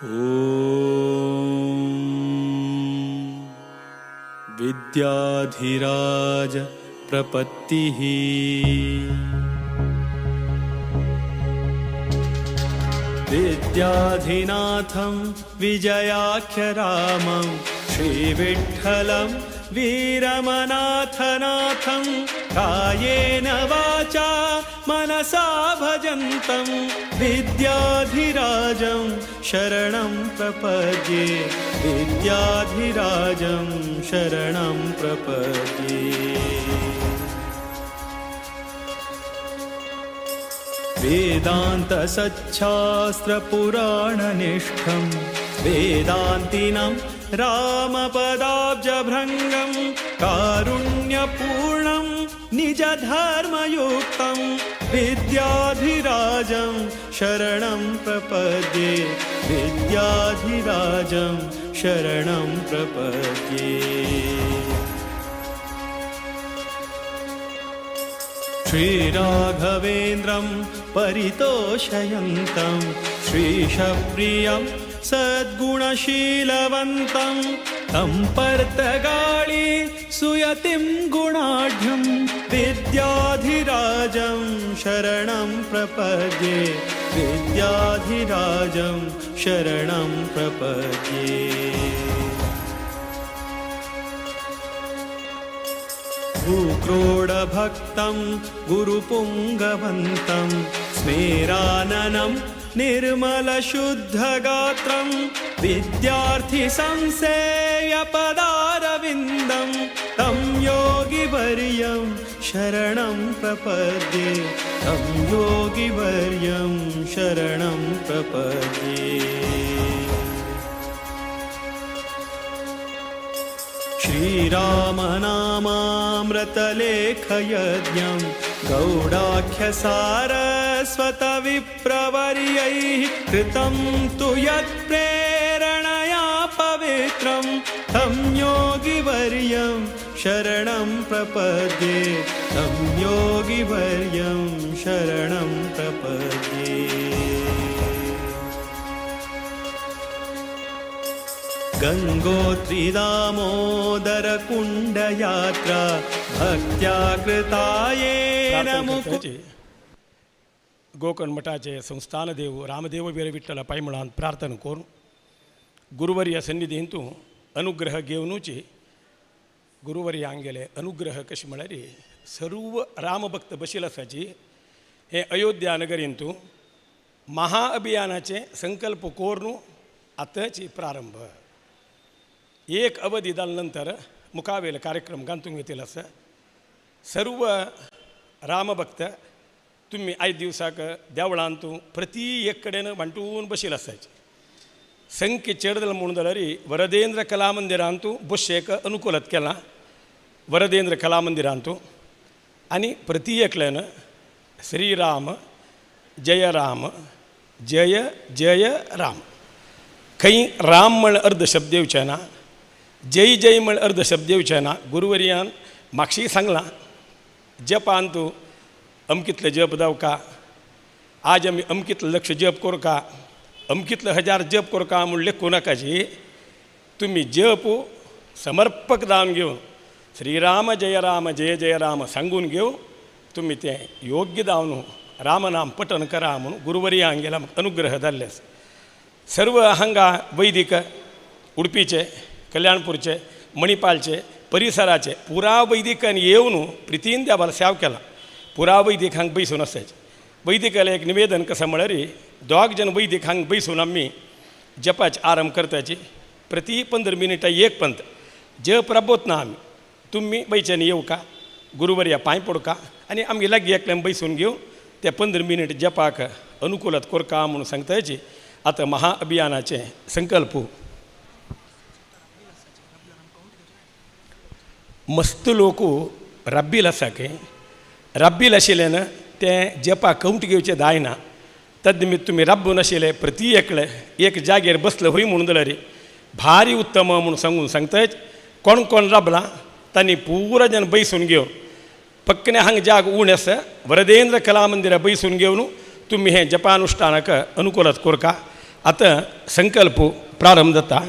ॐ विद्याधिराज प्रपत्तिः। विद्याधिनाथं विजयाख्यरामं श्रीविठ्ठलं वीरमनाथनाथं कायेन वाचा मनसा भजन्तं विद्याधिराजं शरणं प्रपद्ये, विद्याधिराजं शरणं प्रपद्ये। वेदान्तसच्छास्त्रपुराणनिष्ठं वेदान्तिनं रामपदाब्जभृङ्गं कारुण्यपूर्णं निजधर्मयुक्तं विद्याधिराजं शरणं प्रपद्ये, विद्याधिराजं शरणं प्रपद्ये। श्रीराघवेन्द्रं परितोषयन्तं श्रीशप्रियं सद्गुणशीलवन्तं तं पर्तगाळी सुयतिं गुणाढ्यं विद्याधिराजं शरणं प्रपद्ये, विद्याधिराजं शरणं प्रपद्ये। भूक्रोडभक्तं गुरुपुङ्गवन्तं स्मेराननं निर्मलशुद्धगात्रं विद्यार्थिसंसेव्यपदारविन्दं तं योगिवर्यं शरणं प्रपद्ये, तं योगिवर्यं शरणं प्रपद्ये। श्रीरामनामामृतलेखयज्ञं गौडाख्यसारस्वतविप्रवर्यैः कृतं तु यत्प्रेरणया पवित्रं तं योगिवर्यं शरणं प्रपद्ये, तं योगिवर्यं शरणं प्रपद्ये। गङ्गोत्रिदामोदरकुण्डयात्रा भक्त्या कृता येन प्रार्थना मुकु करताची गोकर्ण मठाचे संस्थानदेव रामदेव वीरविठ्ठल पायमळान प्रार्थना करून गुरुवर्य सन्निधींतू अनुग्रह घेवनूची गुरुवर्य आंगेले अनुग्रह कशें म्हळ्यार सर्व रामभक्त बशील आसाची हे अयोध्या नगरींतू महाअभियानाचे संकल्प करून आतांची प्रारंभ एक अवधी जाल्या नंतर मुखावेले कार्यक्रम गांतूंक येतील आसा। सर्व रामभक्त तुम्ही आयज दिवसाक देवळांतू प्रति एक कडेन वांटून बशील आसाचे। संख्य चड जालें म्हणून जाल्यार वरदेंद्र कला मंदिरांतू बशेक अनुकूलत केलां वरदेंद्र कला मंदिरांतू आनी प्रति एकल्यान श्रीराम जय राम जय जय राम खंय राम म्हळ्यार अर्द शब्द येवचे ना, जय जय म्हळ्यार अर्द शब्द येवचे ना। गुरुवर्यान मागशी सांगलां जपान तूं अमकितले जप जावका, आज आमी अमकितले लक्ष जप करका, अमकितले हजार जप करका म्हूण लेखूं नाकाची। तुमी जप समर्पक जावन घेवन श्रीराम जय राम जय जय राम सांगून घेवन तुमी तें योग्य जावन रामनाम पठन करा म्हणून गुरुवर्या हांगेला अनुग्रह जाल्ले आसा। सर्व हांगा वैदिक उडपीचे कल्याणपूरचे मणिपालचे परिसराचे पुरा वैदिकान येवन प्रितीन देवाला सेव केला। पुरा वैदिक हांगा बैसून आसाचे। वैदिकाला एक निवेदन कसं म्हळ्यार दोग जण वैदिक हांगा बैसून आमी जपाचे आरंभ करताची प्रति 15 मिनिटां एक पंत जप राबोत ना आमी। तुमी बैच्यानी येवका गुरुवर्या पांय पडका आनी आमगे लागीं एकल्यान बैसून घेवन ते 15 मिनीट जपाक अनुकूलत करका म्हणून सांगताची। आतां महाअभियानाचे संकल्प मस्त लोक रब्बील आसा की रब्बील आशिल्ल्यान ते जपाक कवट घेवचें जायना। तद निमित्त तुमी रब्बून आशिल्ले प्रति एकले एक जागेर बसले हय म्हणून जाल्यार भारी उत्तम म्हणून सांगून सांगताच। कोण कोण राबला तांणी पुरा जण बैसून घेवन पक्कने हांगा जाग उण आसा वरदेंद्र कला मंदिरा बैसून घेवन तुमी हें जपानुष्ठानाक अनुकूलत करका। आतां संकल्प प्रारंभ जाता.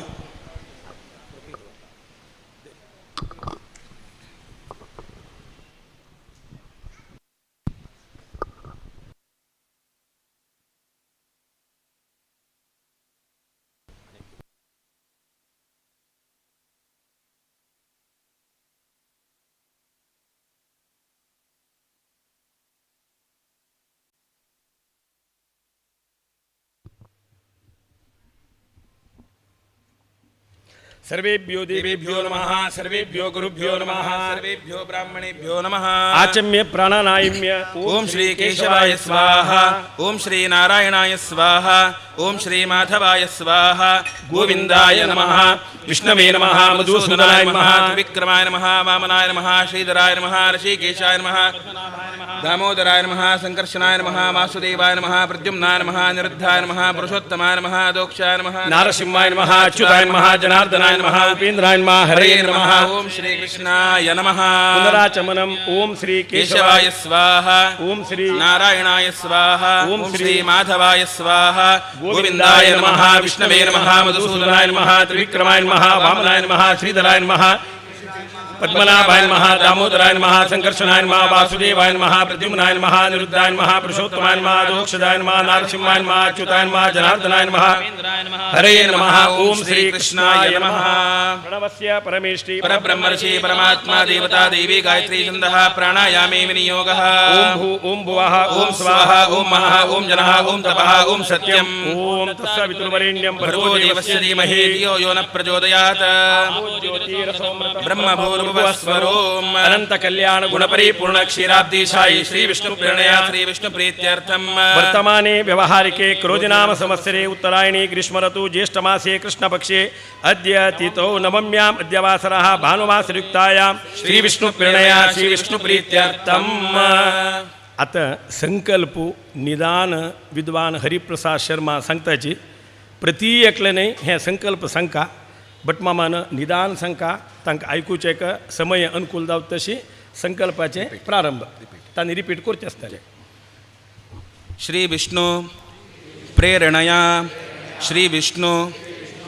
सर्वेभ्यो देवेभ्यो नमः, सर्वेभ्यो गुरुभ्यो नमः, सर्वेभ्यो ब्राह्मणेभ्यो नमः. आचम्य प्राणानायम्य ओम श्री केशवाय स्वाहा, ओम श्री नारायणाय स्वाहा, ओम श्री माधवाय स्वाहा, गोविंदाय नमः, विष्णवे नमः, मधुसूदनाय नमः, त्रिविक्रमाय नमः, वामनाय नमः, श्रीधराय नमः, ऋषिकेशाय नमः, दामोदराय नमः, संकर्षणाय नमः, वासुदेवाय नमः, प्रद्युम्नाय नमः, निरुद्धाय नमः, पुरुषोत्तमाय नमः, दोक्षाय नमः, नारसिंहाय नमः, अच्युताय नमः, जनार्दनाय नमः, उपेन्द्राय नमः, हरये नमः. ओम श्री कृष्णाय नमः. पुनराचमनम ओम श्री केशवाय स्वाहा, ओम श्री नारायणाय स्वाहा, ओम ओम श्री श्री माधवाय स्वाहा, गोविंदाय नमः, विष्णवे नमः, मधुसूदनाय नमः, त्रिविक्रमाय नमः, वामनाय नमः, श्रीधराय नमः, पद्मनाभाय नमः, दामोदराय नमः, संकर्षणाय नमः, वासुदेवाय नमः, प्रद्युम्नाय नमः, निरुद्धाय नमः, पुरुषोत्तमाय नमः, दोक्षदाय नमः, नारसिंहाय नमः, अच्युताय नमः, जनार्दनाय नमः, हरये नमः. ओम श्री कृष्णाय नमः. प्रणवस्य परमेष्टि परब्रह्मर्षि परमात्मा देवता देवी गायत्री छन्दः प्राणायामे विनियोगः. ओम भू ओम भुवः ओम स्वाहा ओम महः ओम जनः ओम तपः ओम सत्यम्. ओम तत्सवितुर्वरेण्यं भर्गो देवस्य धीमहि धियो यो न प्रचोदयात्. ब्रह्मभूर्भुवस्वरोम् अनंत कल्याण गुणपरिपूर्ण क्षीराब्दिशायी श्री विष्णु प्रेरणया श्री विष्णु प्रीत्यर्थम् वर्तमाने व्यवहारिके क्रोधिनाम संवत्सरे उत्तरायणी ग्रीष्म ऋतु ज्येष्ठमासे कृष्णपक्षे अद्य तिथौ नवम्याम् अद्यवासरः भानुवासरयुक्तायां श्री विष्णु प्रेरणया श्री विष्णु प्रीत्यर्थम्. आतां संकल्प निदान विद्वान हरिप्रसाद शर्मा सांगताची प्रति एकले न्हय हे संकल्प सांगका भटमामान निदान सांगका तांकां आयकुचें एक समय अनुकूल जावता तशी संकल्पाचे प्रारंभ तांणी रिपीट करचें आसतालें. श्री विष्णु प्रेरणया श्री विष्णु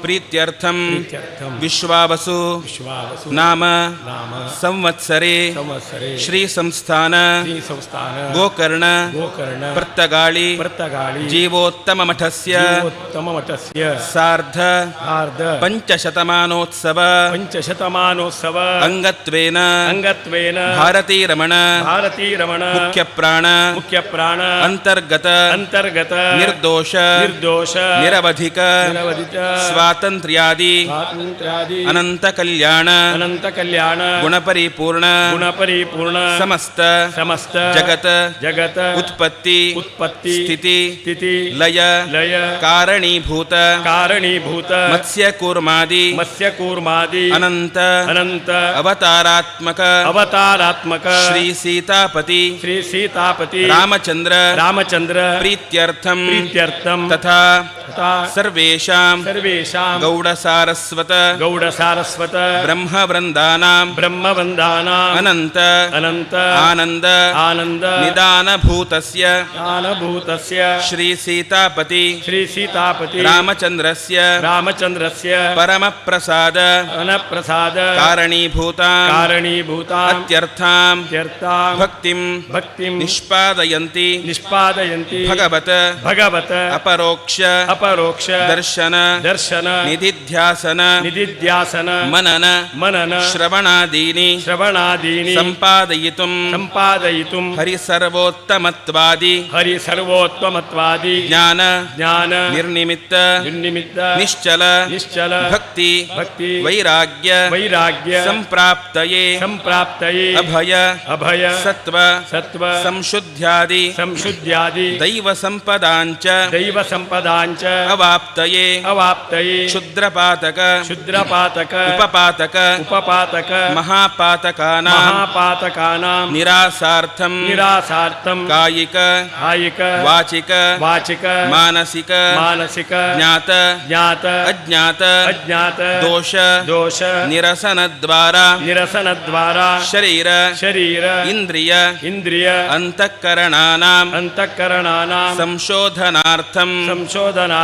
प्रीत्यर्थं प्रीत्यर्थं विश्वावसु विश्वावसु नाम नाम संवत्सरे संवत्सरे श्री संस्थान श्री संस्थान गोकर्ण गोकर्ण पर्तगाळी पर्तगाळी जीवोत्तम मठस्य जीवोत्तममठस्य सार्ध सार्ध पंचशतमानोत्सव पंचशतमानोत्सव अंगत्वेन अंगत्वेन भारतीरमण भारतीरमण मुख्यप्राण मुख्यप्राण अंतर्गत अंतर्गत निर्दोष निर्दोष निरवधिक निरवधिक स्वातंत्र्यादि स्वातंत्र्यादि अनंत कल्याण अनंत कल्याण गुणपरिपूर्ण गुणपरिपूर्ण समस्त समस्त जगत जगत उत्पत्ति उत्पत्ति स्थिति स्थिति लय लय कारणीभूत कारणीभूत मत्स्यकूर्मादि मत्स्यकूर्मादि अनंत अनंत अवतारात्मक अवतारात्मक श्री सीतापति श्री सीतापति रामचंद्र रामचंद्र प्रीत्यर्थम प्रीत्यर्थम तथा तथा सर्वेषां सर्वेषां गौडसारस्वत गौडसारस्वत ब्रह्मवृन्दानां ब्रह्मवन्दानाम् अनंत अनंत आनंद आनंद निदानभूतस्य ज्ञानभूतस्य श्री सीतापति श्री सीतापति रामचंद्रस्य रामचंद्रस्य परमप्रसाद अनप्रसाद कारणीभूतां कारणीभूतां अत्यर्थां त्यर्थां भक्तिं भक्तिं निष्पादयन्ति निष्पादयन्ति भगवत भगवत अपरोक्ष अपरोक्ष दर्शन दर्शन निधिध्यासन निधिध्यासन मनन मनन श्रवणादीनि श्रवणादीनि सम्पादयितुं सम्पादयितुं हरिसर्वोत्तमत्वादि हरि सर्वोत्तमत्वादि ज्ञान ज्ञान निर्निमित्त निर्निमित्त निश्चल निश्चल भक्ति भक्ति वैराग्य वैराग्य सम्प्राप्तये सम्प्राप्तये अभय अभय सत्व सत्व संशुद्ध्यादि संशुद्ध्यादि दैवसम्पदाञ्च दैवसम्पदाञ्च अवाप्तये अवाप्तये क्षुद्रपातक क्षुद्रपातक उपपातक उपपातक महापातकानां महापातकानां निरासार्थं निरासार्थं कायिक कायिक वाचिक वाचिक मानसिक मानसिक ज्ञात ज्ञात अज्ञात अज्ञात दोष दोष निरसनद्वारा निरसनद्वारा शरीर शरीर इंद्रिय इंद्रिय अंतःकरणानां अंतःकरणानां संशोधनार्थं संशोधनार्थं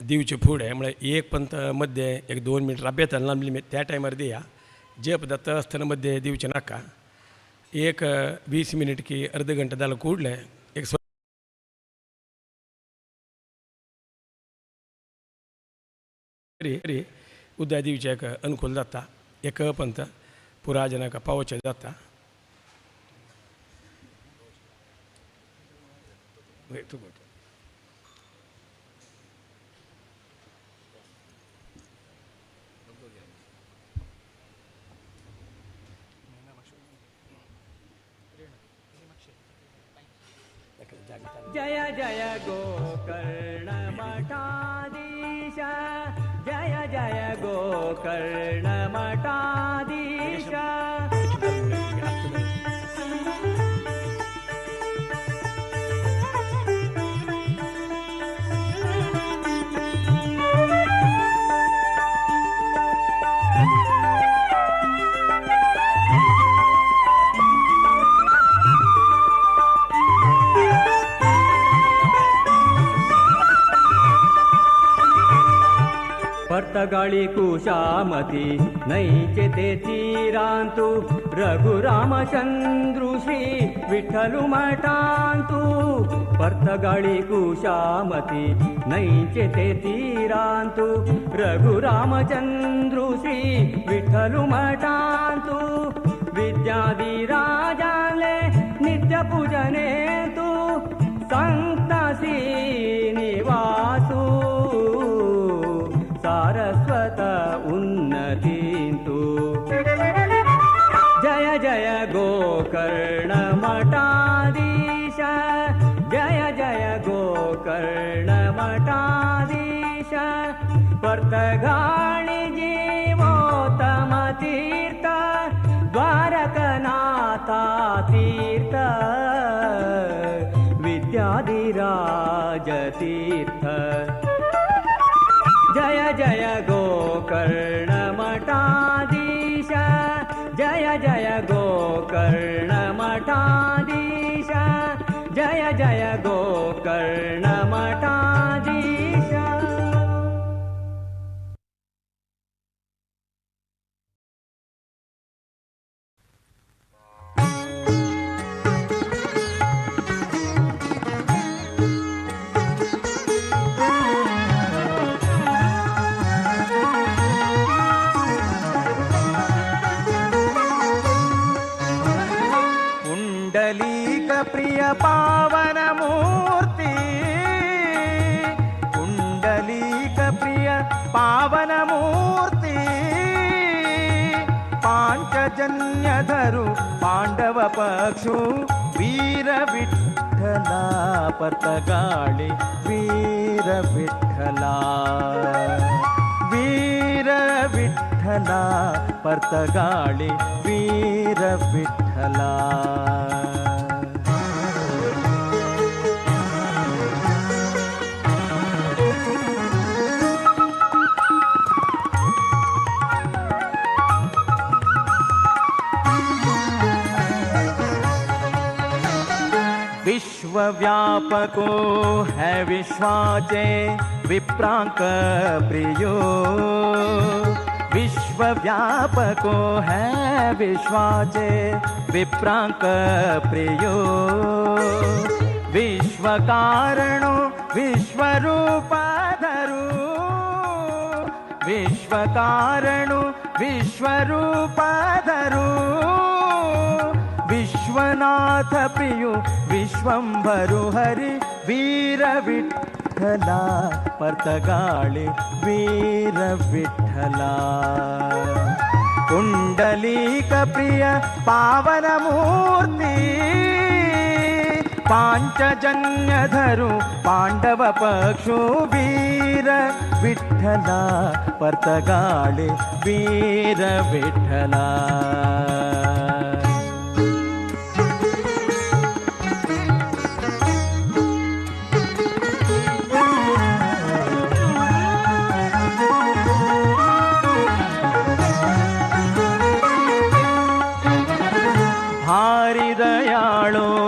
दिवचे फुडें म्हळ्यार एक पंत मध्य एक 2 मिनट राबयता लांबली त्या टायमार दिया जप जाता आसतना मध्य दिवचें नाका. एक 20 मिनट की अर्द घंटा जालो कूडलें एक तरी उदय दिवचें एक अनुकूल जाता. एक पंत पुरा जनाक पावोवचें जाता. जय जय गोकर्ण मठाधीश, जय जय गोकर्ण मठाधीश. पर्तगाळी कुशामती नैचे ते तीरांतु रघुरामचंद्रु श्री विठ्ठलु मठांतु. पर्तगाळी कुशामती नैचे ते तीरांतु रघुरामचंद्रु श्री विठ्ठलु मठांतु. विद्याधिराजाले नित्य पूजनेतु संत श्रीनिवासु सारस्वत उन्नतींतु. जय जय गोकर्ण मठाधीश, जय जय गोकर्ण मठाधीश. पर्तगाळी जीवोत्तम तीर्थ द्वारकनाथा तीर्थ विद्याधिराज तीर्थ. जय जय गोकर्ण मठाधीश, जय जय गोकर्ण मठाधीश, जय जय गोकर्ण मठाधीश. प्रिय पावन मूर्ति, कुंडलीक प्रिय पावन मूर्ति, पांचजन्यधरु पांडव पक्षु वीर विठ्ठला पर्तगाळी वीर विठ्ठला, वीर विठ्ठला पर्तगाळी वीर विठ्ठला. विश्वव्यापको है विश्वाचे विप्रांक प्रियो, विश्वव्यापको है विश्वाचे विप्रांक प्रियो, विश्वकारणो विश्वरूपाधरू, विश्वकारणो विश्वरूपाधरू, विश्वनाथ प्रियो विश्वंभरु हरि वीर विठ्ठला पर्तगाळी वीर विठ्ठला. कुंडलीक प्रिय पावन मूर्ति, पांचजन्यधरु पांडव पक्षु वीर विठ्ठला पर्तगाळी वीर विठ्ठला. भारी दयाळो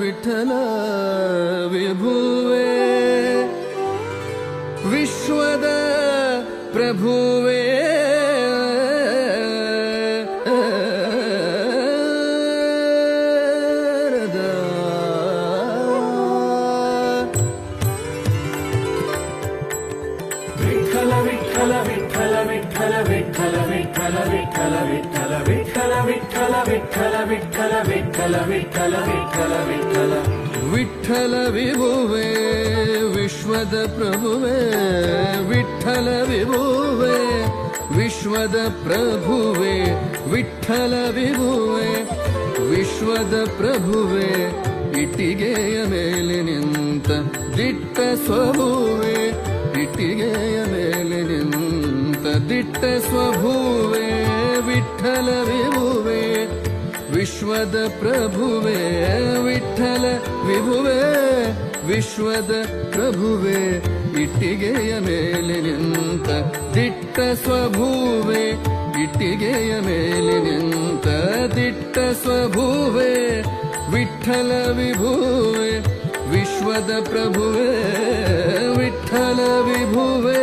ವಿಠಲ ವಿಠಲ ವಿಭುವೆ ವಿಶ್ವದ ಪ್ರಭುವೇ ವಿಠಲ ವಿಠಲ ವಿಠಲ ವಿಠಲ ವಿಠಲ ವಿಠಲ ವಿಠಲ ವಿಠಲ ವಿಠಲ ವಿಠಲ ವಿಠಲ ವಿಠಲ ವಿಠಲ ವಿಠಲ ವಿಠಲ ವಿಠಲ ವಿಠಲ ವಿಭುವೆ ವಿಶ್ವದ ಪ್ರಭುವೆ ವಿಠಲ ವಿಭುವೆ ವಿಶ್ವದ ಪ್ರಭುವೆ ವಿಠಲ ವಿಭುವೆ ವಿಶ್ವದ ಪ್ರಭುವೆ ಇಟ್ಟಿಗೆಯ ಮೇಲೆ ನಿಂತ ದಿಟ್ಟ ಸ್ವಭುವೆ ಇಟ್ಟಿಗೆಯ ಮೇಲೆ ನಿಂತ ದಿಟ್ಟ ಸ್ವಭುವೆ ವಿಠಲ ವಿಭುವೆ ವಿಶ್ವದ ಪ್ರಭುವೆ ವಿಠಲ ವಿಭುವೆ ವಿಶ್ವದ ಪ್ರಭುವೆ ಇಟ್ಟಿಗೆಯ ಮೇಲೆ ನಿಂತ ದಿಟ್ಟ ಸ್ವಭುವೆ ಇಟ್ಟಿಗೆಯ ಮೇಲೆ ನಿಂತ ದಿಟ್ಟ ಸ್ವಭುವೆ ವಿಠಲ ವಿಭುವೆ ವಿಶ್ವದ ಪ್ರಭುವೆ ವಿಠಲ ವಿಭುವೆ.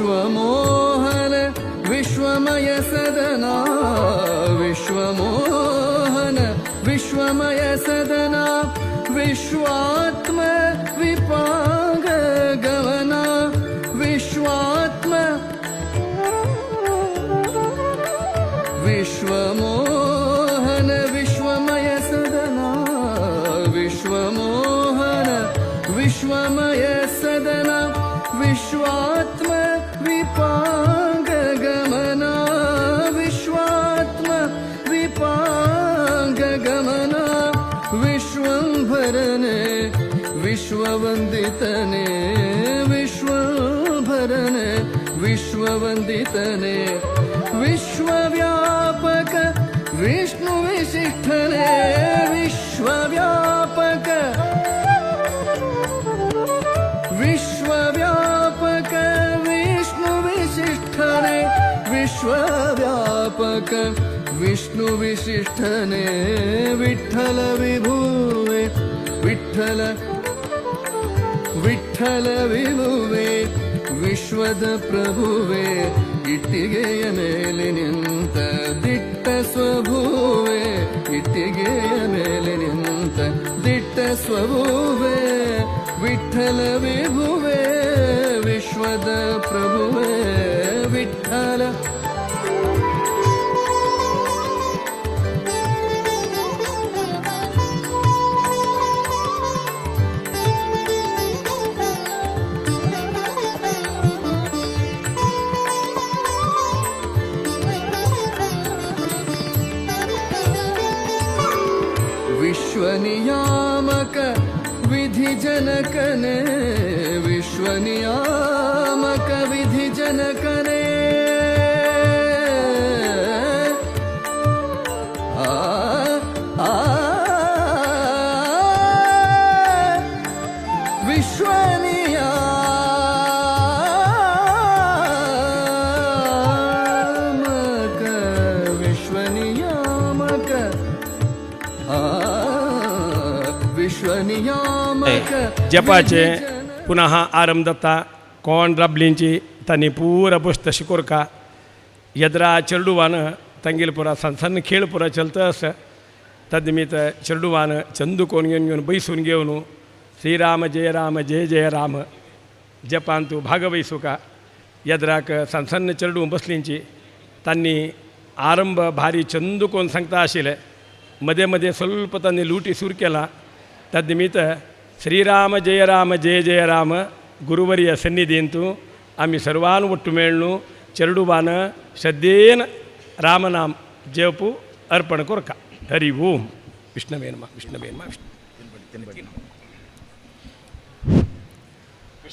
ವಿಶ್ವಮೋಹನ ವಿಶ್ವಮಯ ಸದನ ವಿಶ್ವಮೋಹನ ವಿಶ್ವಮಯ ಸದನ ವಿಶ್ವಾತ್ಮ ವಿಪಾಂಗ ಗಮನ ವಿಶ್ವಾತ್ಮ ವಿಶ್ವಮೋಹನ ವಿಶ್ವಮಯ ಸದನ ವಿಶ್ವಮೋಹನ ವಿಶ್ವಮಯ ಸದನ ವಿಶ್ವಾತ್ಮ ವಿಪಾಂಗ ಗಮನ ವಿಶ್ವಾತ್ಮ ವಿಪಾಂಗ ಗಮನ ವಿಶ್ವಂಭರನೆ ವಿಶ್ವವಂದಿತನೆ ವಿಶ್ವಂಭರನೆ ವಿಶ್ವವಂದಿತನೆ ವಿಶ್ವವ್ಯಾಪಕ ವಿಷ್ಣು ವಿಶಿಷ್ಠನೆ ವಿಶ್ವವ್ಯಾಪಕ ವಿಶ್ವವ್ಯಾಪಕ ವಿಷ್ಣು ವಿಶಿಷ್ಠನೆ ವಿಶ್ವವ್ಯಾಪಕ ವಿಷ್ಣು ವಿಶಿಷ್ಠನೆ ವಿಠಲ ವಿಭುವೆ ವಿಠಲ ವಿಠಲ ವಿಭುವೆ ವಿಶ್ವದ ಪ್ರಭುವೆ ಇಟ್ಟಿಗೆಯ ಮೇಲೆ ನಿಂತ ದಿಟ್ಟ ಸ್ವಭುವೆ ಇಟ್ಟಿಗೆಯ ಮೇಲೆ ನಿಂತ ದಿಟ್ಟ ಸ್ವಭುವೆ ವಿಠಲ ವಿಭುವೆ ವಿಶ್ವದ ಪ್ರಭುವೆ ವಿಠಲ. ವಿಶ್ವನಿಯಾಮಕ ವಿಧಿ ಜನಕನೆ ವಿಶ್ವನಿಯಾಮಕ ವಿಧಿ ಜನಕನೆ ಆ ಆ ವಿಶ್ವನಿಯಾಮಕ ವಿಶ್ವನಿಯಾಮಕ ಆ विश्वनियामक जपाचे पुनः आरंभ जाता कोण राबलींची तांणी पुरा बसता शिकोरका येद्रा चेरडुवान तांगेले पुरा सान सान खेळ पुरा चलता आसा तद निमित्त चेरडुवान चंदू कोण घेवन घेवन बैसून घेवन श्रीराम जय राम जय जय राम जपांतू भागवैसुका येद्राक सान सान चेरडू बसलींची तांणी आरंभ भारी चंदू कोण सांगता आशिल्लें मध्ये मध्ये ಸ್ವಲ್ಪ तांणी लुटी सुरू केला तद्निमित्त श्रीराम जय राम जय जय राम गुरुवर्य सन्निधींतु आमी सर्वान ಒಟ್ಟು ಮೇಳ್ನು चेरडुवान श्रद्धेन रामनाम जपु अर्पण कोरका. हरि ओम. विष्णवे नमः. विष्णवे नमः. विष्णु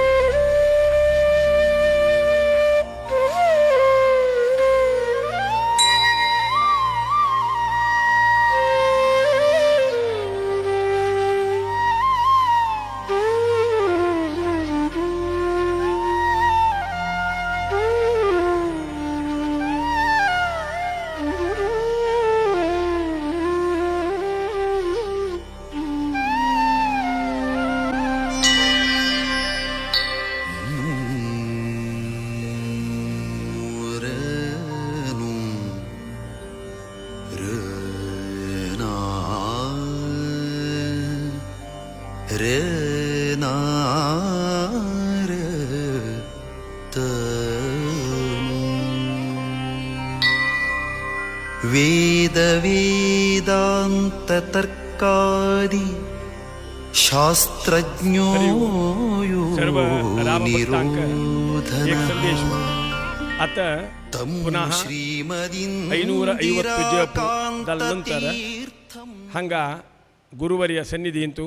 वेदवेदान्ततर्कादि शास्त्रज्ञो यो सर्व रामभक्तांक एक संदेश. आता ಪುನಃ 550 ಜಪ ನಂತರ ಹಂಗ ಗುರುವರಿಯ ಸನ್ನಿಧಿಂತು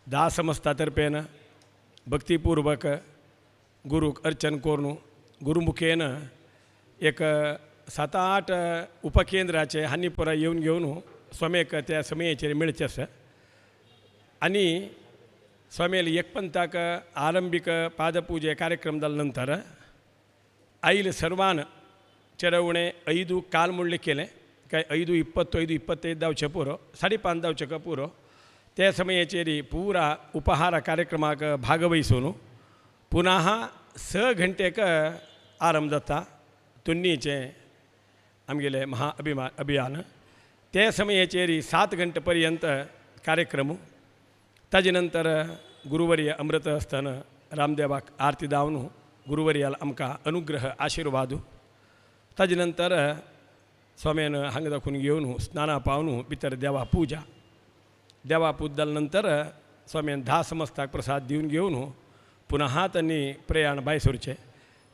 ದಾಸಮಸ್ತ ತರ್ಪೇನ ಭಕ್ತಿಪೂರ್ವಕ ಗುರು अर्चन करून गुरुमुखेन एक 7-8 उपकेंद्राचे हानीपुरा येवन घेवन स्वाम्याक त्या समयाचेर मेळचें आसा. आनी स्वाम्याले एकपंथाक आरंभिक पादपूजे कार्यक्रम जाले नंतर आयल सर्वान चेडवणे 5 काल मुडले केलें काय 5:20 5:25 जावचें पुरो 5:30 जावचें का पुरो त्या समयाचेर पुरा उपहार कार्यक्रमाक भागवहिसून पुनः 6 घंटेक आरंभ जाता तुन्नीचें आमगेलें महा अभियान. त्या समयाचेर 7 घंटे पर्यंत कार्यक्रम. ताजे नंतर गुरुवर्य अमृत आसतना रामदेवाक आरती दावन गुरुवर्याल आमकां अनुग्रह आशिर्वाद. ताजे नंतर स्वाम्यान हांगा दाखोवन घेवन स्नाना पावन भितर देवा पूजा देवा पूज जाले नंतर स्वाम्यान 10 समस्ताक प्रसाद दिवन घेवन पुनः तांणी प्रयाण भायर सरचें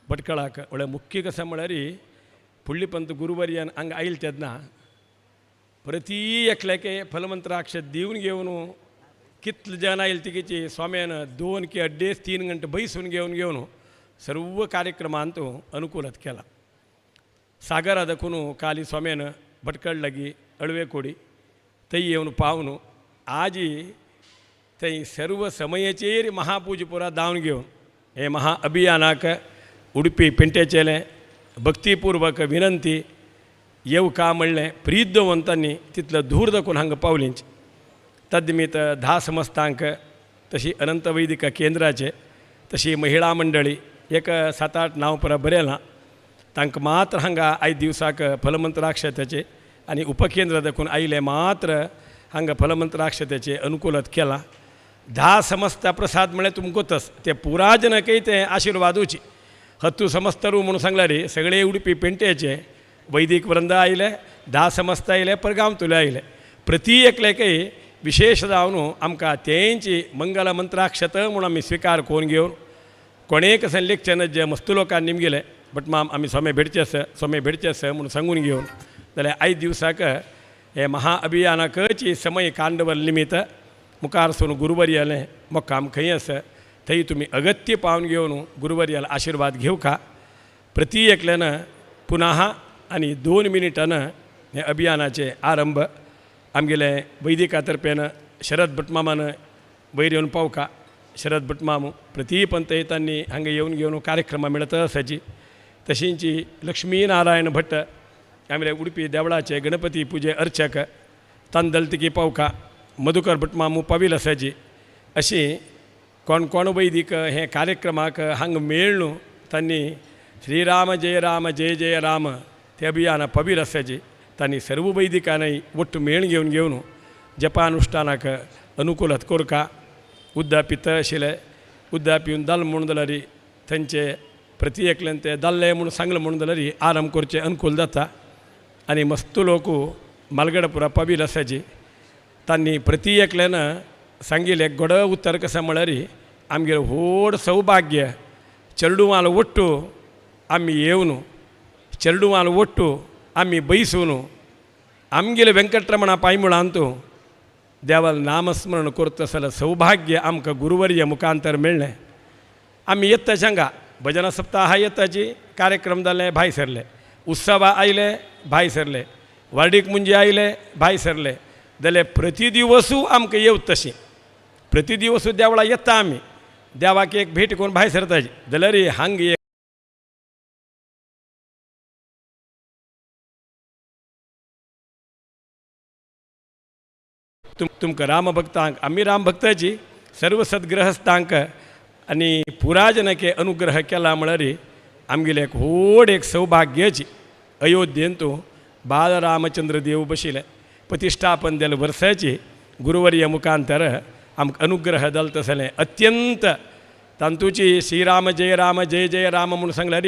भटकळाक. म्हळ्यार मुख्य कशें म्हळ्यार फुडली पंत गुरुवर्यान हांगा आयल तेन्ना प्रती एकल्याके फलमंत्राक्षर दिवन घेवन कितले जन आयल तिगेची स्वाम्यान 2 की 2.5-3 घंटे बैसून घेवन घेवन सर्व कार्यक्रमांत अनुकूलत केला. सागरा दाखून काली स्वाम्यान भटकळ लागी अळवे कोडी थंय येवन पावन आजी थंय सर्व समयाचेर महापूजपुरा दावन घेवन हे महा अभियानाक उडपी पेंटेचेलें भक्तिपूर्वक विनंती येवका म्हणलें प्रीत दवरतांनी तितलो धूर दाखोवन हांगा पावलींच. तद्निमित्त 10 समस्तांक तशी अनंत वैदिक केंद्राचे तशी महिळा मंडळी एक 7-8 नांव परा बरयलां तांकां मात्र हांगा आयज दिवसाक फलमंत्राक्षताचे आनी उपकेंद्र दाखोवन आयले मात्र हांगा फलमंत्राक्षताचे अनुकूलत केलां. 10 समस्ता प्रसाद म्हळ्यार तुमकां ते पुराजनकय ते आशिर्वादूची हत्तू समस्तरू म्हणून सांगल्यार सगळे उडपी पेंटेचे वैदिक वृंद आयले 10 समस्त आयले परगांव तुले आयले प्रती एकल्याकय विशेष जावन आमकां तेंची मंगल मंत्राक्षत म्हूण आमी स्विकार करून घेवन कोणेक लेखचें जे मस्तू लोकांनी निमगेले बट माम आमी स्वामी भेटचे आसा स्वामी भेटचे आसा म्हणून सांगून घेवन जाल्यार आयज दिवसाक हे महा अभियानाकची समय कांडवर निमित्त मुखार सून गुरुवर्यालें मुक्काम खंय आसा थंय तुमी अगत्य पावन घेवन गुरुवर्याला आशिर्वाद घेवका. प्रती एकल्यान पुनः आनी 2 मिनटान हे अभियानाचे आरंभ आमगेले वैदिका तर्फेन शरद भटमामान वयर येवन पावका. शरद भटमाम प्रती पंतयतांनी हांगा येवन घेवन कार्यक्रम मेळत आसाची. तशींची लक्ष्मीनारायण भट्ट आमगे उडपी देवळाचे गणपती पुजे अर्चक तांदलतिकी पावका मधुकर भटमामू पावील आसाची. अशी कोण कोण वैदिक हे कार्यक्रमाक हांगा मेळ्ळू तांणी श्रीराम जय राम जय जय राम ते अभियान पवीर आसाची. तांणी सर्व वैदिकांनी ಒಟ್ಟು मेळ घेवन घेवन जपानुष्ठानाक अनुकूलत कोरका. उद्दा पिता आशिल्लें उद्दा पिवन दाल म्हूण जाल्यार थंयचे प्रती एकल्यान ते दाल्ले म्हूण सांगलें म्हूण जाल्यार आराम करचें अनुकूल जाता. आनी मस्त लोक मालगडपुरा पवील आसाची. तांणी प्रती एकल्यान सांगिल्लें गोड उत्तर कशें म्हळ्यार आमगेलें व्हड सौभाग्य चेरडुवाल ಒಟ್ಟು आमी येवन चेरडुवाल ಒಟ್ಟು आमी बैसून आमगेले वेंकटरमणा पायमुळांतू देवाल नामस्मरण करता जाल्यार सौभाग्य आमकां गुरुवर्य मुखांतर मेळ्ळें. आमी येता हांगा भजन सप्ताह येताची कार्यक्रम जाले भायर सरले उत्सवा आयले भायर सरले वार्डीक मुंजी आयले भायर सरले जाल्यार प्रती दिवसू आमकां येवत तशी प्रती दिवसू देवळा येता आमी देवाक एक भेट करून भायर सरताची जाल्यार हांग एक तुमकां रामभक्तांक आमी रामभक्ताची सर्व सद्ग्रहस्थांक आनी पुराजनके अनुग्रह केला म्हळ्यार आमगेलें एक व्हड एक सौभाग्याची. अयोध्येंतू बालरामचंद्र देव बशिल्ले प्रतिष्ठापन दिले वर्साची गुरुवर्य मुखांतर आमकां अनुग्रह जालो तसलें अत्यंत तांतूची श्रीराम जय राम जय जय राम म्हूण सांगल्यार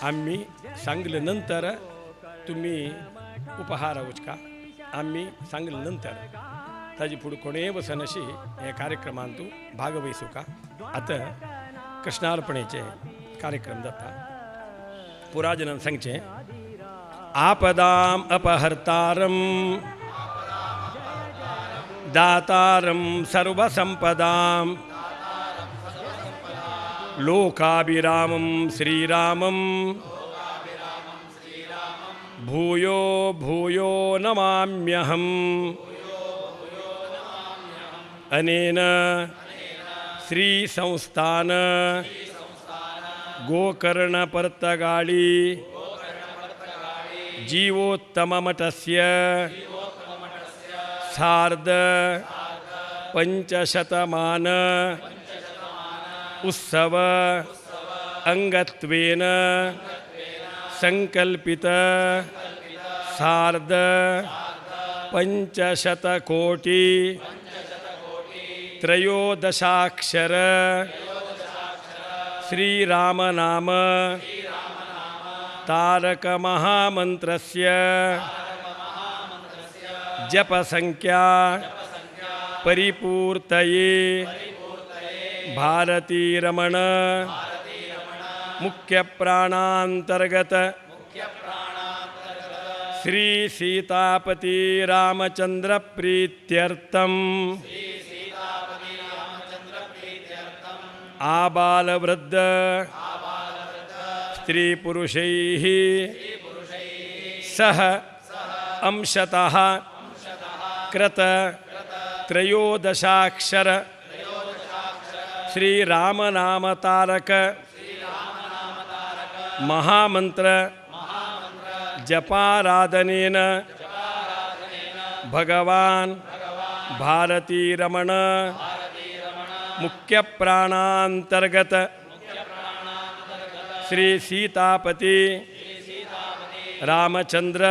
आमी सांगले नंतर तुमी उपहार उचका. आमी सांगले नंतर ताजे फुडें कोणेय वचनाशी हे कार्यक्रमांत भाग वयसुका. आतां कृष्णार्पणेचे कार्यक्रम जाता. पुराजनान सांगचें आपदाम अपहर्तारम दातारम सर्वसंपदाम लोकाभिरामं श्रीरामं भूयो भूयो नमाम्यहम्. अनेन श्री संस्थान गोकर्ण पर्तगाळी जीवोत्तममठस्य सार्ध पंचशतमान उत्सव अंगत्वेन संकल्पित सार्ध पंचशतकोटि त्रयोदशाक्षर श्रीरामनाम तारक महामंत्रस्य जपसंख्या परिपूर्तये भारतीरमण मुख्य प्राणांतर्गत श्री सीतापति रामचंद्र प्रीत्यर्थम आबालवृद्ध स्त्री पुरुषैः सह अंशतः कृत त्रयोदशाक्षर श्री रामनाम तारक महामंत्र जपाराधनेन भगवान भारतीरमण मुख्य प्राणांतर्गत श्री सीतापति रामचंद्र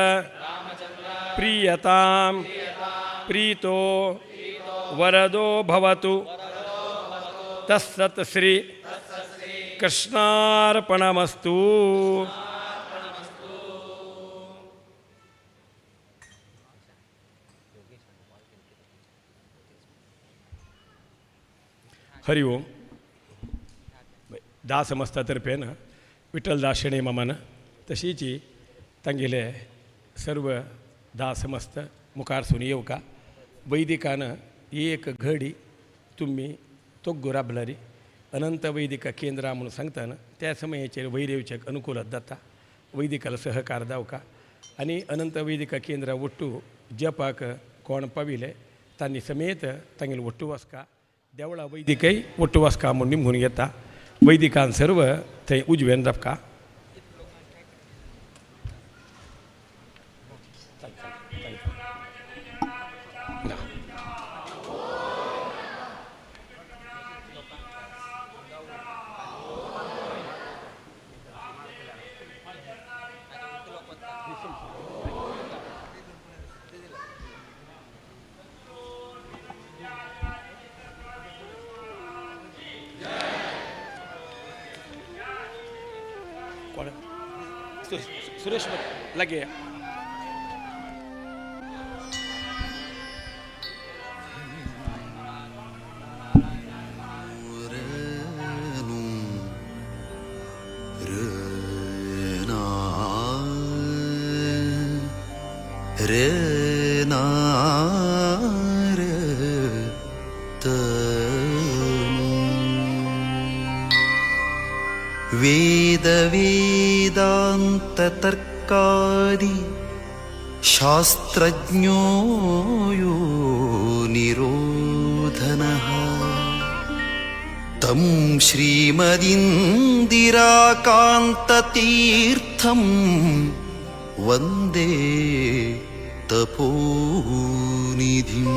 प्रियताम प्रीतो वरदो भवतु. तत्सत् श्री कृष्णार्पणमस्तु. हरि ओम. दासमस्तातर्फे ना विठ्ठलदास शेणै मामान तशीच तांगेले सर्व दासमस्त मुखार सून येवका. वैदिकान एक घडी तुमी तोग्गो राबलारी अनंत वैदिक केंद्रा म्हणून सांगताना त्या समयाचेर वैरेवचेक अनुकूलत जाता. वैदिकाला सहकार दावका आनी अनंत वैदिक केंद्रा ಒಟ್ಟು जपाक कोण पाविले तांणी समेत तांगेले ಒಟ್ಟು वासका देवळा वैदिकय ಒಟ್ಟು वासका म्हूण निमगून घेता. वैदिकान सर्व थंय उजवेन राबका. सुरेश लगे. वेद वेदांत तर्कादि शास्त्रज्ञो यो निरोधनः तं श्रीमदिन्दिराकान्ततीर्थं वन्दे तपोनिधिम्.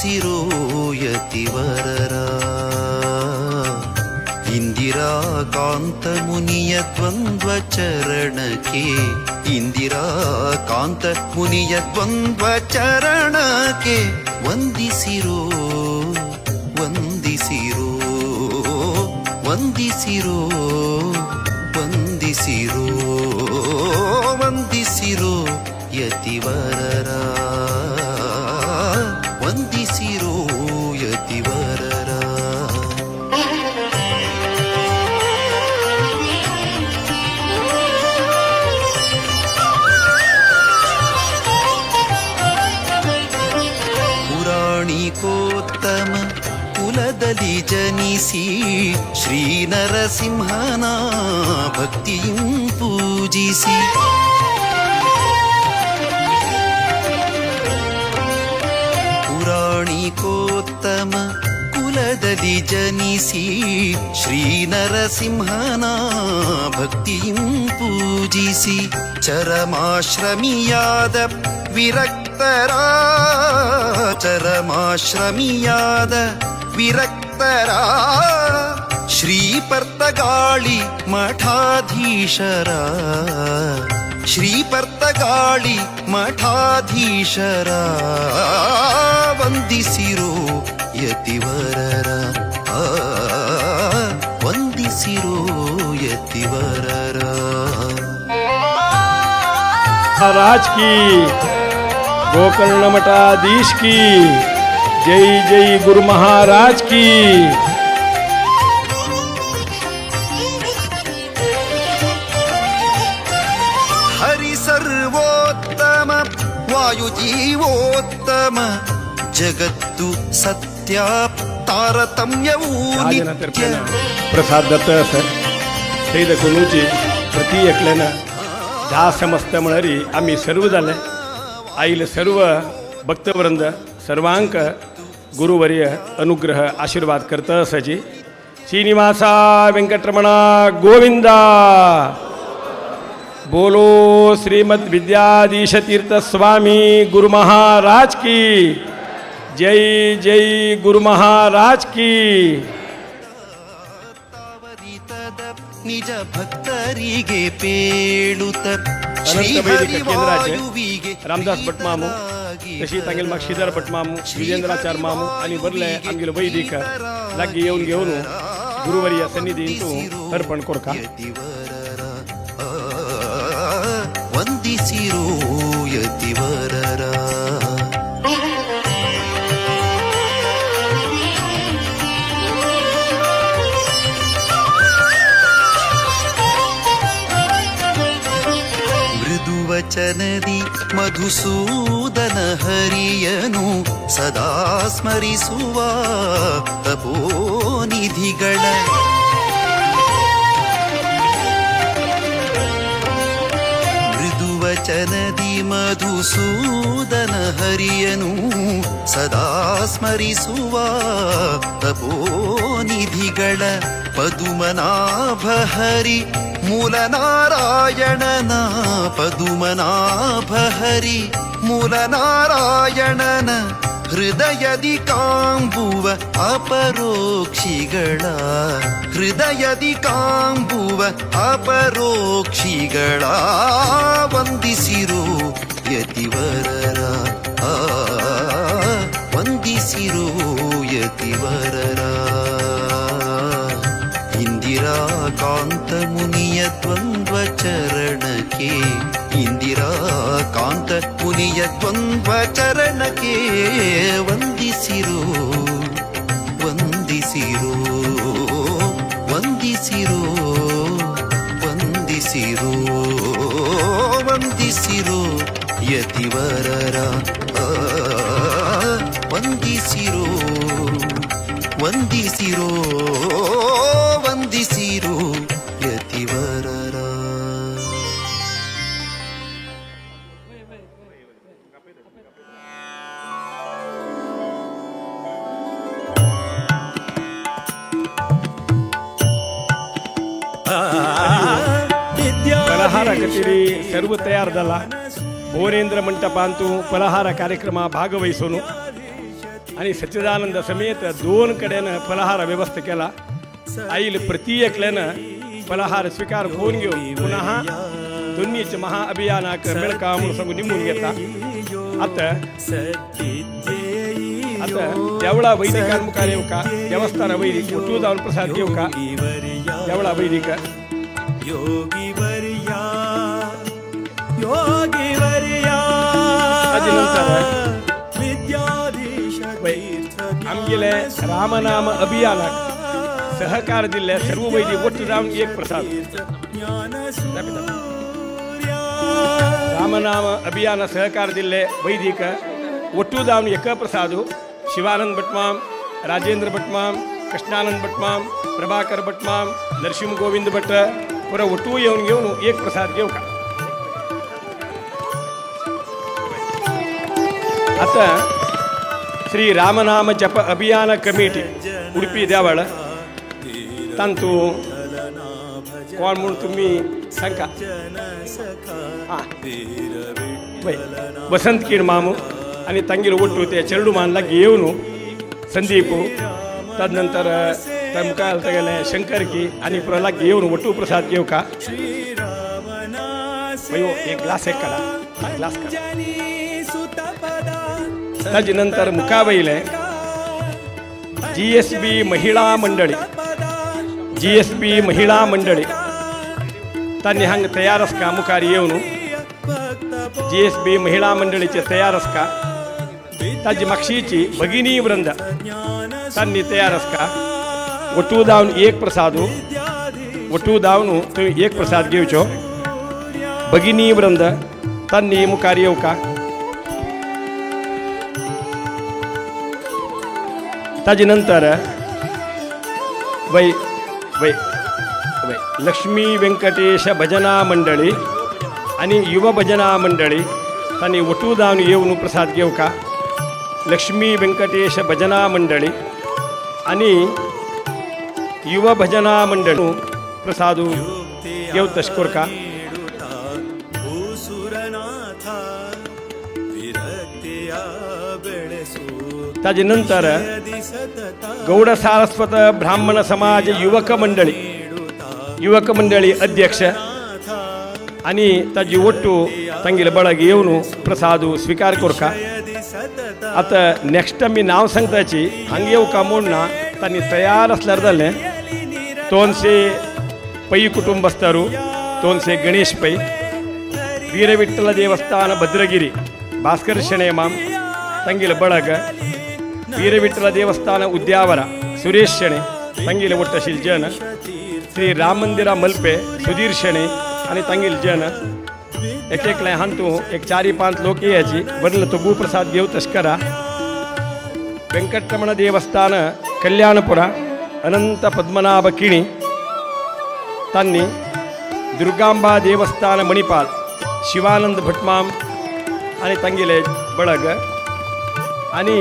ವಂದಿಸಿರೋ ಯತಿವರರ. ಇಂದಿರಾಕಾಂತ ಮುನಿಯ ದ್ವಂದ್ವ ಚರಣಕ್ಕೆ, ಇಂದಿರಾಕಾಂತ ಮುನಿಯ ದ್ವಂದ್ವ ಚರಣಕ್ಕೆ ವಂದಿಸಿರೋ, ವಂದಿಸಿರೋ, ವಂದಿಸಿರೋ, ವಂದಿಸಿರೋ, ವಂದಿಸಿರೋ ಯತಿವರರ, ವಂದಿಸಿರೋ ಯತಿವರರ. ಪುರಾಣಿಕೋತ್ತಮ ಕುಲದಲ್ಲಿ ಜನಿಸಿ ಶ್ರೀ ನರಸಿಂಹನ ಭಕ್ತಿಯಂ ಪೂಜಿಸಿ, ಪುರಾಣಿಕೋತ್ತಮ ಕುಲದಲ್ಲಿ ಜನಿಸಿ ಶ್ರೀ ನರಸಿಂಹನ ಭಕ್ತಿಯಂ ಪೂಜಿಸಿ, ಚರಮಾಶ್ರಮಿಯಾದ ವಿರಕ್ತರ, ಚರಮಾಶ್ರಮಿಯಾದ ವಿರಕ್ತರ ಶ್ರೀ ಪರ್ತಗಾಳಿ ಮಠಾಧೀಶರ, ಶ್ರೀ ಪರ್ತಗಾಳಿ ಮಠಾಧೀಶರ ವಂದಿಸಿರೋ ಯತಿವರರ, ಆ, ವಂದಿಸಿರೋ ಯತಿವರರ. महाराज की, गोकर्ण मठाधीश की जय, जय गुरु महाराज की. ಹರಿ ಸರ್ವೋತ್ತಮ ವಾಯು ಜೀವೋತ್ತಮ ಜಗತ್ತು ಸತ್ಯ ತಾರತಮ್ಯವೂ ह्या ನಿತ್ಯ. प्रसाद दत्त सर थंय देखुनूची प्रति एकल्यान धा समस्त म्हणरी आमी सर्व जाले. आयिल्ले सर्व भक्तवृंद सर्वांक गुरुवर्य अनुग्रह आशीर्वाद करता आसाची. श्रीनिवासा वेंकटरमणा गोविंदा. बोलो श्रीमद विद्याधीश तीर्थ स्वामी गुरु महाराज की जय, जय गुरु महाराज की. ತಾವರಿತದ ನಿಜ ಭಕ್ತರಿಗೆ ಪೇಳುತ್ತ अनंत वैदिक केंद्राचे ಶ್ರೀಹರಿವಾಯುವಿಗೆ रामदास भटमामू, तशी तांगेले म्हाका श्रीधर भटमामू, विजेंद्राचार मामू आनी बरले आमगेले वैदिक लागीं येवन घेवन गुरुवर्य सन्निधींतू अर्पण करता. ಯತಿವರರ, ಆ, ವಂದಿಸಿರೋ ಯತಿವರರ. ಮೃದುವಚನದಿ ಮಧುಸೂದನ ಹರಿಯನು ಸದಾ ಸ್ಮರಿಸುವ ತಪೋನಿಧಿಗಳ, ಮೃದುವಚನದಿ ಮಧುಸೂದನ ಹರಿಯನು ಸದಾ ಸ್ಮರಿಸುವ ತಪೋನಿಧಿಗಳ, ಪದುಮನಾಭ ಹರಿ ಮೂಲನಾರಾಯಣನ, ಪದುಮನಾಭ ಹರಿ ಮೂಲನಾರಾಯಣನ ಹೃದಯದಿ ಕಾಂಬುವ ಅಪರೋಕ್ಷಿಗಳ, ಹೃದಯದಿ ಕಾಂಬುವ ಅಪರೋಕ್ಷಿಗಳ ವಂದಿಸಿರೋ ಯತಿವರರ, ಆ, ವಂದಿಸಿರೋ ಯತಿವರರ. ಇಂದಿರಾಕಾಂತ ಮುನಿಯ ದ್ವಂದ್ವ ಚರಣಕ್ಕೆ, ಇಂದಿರಾಕಾಂತ ಮುನಿಯ ದ್ವಂದ್ವ ಚರಣಕ್ಕೆ ವಂದಿಸಿರೋ, ವಂದಿಸಿರೋ, ವಂದಿಸಿರೋ, ವಂದಿಸಿರೋ, ವಂದಿಸಿರೋ ಯತಿವರರ, ಆ, ವಂದಿಸಿರೋ, ವಂದಿಸಿರೋ, ವಂದಿಸಿರೋ ಯತಿವರರ. फलाहारा कचेरी सर्व तयार झाला. भुवनेंद्र मंटपांतू फलाहार कार्यक्रमा भागवहिसून आनी सच्चिदानंद समेत दोन कडेन फलाहार व्यवस्था केला. आईल प्रति एकल्यान फलाहार स्वीकार करून घेवन पुनः दोन्हीच महाअभियानाक मेळका म्हणून सांगून निमून घेता. आता आता देवळा वैदिकान मुखार येवका, देवस्थान वैदिक ಒಟ್ಟು जावन प्रसाद घेवका. देवळा वैदिक योगिवर्या योगिवर्या ताजे नंतर विद्याधीश आमगेले रामनाम अभियानाक सहकार दिल्ले सर्व वैदिक ಒಟ್ಟು जावन एक प्रसाद. रामनाम अभियान सहकार दिल्ले वैदिक ಒಟ್ಟು जावन एक प्रसाद. शिवानंद भटमाम, राजेंद्र भटमाम, कृष्णानंद भटमाम, प्रभाकर भटमाम, नरसिंह गोविंद भट पुरा ಒಟ್ಟು येवन घेवन एक प्रसाद घेवका. आता श्री रामनाम जप अभियान कमिटी उडपी देवळ तांतू कोण म्हूण तुमी सांगा. हां वसंत किण मामू आनी तांगेर ಒಟ್ಟು ते चेरडुमान लागीं येवन संदीप, तदनंतर मुखार तेगेले शंकर की आनी पुरो लागीं येवन ಒಟ್ಟು प्रसाद घेवका. अयो एक ग्लास एक काडा, ग्लास काडा. ताजे नंतर मुखा वयले GSB महिळा मंडळी, GSB महिळा मंडळी तांणी हांगा तयार आसका मुखार येवन. GSB महिळा मंडळीचे तयार आसका. ताजी मागशीची भगिनी वृंद तांणी तयार आसका. ಒಟ್ಟು जावन एक प्रसाद, ಒಟ್ಟು जावन थंय एक प्रसाद घेवचो. भगिनी वृंद तांणी मुखार येवका. ताजे नंतर वै वै वै लक्ष्मी वेंकटेश भजना मंडळी आनी युव भजना मंडळी तांणी ಒಟ್ಟು जावन येवन प्रसाद घेवका. लक्ष्मी वेंकटेश भजना मंडळी आनी युव भजना मंडळी प्रसाद घेव तशें करका. ताजे नंतर गौड सारस्वत ब्राह्मण समाज युवक मंडळी, युवक मंडळी अध्यक्ष आनी ताजी ಒಟ್ಟು तांगेले बळग येवन प्रसाद स्वीकार करका. आतां नेक्स्ट आमी नांव सांगताची हांगा येवका म्हूण ना, तांणी तयार आसल्यार जालें. तोनसे पै कुटुंबस्थರು, तोनसे गणेश पै, ವೀರವಿಠಲ ದೇವಸ್ಥಾನ ಭದ್ರಗಿರಿ ಭಾಸ್ಕರ್ ಶೆಣೆ ಮಾಮ್ ತಂಗಿಲ ಬಳಗ, ವೀರವಿಠಲ ದೇವಸ್ಥಾನ ಉದ್ಯಾವರ ಸುರೇಶ್ ಶೆಣೆ ತಂಗಿಲ ಒಟ್ಟಶೀಲ್ ಜನ, ಶ್ರೀ ರಾಮ ಮಂದಿರ मल्पे सुधीर शेणे आनी तांगेले जन एक एकले हांतू एक 4-5 लोक याची बदल तो भूप्रसाद घेव तशें करा. वेंकटरमण देवस्थान कल्याणपुरा अनंत पद्मनाभ किणी तांणी, दुर्गांबा देवस्थान मणिपाल शिवानंद भटमाम आनी तांगेले बळग आनी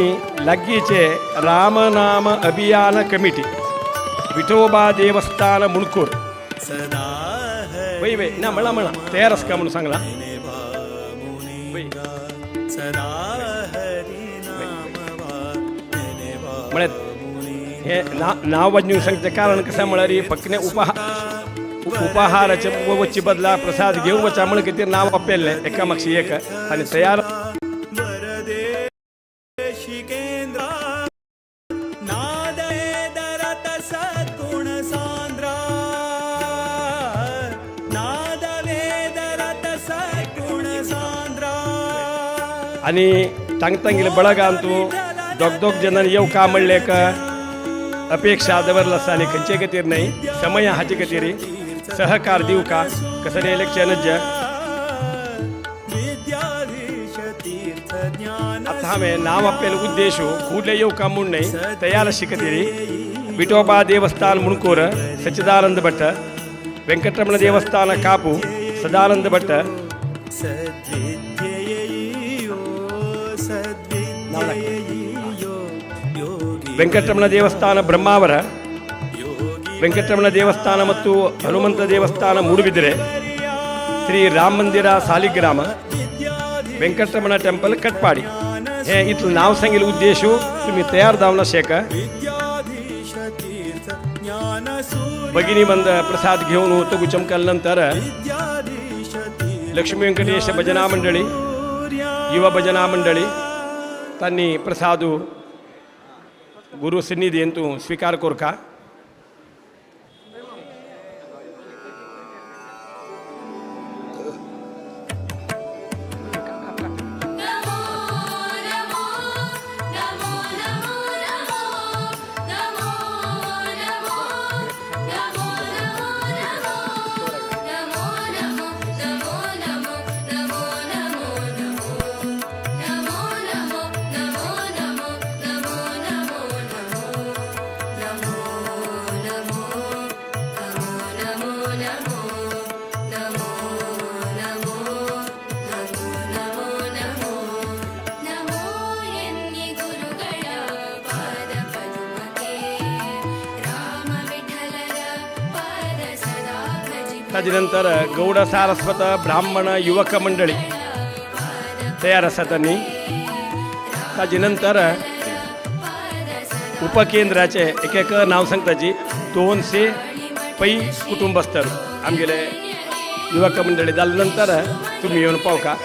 लागींचे रामनाम अभियान कमिटी विठोबा देवस्थान मुणकूर. वय वय ना म्हणा म्हणा तयार आसका म्हणून सांगला. म्हळ्यार हे नाव वाजून सांगचें कारण कशें म्हळ्यार फक्त उपहाराचे वच्चे बदला प्रसाद घेवन वचा म्हण कितें नांव वापरलें एका मागशी एक आनी तयार. आनी तांग तांगेले बळगान तूं दोग दोग जणांनी येवका म्हणलें का अपेक्षा दवरला आसा आनी खंयचे खातीर न्हय समय हाचे खातीर सहकार दिवका कसं इलेक्शन. आतां हांवें नांव आपलेलो उद्देश कुडले येवका म्हूण न्हय तयार आशिल्ले खातीर विठोबा देवस्थान मुणकूर सच्चिदानंद भट, वेंकटरमण देवस्थान कापू सदानंद भट, ವೆಂಕಟರಮಣ ದೇವಸ್ಥಾನ ಬ್ರಹ್ಮಾವರ, ವೆಂಕಟರಮಣ ದೇವಸ್ಥಾನ ಮತ್ತು ಹನುಮಂತ ದೇವಸ್ಥಾನ ಮೂಡುಬಿದಿರೆ, ಶ್ರೀ ರಾಮ ಮಂದಿರ ಸಾಲಿಗ್ರಾಮ, ವೆಂಕಟರಮಣ ಟೆಂಪಲ್ ಕಟ್ಪಾಡಿ. हे इतलें नांव सांगिल्लो उद्देश तुमी तयार जावन शेक भगिनी मंद प्रसाद घेवन तगू चमकल नंतर लक्ष्मी वेंकटेश भजना मंडळी युवा भजना मंडळी तांणी प्रसाद गुरु सन्निधींतू स्वीकार करका. ताजे नंतर गौड सारस्वत ब्राह्मण युवक मंडळी तयार आसा तांणी. ताजे नंतर उपकेंद्राचे एक एक नांव सांगताची 200 पै कुटुंबस्थर आमगेले युवक मंडळी जाले नंतर तुमी येवन पावका.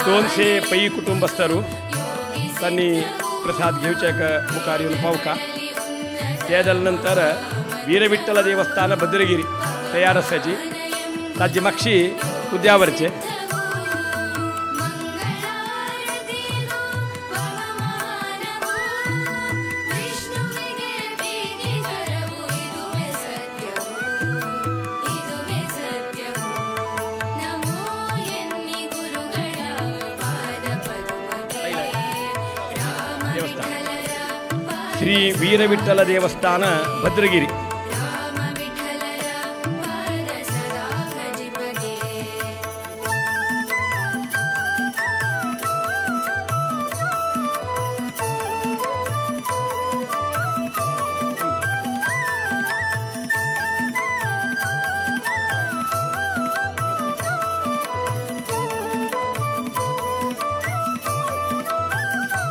दोनशे पै कुटुंबस्थरू त्यांनी प्रसाद घेवचे मुखार येवन पावका. ते जाले नंतर वीरविठ्ठल देवस्थान भद्रगिरी तयार आसाची ताजी मागशी उद्यावरचे. श्री वीरविठ्ठल देवस्थान भद्रगिरी.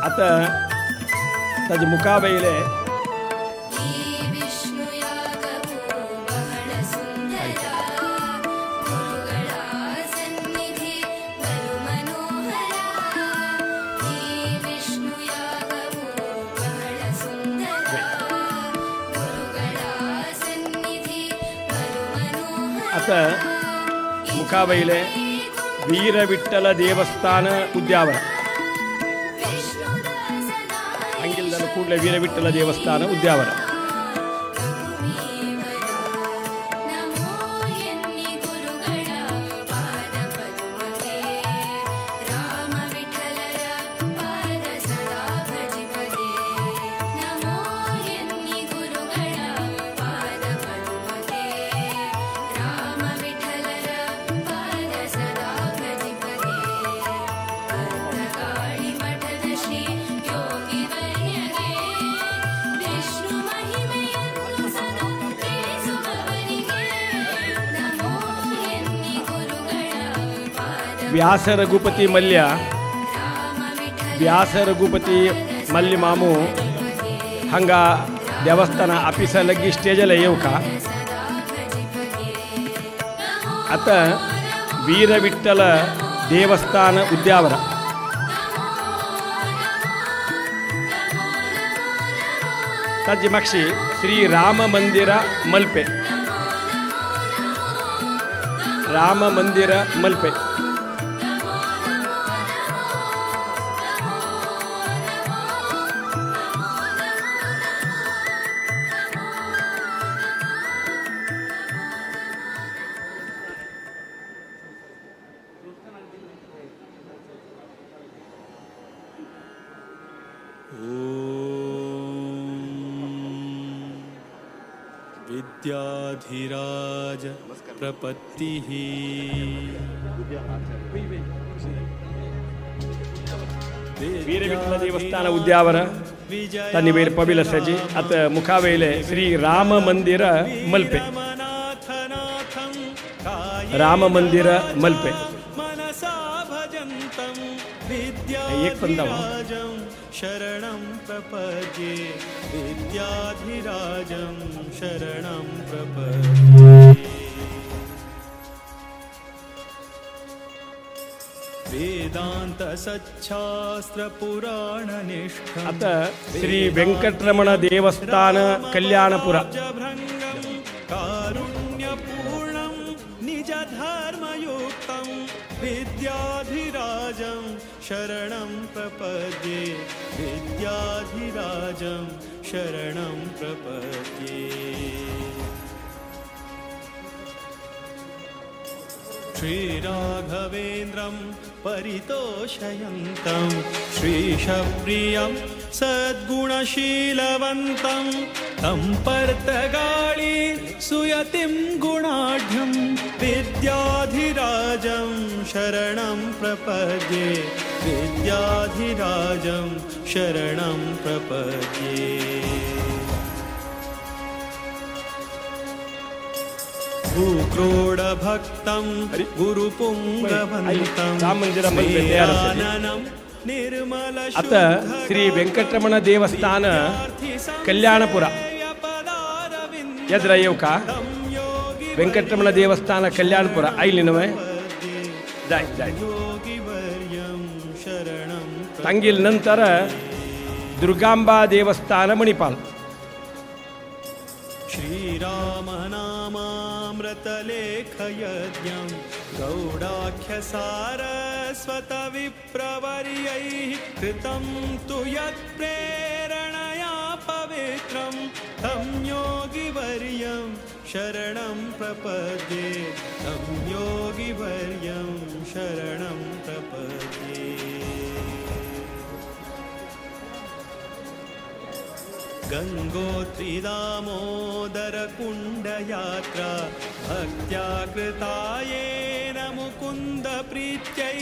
आता ताजे मुखा वयले आता मुखावयले वीरविठ्ठल देवस्थान उद्यावर अंगिल्दल ಕೂಡಲೇ ವೀರವಿಠ್ಠಲ ದೇವಸ್ಥಾನ ಉದ್ಯಾವರ. व्यास रघुपती मल्य व्यास रघुपती मल्य मामू हंगा देवस्थान ऑफिसा लगी स्टेजला येवका. आता वीरविठ्ठल देवस्थान उद्यावर. ताजी मागशी श्री राम मंदिर मल्पे राम मंदिर मल्पे. विद्याधिराज प्रपत्तिः. वीरविठ्ठल देवस्थान उद्यावर तांणी वयर पबिल आसाची. आतां मुखावयले श्री राम मंदिर मल्पे, राम मंदिर मल्पे. मनसा भजन्तं एक पण दावा. विद्याधिराजं शरणं प्रपद्ये, विद्याधिराजं शरणं प्रपद्ये. वेदान्त सच्छास्त्र पुराणनिष्ठं आता श्री वेंकटरमण देवस्थान कल्याणपुर. भृङ्गं कारुण्यपूर्णं निजधर्मयुक्तं विद्याधिराजं शरणं प्रपद्ये, विद्याधिराजं शरणं प्रपद्ये. श्रीराघवेन्द्रं परितोषयन्तं श्रीशप्रियं सद्गुणशीलवन्तं तं पर्तगाळी सुयतिं गुणाढ्यं विद्याधिराजं शरणं प्रपद्ये, विद्याधिराजं शरणं प्रपद्ये. भूक्रोडभक्तं गुरुपुङ्गवन्तं राम मंदिरामध्ये तयार असायचे. श्रीराननं निर्मल आता श्री वेंकटरमण देवस्थान कल्याणपुರ ಎದ್ರ येऊ का? वेंकटरमण देवस्थान कल्याणपुರ आयली न्हय? जाय जाय. योगिवर्यं शरणं. तांगेल नंतर दुर्गांबा देवस्थान मणिपाल. श्रीरामनामामृतलेखयज्ञं गौडाख्यसारस्वतविप्रवर्यैः कृतं तु यत्प्रेरणया पवित्रं तं योगिवर्यं शरणं प्रपद्ये, तं योगिवर्यं शरणं प्रपद्ये. गङ्गोत्रिदामोदरकुण्डयात्रा भक्त्या कृता येन मुकुन्दप्रीत्यै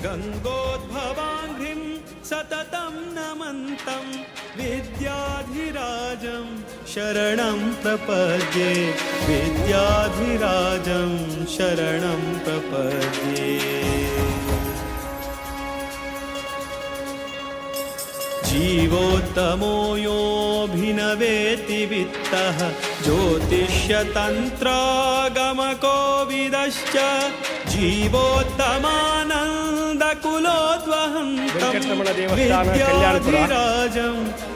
गङ्गोद्भवाङ्घ्रिं सततं नमन्तं विद्याधिराजं शरणं प्रपद्ये, विद्याधिराजं शरणं प्रपद्ये. जीवोत्तमो योऽभिनवेति वित्तः ज्योतिष्यतन्त्रागमकोविदश्च जीवोत्तमानन्दकुलोद्वहन्तं वेंकटरमण देवस्थान कल्याणपुर. विद्याधिराजं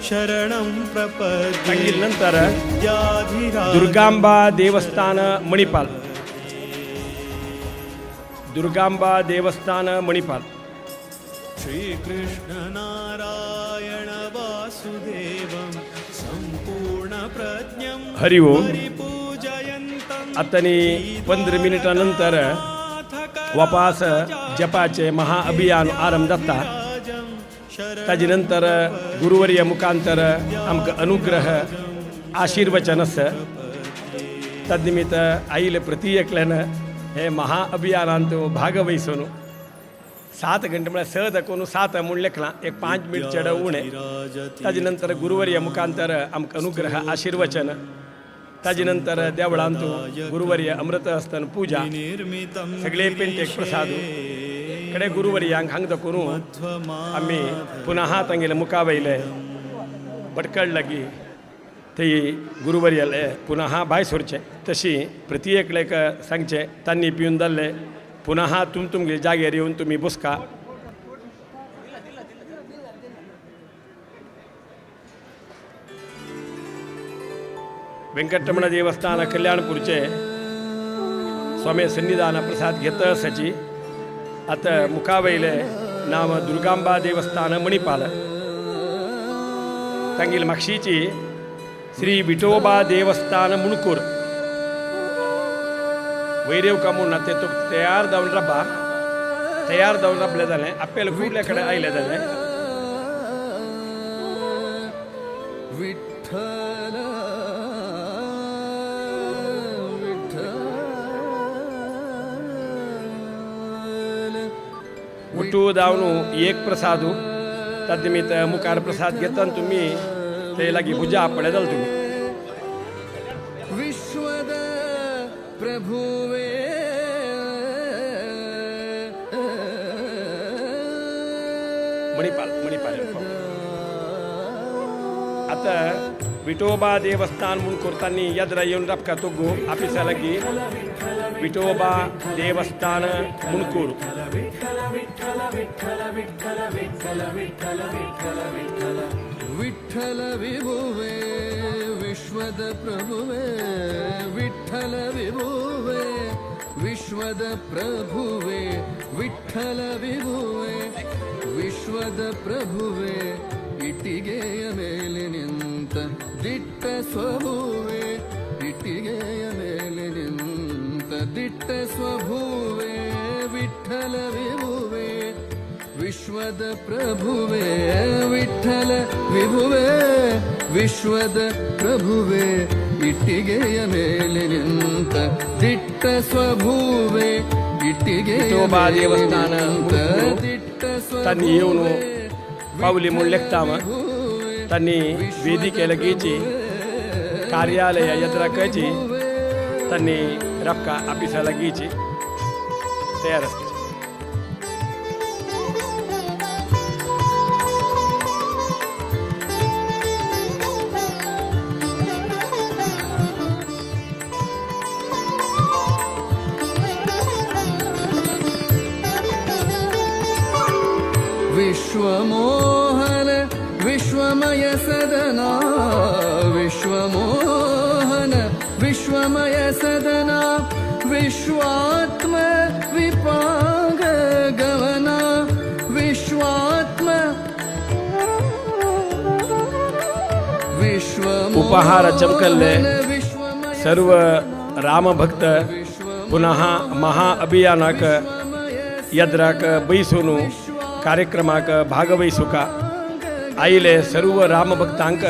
शरणं प्रपद्ये, तांगेल नंतर विद्याधिराजं. दुर्गांबा देवस्थान मणिपाल, दुर्गांबा देवस्थान मणिपाल. श्रीकृष्णनारायण वासुदेवं सम्पूर्णप्रज्ञं हरि ओम. परिपूजयन्तं आता 15 मिनिटानंतर वापास जपाचे महाअभियान आरंभ जाता. ताजे नंतर गुरुवर्य मुखांतर आमकां अनुग्रह आशीर्वचन आसा. तद्निमित्त आयिल्ले प्रति एकल्यान हे महाअभियानांत भाग वहिसून 7 घंटे म्हळ्यार 6 दाखोवन 7 म्हूण लेखलां, एक 5 मिनट चेड उणें. ताजे नंतर गुरुवर्य मुखांतर आमकां अनुग्रह आशीर्वचन, ताजे नंतर देवळांत गुरुवर्य अमृत हस्तन पूजा, निर्मितं सगळे पेंटेक प्रसाद कडे गुरुवर्यांक हांगा दाखोवन आमी पुनः तांगेले मुखा वयले भटकळ लागी ती गुरुवर्याले पुनः भायर सरचें. तशी प्रति एकल्याक सांगचें तांणी पिवन जाल्ले पुनः तुम तुमगे जाग्यार येवन तुमी बसका. वेंकटरमण देवस्थान कल्याणपूरचे स्वामी सन्निधान प्रसाद घेत आसाची. आतां मुखा वयले नांव दुर्गांबा देवस्थान मणिपाल. तांगेली मागशीची श्री विठोबा देवस्थान मुणकूर. वयर येवका म्हूण ना ते तुका तयार जावन राबा. तयार जावन राबलें जालें आपेल कुडल्या कडेन आयलें जालें. विठ्ठल. पुट्टू दावनु एक प्रसादू तद्निमित्त मुखार प्रसाद घेता तुम्ही ते लागी पूजा पळयताल तुम्ही. विश्वद प्रभुवे मणिपाल मणिपाल. आता विठोबा देवस्थान म्हणून करताना यात्रा येवन राबका तुगो ऑफिसा लागी विठोबा देवस्थान मुणकूर. विठ्ठल विभुवे विश्वद प्रभुवे विठ्ठल विभुवे विश्वद प्रभुवे विठ्ठल विभुवे विश्वद प्रभुवे ಇಟ್ಟಿಗೆಯ ಮೇಲೆ ನಿಂತ ದಿಟ್ಟ ಸ್ವಭುವೆ ಇಟ್ಟಿಗೆಯ ಮೇಲೆ ನಿಂತ ದಿಟ್ಟ ಸ್ವಭುವೆ ವಿಠಲ ವಿಭುವೆ ವಿಶ್ವದ ಪ್ರಭುವೆ ವಿಠಲ ವಿಭುವೆ ವಿಶ್ವದ ಪ್ರಭುವೆ ಇಟ್ಟಿಗೆಯ ಮೇಲೆ ನಿಂತ ದಿಟ್ಟ ಸ್ವಭುವೆ ಇಟ್ಟಿಗೆಯ ವಿಠೋಬಾ ದೇವಸ್ಥಾನ ದಿಟ್ಟ तांणी येवन पावली म्हूण लेखता तांणी वेदिके लागीची कार्यालय यात्रा करची तांणी राबका ऑफिसा लागीची तयार आसची. विश्वमोहन विश्वमय सदना विश्वमोहन विश्वमय सदना विश्वात्म विपांग गवना विश्वात्म विश्व उपहार चमकल्ले सर्व रामभक्त पुनः महाअभियानाक यद्राक बैसून कार्यक्रमाक भागवहिसुका आयिले सर्व रामभक्तांक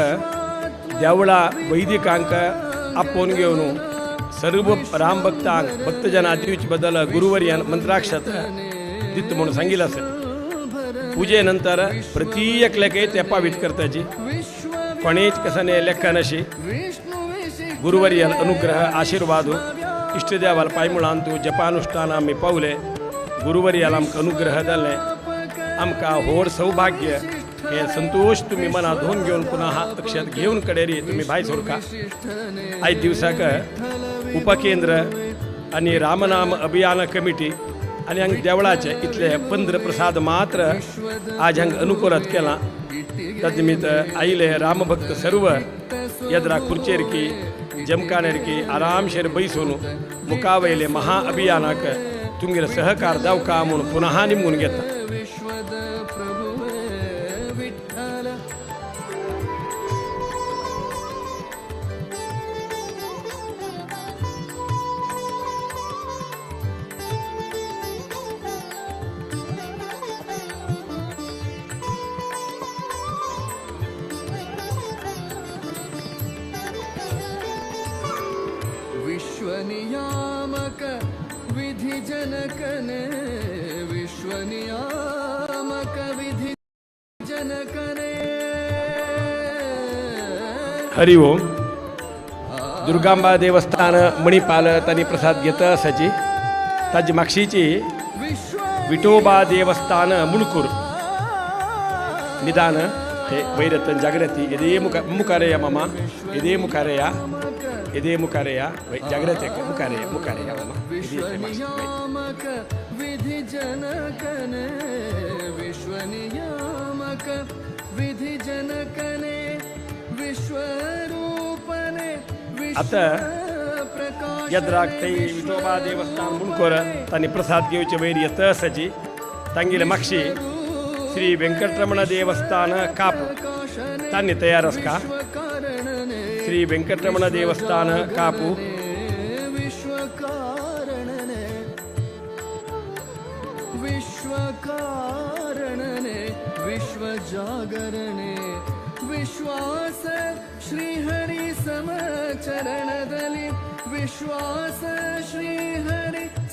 देवळा वैदिकांक आपोवन घेवन सर्व रामभक्तांक भक्तजना दिवचे बदल गुरुवर्यान मंत्राक्षत दित म्हणून सांगितलं आसा. पुजे नंतर प्रति एकल्याकय तेपावीत करताची कोणेच कसाने लेखनाशी गुरुवर्यान अनुग्रह आशीर्वाद इष्टदेवाल पायमुळान तूं जपानुष्ठान आमी पावले गुरुवर्याल आमकां अनुग्रह जाले आमकां व्हड सौभाग्य हे संतोष तुम्ही मनात धुवून घेवन पुन्हा अक्षत घेवन कडेरी तुम्ही भायर सोरका. आयज दिवसाक उपकेंद्र आनी रामनाम अभियान कमिटी आनी हांगा देवळाचे इतले 15 प्रसाद मात्र आज हांगा अनुकूलत केला. तद्निमित्त आयिले रामभक्त सर्व येद्रा खुर्चेरकी जमकानेरकी आरामशेर बैसून मुखावयले महाअभियानाक तुमगेले सहकार दावका म्हूण पुनः निमगून घेता. विश्वनियामक विधि जनकने विश्वनियामक विधि जनकने. हरि ओम. दुर्गांबा देवस्थान मणिपाल तांणी प्रसाद घेता आसाची ताजी मागशीची विठोबा देवस्थान मुणकूर निदान हे वैरतन जागृती येदे मुखारया मामा येदे मुखारया येदे मुखारया जागृती मुखारया मुखारया मामा. विश्वनियामक विधि जनकने विश्वनियामक विधि जनकने विश्वरूपने आता यद्राक थंय विठोबा देवस्थान मुणकोर तांणी प्रसाद घेवचे वयर येता आसाची तांगेले मागशी श्री वेंकटरमण देवस्थान काप तांणी तयार आसका. श्री वेंकटरमण देवस्थान कापू विश्वकारणने विश्वकारणने विश्वजागरणे विश्वास श्रीहरि समचरणदलि विश्वास श्रीहरि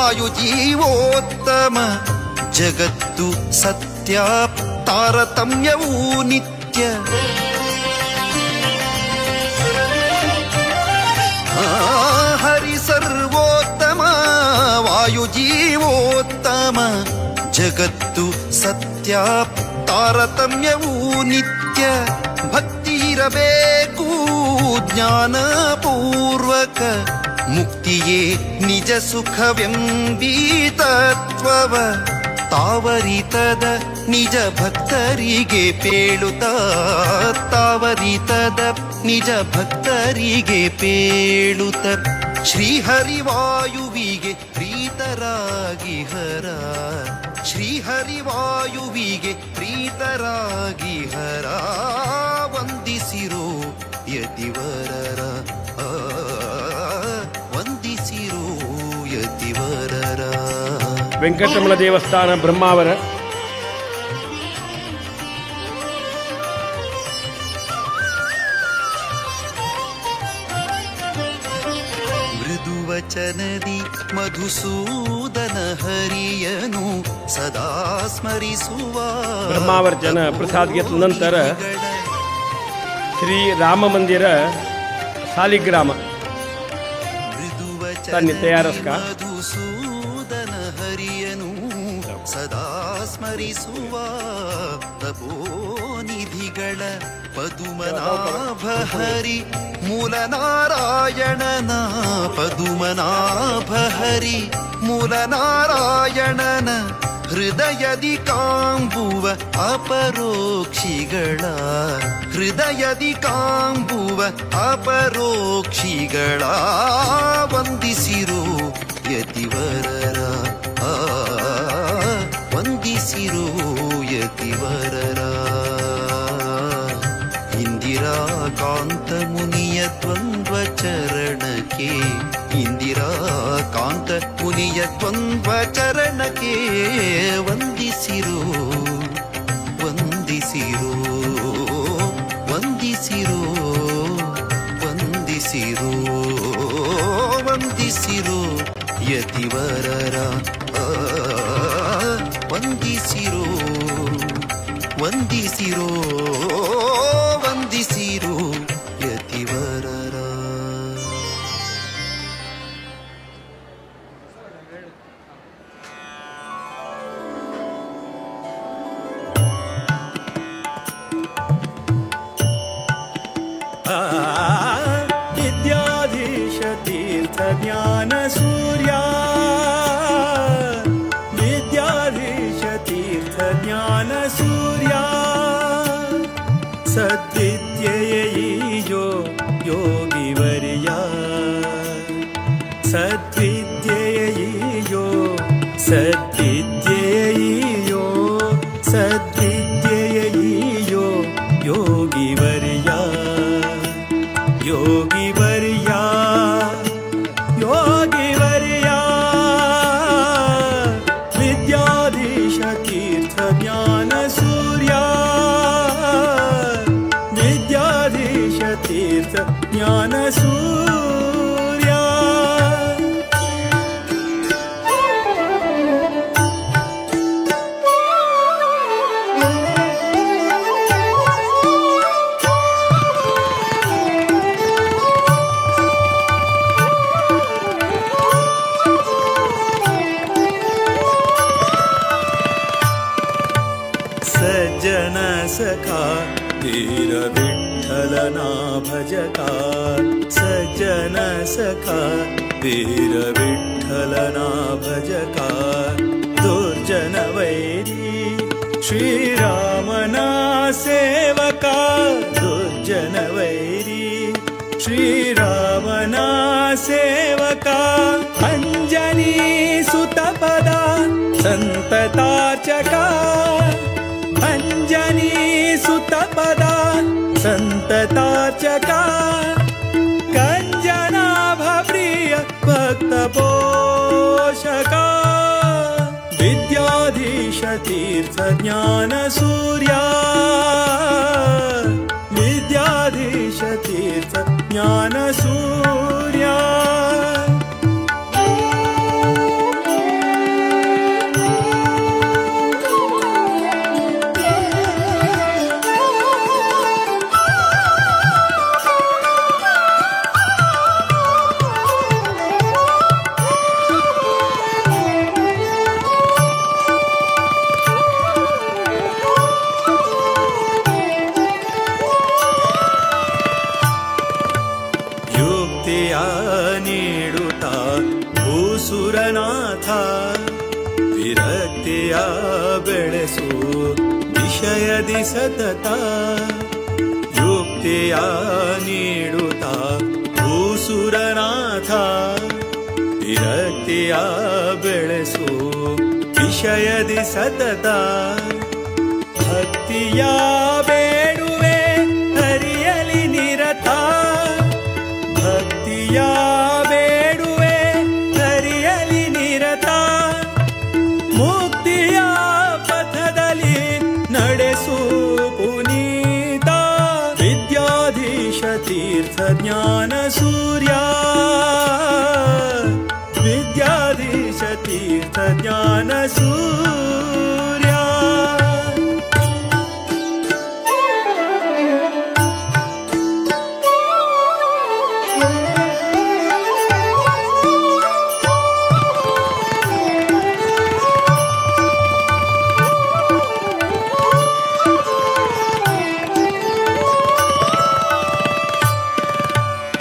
ವಾಯುಜೀವೋತ್ತಮ ಜಗತ್ತು ಸತ್ಯ ತಾರತಮ್ಯವೂ ನಿತ್ಯ. ಹರಿ ಸರ್ವೋತ್ತಮ ವಾಯುಜೀವೋತ್ತಮ ಜಗತ್ತು ಸತ್ಯ ತಾರತಮ್ಯವೂ ನಿತ್ಯ. ಭಕ್ತಿ ಇರಬೇಕು ಜ್ಞಾನಪೂರ್ವಕ ಮುಕ್ತಿಯೇ ನಿಜ ಸುಖವೆಂಬೀ ತತ್ವವ ತಾವರಿತದ ನಿಜ ಭಕ್ತರಿಗೆ ಪೇಳುತ್ತ, ತಾವರಿತದ ನಿಜ ಭಕ್ತರಿಗೆ ಪೇಳುತ್ತ, ಶ್ರೀಹರಿವಾಯುವಿಗೆ ಪ್ರೀತರಾಗಿ ಹರ, ಶ್ರೀಹರಿವಾಯುವಿಗೆ ಪ್ರೀತರಾಗಿ ಹರ, ವಂದಿಸಿರೋ ಯತಿವರರ, ವಂದಿಸಿರೋ ಯತಿವರರ. ವೆಂಕಟರಮಣ ದೇವಸ್ಥಾನ ಬ್ರಹ್ಮಾವರ. ಮೃದುವಚನದಿ ಮಧುಸೂದನ ಹರಿಯನು ಸದಾ ಸ್ಮರಿಸುವ. ಬ್ರಹ್ಮಾವರ ಜನ ಪ್ರಸಾದ್ ಗೆದ್ದ ನಂತರ ಶ್ರೀ ರಾಮ ಮಂದಿರ ಸಾಲಿಗ್ರಾಮ ತನ್ನಿ ತಯಾರಸ್ಕ. ಮಧುಸೂದನ ಹರಿಯನು ಸದಾ ಸ್ಮರಿಸುವ ತಪೋನಿಧಿಗಳ ಪದುಮನಾಭ ಹರಿ ಮೂಲನಾರಾಯಣನ, ಪದುಮನಾಭ ಹರಿ ಮೂಲನಾರಾಯಣನ ಹೃದಯದಿ ಕಾಂಬುವ ಅಪರೋಕ್ಷಿಗಳ, ಹೃದಯದಿ ಕಾಂಬುವ ಅಪರೋಕ್ಷಿಗಳ, ವಂದಿಸಿರೋ ಯತಿವರರ, ಆ ವಂದಿಸಿರೋ ಯತಿವರರ. ಇಂದಿರಾಕಾಂತ ಮುನಿಯ ದ್ವಂದ್ವ ಚರಣಕ್ಕೆ, ಇಂದಿರಾಕಾಂತ ಮುನಿಯ ದ್ವಂದ್ವ ಚರಣಕ್ಕೆ ವಂದಿಸಿರೋ, ವಂದಿಸಿರೋ, ವಂದಿಸಿರೋ, ವಂದಿಸಿರೋ, ವಂದಿಸಿರೋ ಯತಿವರರ, ಆ, ವಂದಿಸಿರೋ, ವಂದಿಸಿರೋ, ವಂದಿಸಿರೋ ಯತಿವರರ. ವಿದ್ಯಾಧೀಶ ತೀರ್ಥ ಜ್ಞಾನ ಸೂರ್ಯ, ವಿದ್ಯಾಧೀಶ ತೀರ್ಥ ಜ್ಞಾನ ಸೂರ್ಯ, ಸದ್ವಿದ್ಯೆಯ ಈಜೋ ಯೋಗಿವರ್ಯ, ಸದ್ವಿದ್ಯೆಯ ಈಜೋ, ಸದ್ವಿದ್ಯೆಯ ಈಯೋ, ಸದ್ವಿದ್ಯೆಯ ಈಯೋ ಯೋಗಿವರ್ಯ, ಯೋಗಿವರ್ಯ, ಯೋಗಿವರ್ಯ. ವಿದ್ಯಾಧೀಶ ತೀರ್ಥ ಜ್ಞಾನ ಸೂರ್ಯ, ವಿದ್ಯಾಧೀಶ ತೀರ್ಥ ಜ್ಞಾನ ಸೂರ್ಯ. सज्जन सखा वीर विठ्ठलना भजका, सज्जन सखा वीर विठ्ठलना भजका, दुर्जन वैरी श्रीरामना सेवका, दुर्जन वैरी श्रीरामना सेवका, अंजनी सुतपदा संततार्चका, अंजनी सुतपदा संततार्चका, कंजनाभ प्रिय भक्त पोषका, विद्याधीश तीर्थ ज्ञान सूर्या, विद्याधीश तीर्थ ज्ञान सूर्या. ಭೂಸುರನಾಥ ವಿರಕ್ತಿಯ ಬೆಳೆಸು ವಿಷಯದಿ ಸತತ ಯುಕ್ತಿಯ ನೀಡುತ್ತ ಭೂಸುರನಾಥ ವಿರಕ್ತಿಯ ಬೆಳೆಸು ವಿಷಯದಿ ಸತತ ಭಕ್ತಿಯ ಬೇಡುವೆ ಹರಿಯಲಿ ನಿರತ ಭಕ್ತಿಯ ಬೇಡುವೆ ಹರಿಯಲಿ ನಿರತ ಮುಕ್ತಿಯ ಪಥದಲ್ಲಿ ನಡೆಸು ಪುನೀತ ವಿದ್ಯಾಧೀಶ ತೀರ್ಥ ಜ್ಞಾನ ಸೂರ್ಯ ವಿದ್ಯಾಧೀಶ ತೀರ್ಥ ಜ್ಞಾನ ಸೂರ್ಯ.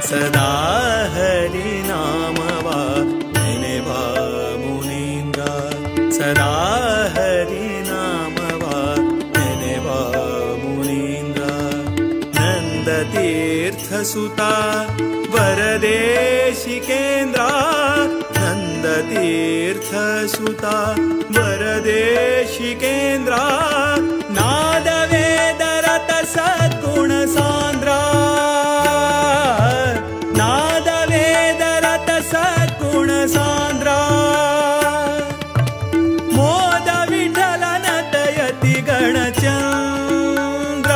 ಸದಾ ಹರಿನಾಮವ ನೆನೆವ ಮುನೀಂದ್ರ ಸದಾ ಹರಿನಾಮವ ನೆನೆವ ಮುನೀಂದ್ರ ನಂದ ತೀರ್ಥಸುತ ವರದೇಶಿಕೇಂದ್ರ ನಂದ ತೀರ್ಥಸುತ ವರದೇಶಿಕೇಂದ್ರ ನಾದ ವೇದ ರತ ಸದ್ಗುಣ ಸಾಂದ್ರ ನಾದ ವೇದ ರತ ಸದ್ಗುಣ ಸಾಂದ್ರ ಮೋದ ವಿಠಲನ ತಯತಿ ಗಣಚಂದ್ರ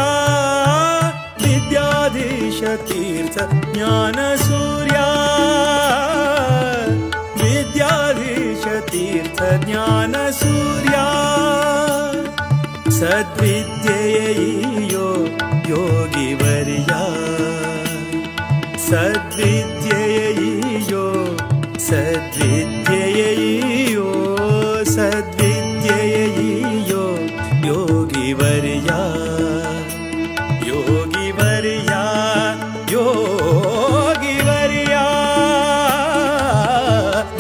ವಿದ್ಯಾಧೀಶ ತೀರ್ಥ ಜ್ಞಾನ ಸೂರ್ಯ ವಿದ್ಯಾಧೀಶ ತೀರ್ಥ ಜ್ಞಾನ ಸೂರ್ಯ ಸದ್ವಿದ್ಯೆಯೋ ಯೋಗಿವರ್ಯ ಸದ್ವಿದ್ಯೆಯೋ ಸದ್ವಿದ್ಯೆಯೋ ಸದ್ವಿದ್ಯೆಯೋ ಯೋಗಿವರ್ಯ ಯೋಗಿವರ್ಯ ಯೋಗಿವರ್ಯ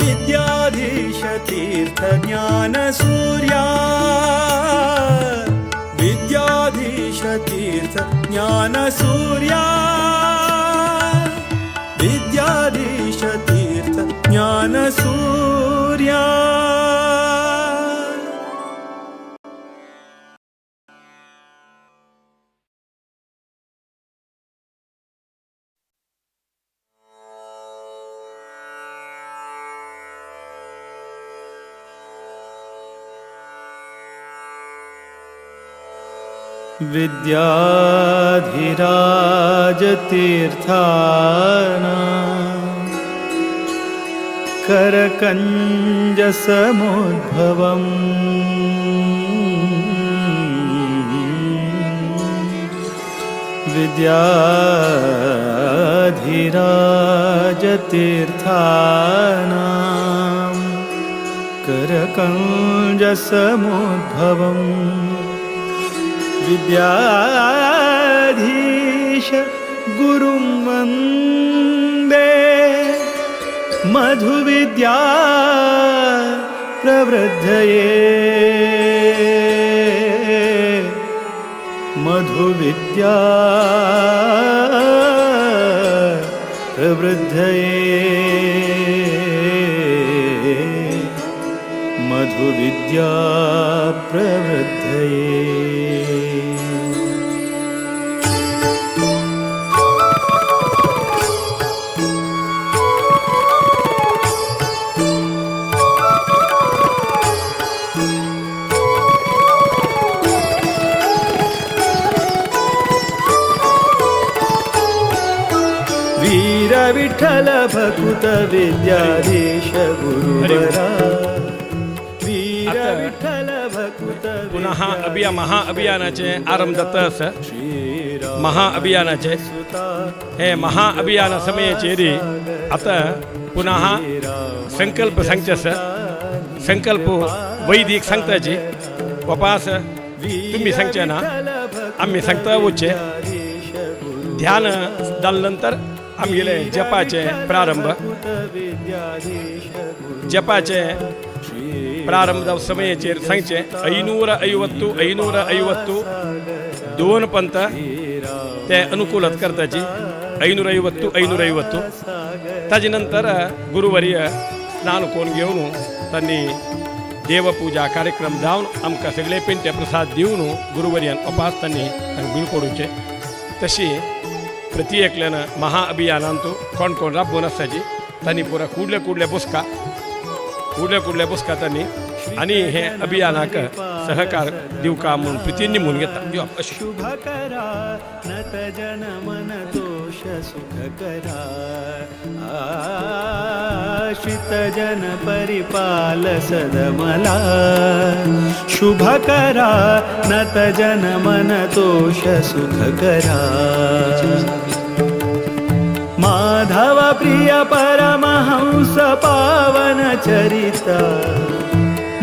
ವಿದ್ಯಾಧೀಶ ತೀರ್ಥ ಜ್ಞಾನ ಸೂರ್ಯ ವಿದ್ಯಾಧೀಶ ತೀರ್ಥ ಜ್ಞಾನ ಸೂರ್ಯ ವಿದ್ಯಾಧೀಶ ತೀರ್ಥ ಜ್ಞಾನ ಸೂರ್ಯ. विद्याधिराजतीर्थाना करकञ्जसमुद्भवम् विद्याधिराजतीर्थानां करकञ्जसमुद्भवम् विद्याधीश गुरुं वन्दे मधुविद्या प्रवृद्धये मधुविद्या प्रवृद्धये मधुविद्या प्रवृद्धये. वीर विठ्ठल भकुत विद्याधीश गुरुवरा वीर विठ्ठल भकुत पुन्हा महाअभियानाचे आरंभ जाता आसा. महाअभियानाचे हे महाअभियाना समयाचेर आतां पुन्हा संकल्प सांगचे आसा. संकल्प वैदीक सांगताची वपास तुमी सांगचे ना, आमी सांगता वचचे. ध्यान जाले नंतर आमगेले जपाचे प्रारंभ जपाचे प्रारंभ जावं समयाचेर सांगचें 550 550 दोन पंत ते अनुकूलत करताची 550 550. ताजे नंतर गुरुवर्य स्नान करून घेवन तांणी देवपूजा कार्यक्रम जावन आमकां सगळे पिंटे प्रसाद दिवन गुरुवर्यान उपास तांणी बिळकोडूचे. तशी प्रति एकल्यान महाअभियानांतू कोण कोण राबोवन आसताची तांणी पुरा कुडले कुडले बसका कुडले कुडले बसका तांणी आनी हे अभियानाक सहकार दिवका म्हूण प्रितीन म्हणून घेता दिवप अशें. शुभ करा नत जन मन दोष सुख करा आश्रित जन परिपाल सदमला. शुभ करा नत जन मन दोष सुख करा. माधव प्रिय परमहंस पावन चरिता.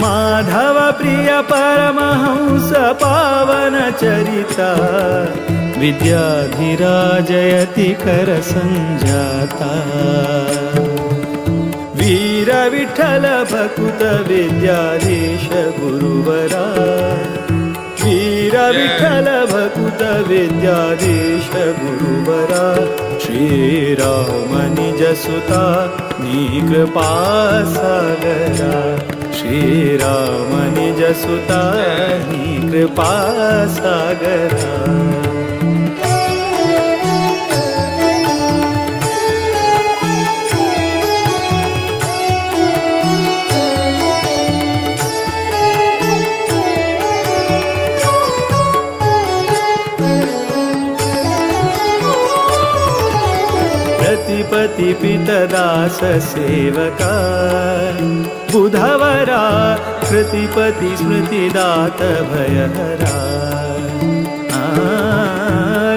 माधव प्रिय परमहंस पावन चरिता. विद्याधिराजयति कर संजाता. वीर विठ्ठल भकुत विद्याधीश गुरुवरा. वीर विठ्ठल भकुत विद्याधीश गुरुवरा. श्रीराम निज सुता नी कृपा सागरा. श्रीराम निज सुता नी कृपा सागरा. रतिपति पितदास सेवका बुधवरा. कृतिपति स्मृतिदात भयहरा.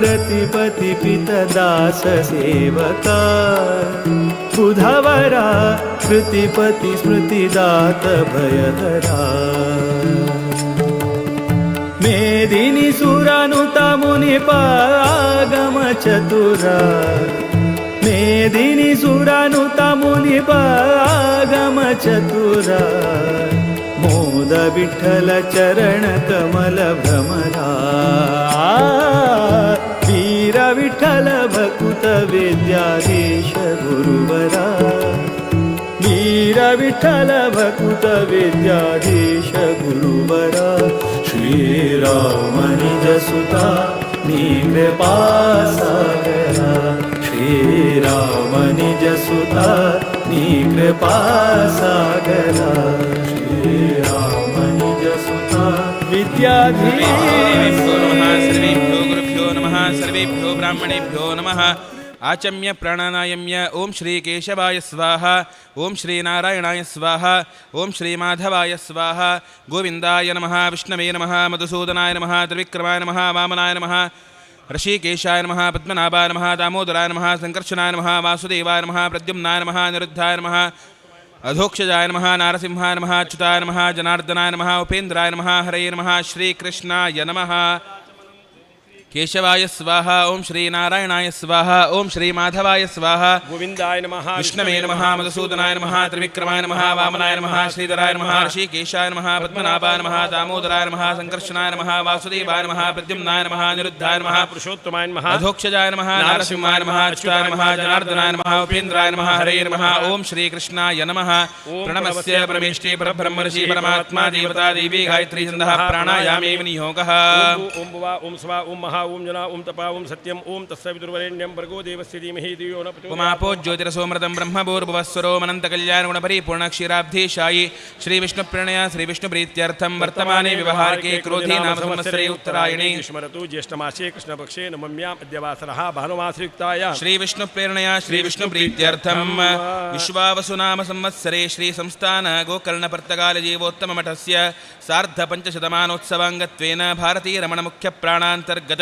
रतिपति पितदास सेवका बुधवरा. कृतिपति स्मृतिदात भयहरा. मेदिनी सुरानुता मुनिपागम चतुरा. मेदिनी सुरानुता मुनिपागम चतुरा. मोद विठ्ठल चरण कमल भ्रमरा. वीर विठ्ठल भकुत विद्याधीश गुरुवरा. वीर विठ्ठल भकुत विद्याधीश गुरुवरा. श्रीराम निज सुता नी कृपा सागरा. श्रीराम निज सुता नी कृपा सागरा. श्रीराम निज सुता विद्याधीश. सर्वेभ्यो गुरुभ्यो नमः. सर्वेभ्यो ब्राह्मणेभ्यो नमः. आचम्य प्राणानायम्य ओम श्री केशवाय स्वाहा. ओम श्री नारायणाय स्वाहा. ओम श्री माधवाय स्वाहा. गोविंदाय नमः. विष्णवे नमः. मधुसूदनाय नमः. त्रिविक्रमाय नमः. वामनाय नमः. ऋषिकेशाय नमः. पद्मनाभाय नमः. दामोदराय नमः. संकर्षणाय नमः. वासुदेवाय नमः. प्रद्युम्नाय नमः. निरुद्धाय नमः. अधोक्षजाय नमः. नारसिंहाय नमः. अच्युताय नमः. जनार्दनाय नमः. उपेन्द्राय नमः. हरये नमः. श्रीकृष्णाय नमः. केशवाय स्वाहा. ओम श्री नारायणाय स्वाहा. ओम श्री माधवाय स्वाहा. गोविंदाय नमः. विष्णवे नमः. मधुसूदनाय नमः. त्रिविक्रमाय नमः. वामनाय नमः. श्रीधराय नमः. ऋषिकेशाय नमः. पद्मनाभाय नमः. दामोदराय नमः. संकर्षणाय नमः. वासुदेवाय नमः. प्रद्युम्नाय नमः. निरुद्धाय नमः. पुरुषोत्तमाय नमः. अधोक्षजाय नमः. नारसिंहाय नमः. अच्युताय नमः. जनार्दनाय नमः. उपेन्द्राय नमः. हरे नमः. ओम श्रीकृष्णाय नमः. प्रणमस्य परमेष्टि परब्रह्म ऋषि परमात्मा देवता देवी गायत्री छन्दः प्राणायामे विनियोगः. ओम भुवा ओम स्वा ओम महा ओम जना ओम तपा ओम सत्यम ओम तत्सवितुर्वरेण्यं भर्गो देवस्य धीमहि धियो न प्रचोदयात्. उमापो ज्योतिरसोमृतं ब्रह्मभूर्भुवस्वरोमनन्तकल्याणगुणपरिपूर्णक्षीराब्धिशायी श्रीविष्णुप्रणय श्रीविष्णुप्रीत्यर्थं वर्तमाने व्यवहारिके क्रोधी नाम संवत्सरे उत्तरायणे स्मरतु ज्येष्ठमासे कृष्णपक्षे नवम्याम् अद्यवासरः भानुमासयुक्ताय श्रीविष्णुप्रेरणया श्रीविष्णुप्रीत्यर्थं विश्वावसुनाम संवत्सरे श्रीसंस्थान गोकर्णपर्तगालजीवोत्तममठस्य सार्धपञ्चशतमानोत्सवाङ्गत्वेन भारतीरमणमुख्यप्राणान्तर्गत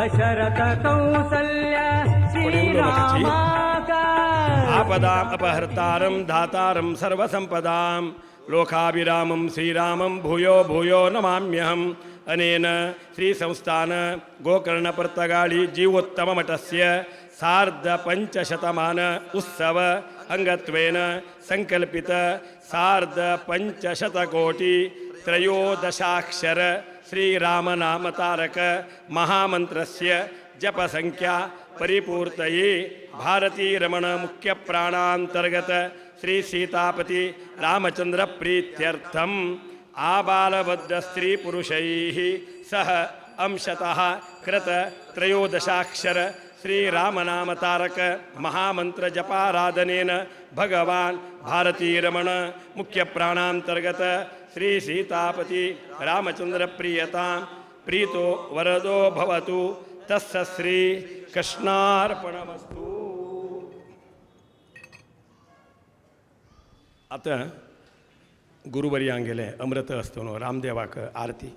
दशरथ कौसल्य श्रीरामाक आपदाम अपहर्तारं धातारं सर्वसंपदां लोकाभिरामं श्रीरामं भूयो भूयो नमाम्यहम्. अनेन श्रीसंस्थान गोकर्णपर्तगाळी जीवोत्तममठस्य सार्धपञ्चशतमान उत्सव अंगत्वेन संकल्पित सार्धपञ्चशतकोटि त्रयोदशाक्षर श्रीरामनामतारक महामंत्रस्य जपसंख्या परिपूर्तये भारती रमण मुख्य प्राणांतर्गत श्री सीतापति रामचंद्र प्रीत्यर्थम आबालबद्ध स्त्री पुरुषैः सह अंशतः कृत त्रयोदशाक्षर श्री रामनामतारक महामंत्र जपाराधनेन भगवान भारती रमण मुख्य प्राणांतर्गत श्री सीतापति रामचंद्र प्रियतां प्रीतो वरदो भवतु तस्य श्री कृष्णार्पणमस्तु. आतां गुरुवर्यांक गेले अमृत असतो न्हू रामदेवाक आरती,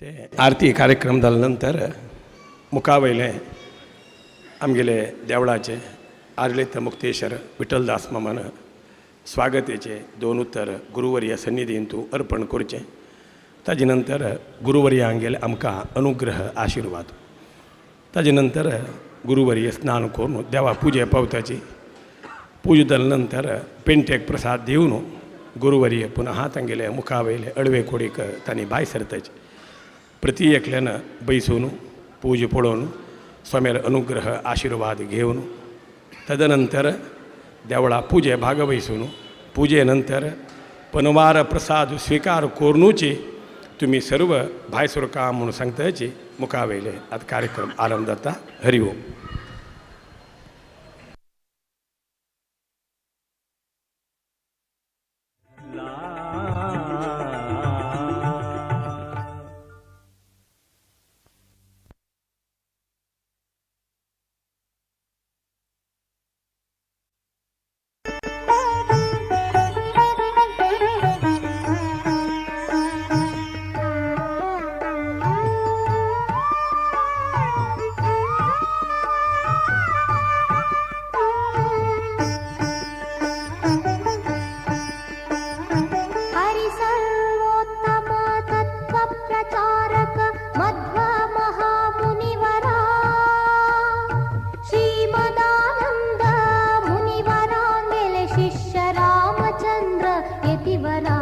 ते आरती कार्यक्रम जाले नंतर मुखा वयलें आमगेले देवळाचे आर्लेत मुक्तेश्वर विठ्ठलदास मामान स्वागतेचे दोन उत्तर गुरुवर्य सन्निधींतू अर्पण करचें. ताजे नंतर गुरुवर्यांगेले आमकां अनुग्रह आशिर्वाद. ताजे नंतर गुरुवर्य स्नान करून देवा पुजे पावताची पुजा जाले नंतर पेंटेक प्रसाद दिवन गुरुवर्य पुनः तांगेले मुखा वयले अडवे कोडीक तांणी भायर सरताचे. प्रति एकल्यान बैसून पूजा पळोवन स्वाम्यालो अनुग्रह आशिर्वाद घेवन तदनंतर देवळा पुजे भागवैसून पुजे नंतर पनवार प्रसाद स्वीकार करुनूची तुमी सर्व भायर सरका म्हूण सांगताची मुखा वयले आतां कार्यक्रम आरंभ जाता. हरि ओम. हरिसर्वोत्तम तत्त्वप्रचारक मध्व महामुनिवरा श्रीमदानन्द मुनिवरांगेले शिष्य रामचंद्र यतिवरा.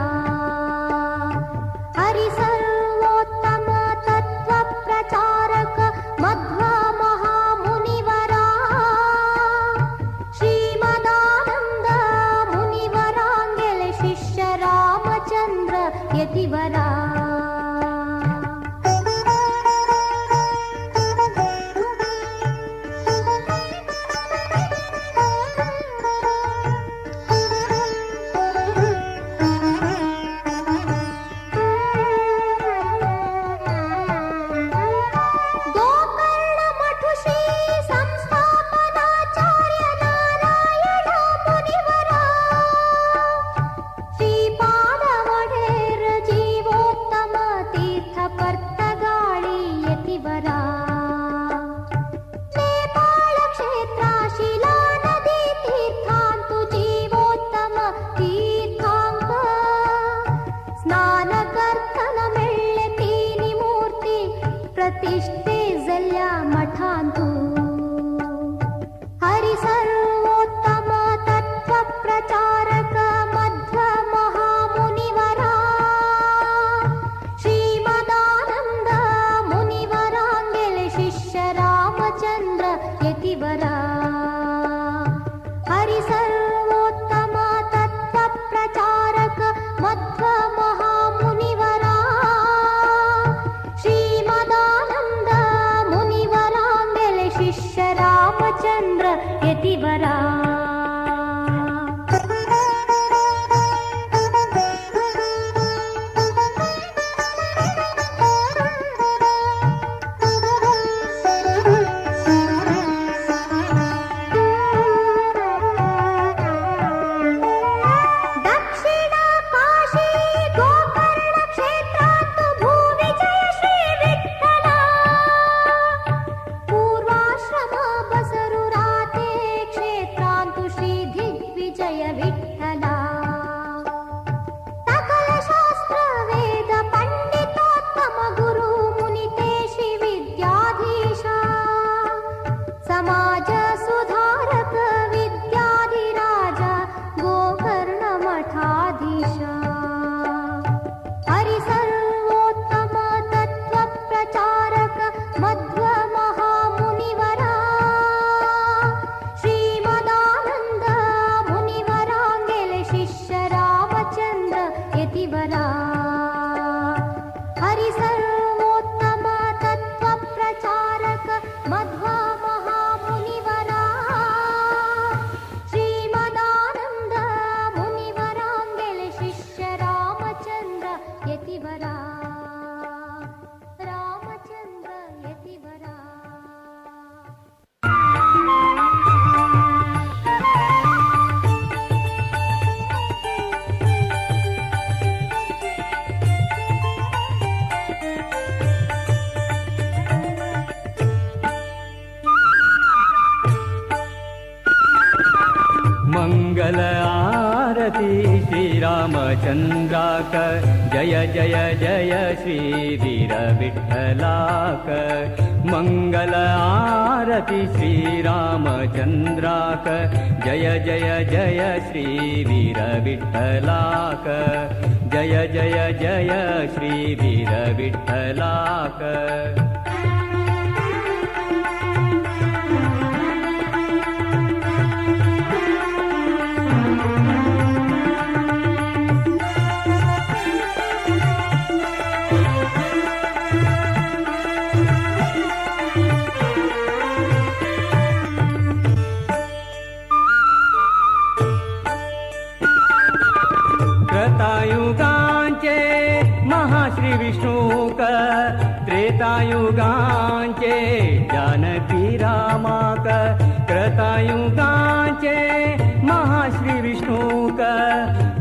हरिसर्वोत्तम तत्त्वप्रचारक मध्व महामुनिवरा श्रीमदानन्द मुनिवरांगेले शिष्य रामचंद्र यतिवरा. गोकर्ण मठ श्री संस्थापनाचार्य नारायण मुनिवरा श्रीपादवडेर जीवोत्तम तीर्थ पर्तगाळी यतिवरा. नेपाळ क्षेत्रा शिला नदी तीर्थांतु जीवोत्तम तीर्थांक स्नानकರ್ತನ ಮೆಳ್ಳೆ ತೀನಿ ಮೂರ್ತಿ प्रतिष्ठे जल्या मठांतु. हरिसर्वोत्तम तत्त्वप्रचारक मध्व महामुनिवरा श्रीमदानन्द मुनिवरांगेले शिष्य रामचंद्र यतिवरा. हरिसर्वोत्तम तत्त्वप्रचारक मध्व महामुनिवरा श्रीमदानन्द मुनिवरांगेले शिष्य रामचंद्र यतिवरा. दक्षिण काशी गोकर्ण क्षेत्रांतु भूविजय श्री विठ्ठला ಮಧ್ವ ಮಹಾಮುನಿವರ ಶ್ರೀಮದಾನಂದ ಮುನಿವರಾಂಗೆಲೆ ಶಿಷ್ಯ ರಾಮಚಂದ್ರ ಯತಿವರ ಹರಿ ಸರ್ವೋತ್ತಮ ತತ್ವ ಪ್ರಚಾರಕ ಮಧ್ವ ಮಹಾಮುನಿವರ ಶ್ರೀಮದಾನಂದ ಮುನಿವರಾಂಗೆಲೆ ಶಿಷ್ಯ ರಾಮಚಂದ್ರ ಯತಿವರ ರಾಮಚಂದ್ರ ಯತಿವರ. मंगल आरती श्री रामचंद्राक जय जय जय श्री वीर विठ्ठलाक। मंगल आरती श्री रामचंद्राक जय जय जय श्री वीर विठ्ठलाक जय जय जय श्री वीर विठ्ठलाक। त्रतायुगांचे महाश्री विष्णुक त्रेतायुगांचे जानकी रामाक त्रतायुगांचे महाश्री विष्णुक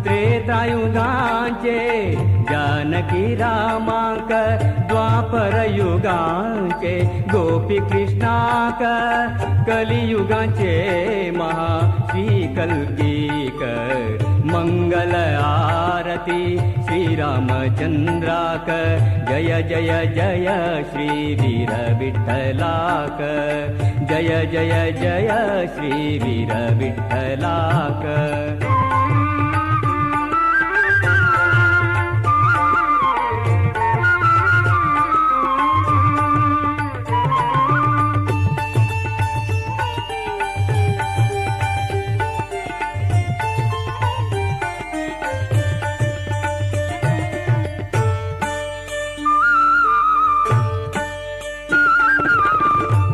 त्रेतायुगांचे जानकी रामाक द्वापर युगांचे गोपी कृष्णाक कलियुगांचे महा श्री कल्कीक। मंगल आरती श्री रामचंद्राक जय जय जय श्री वीर विठ्ठलाक जय जय जय श्री वीर विठ्ठलाक।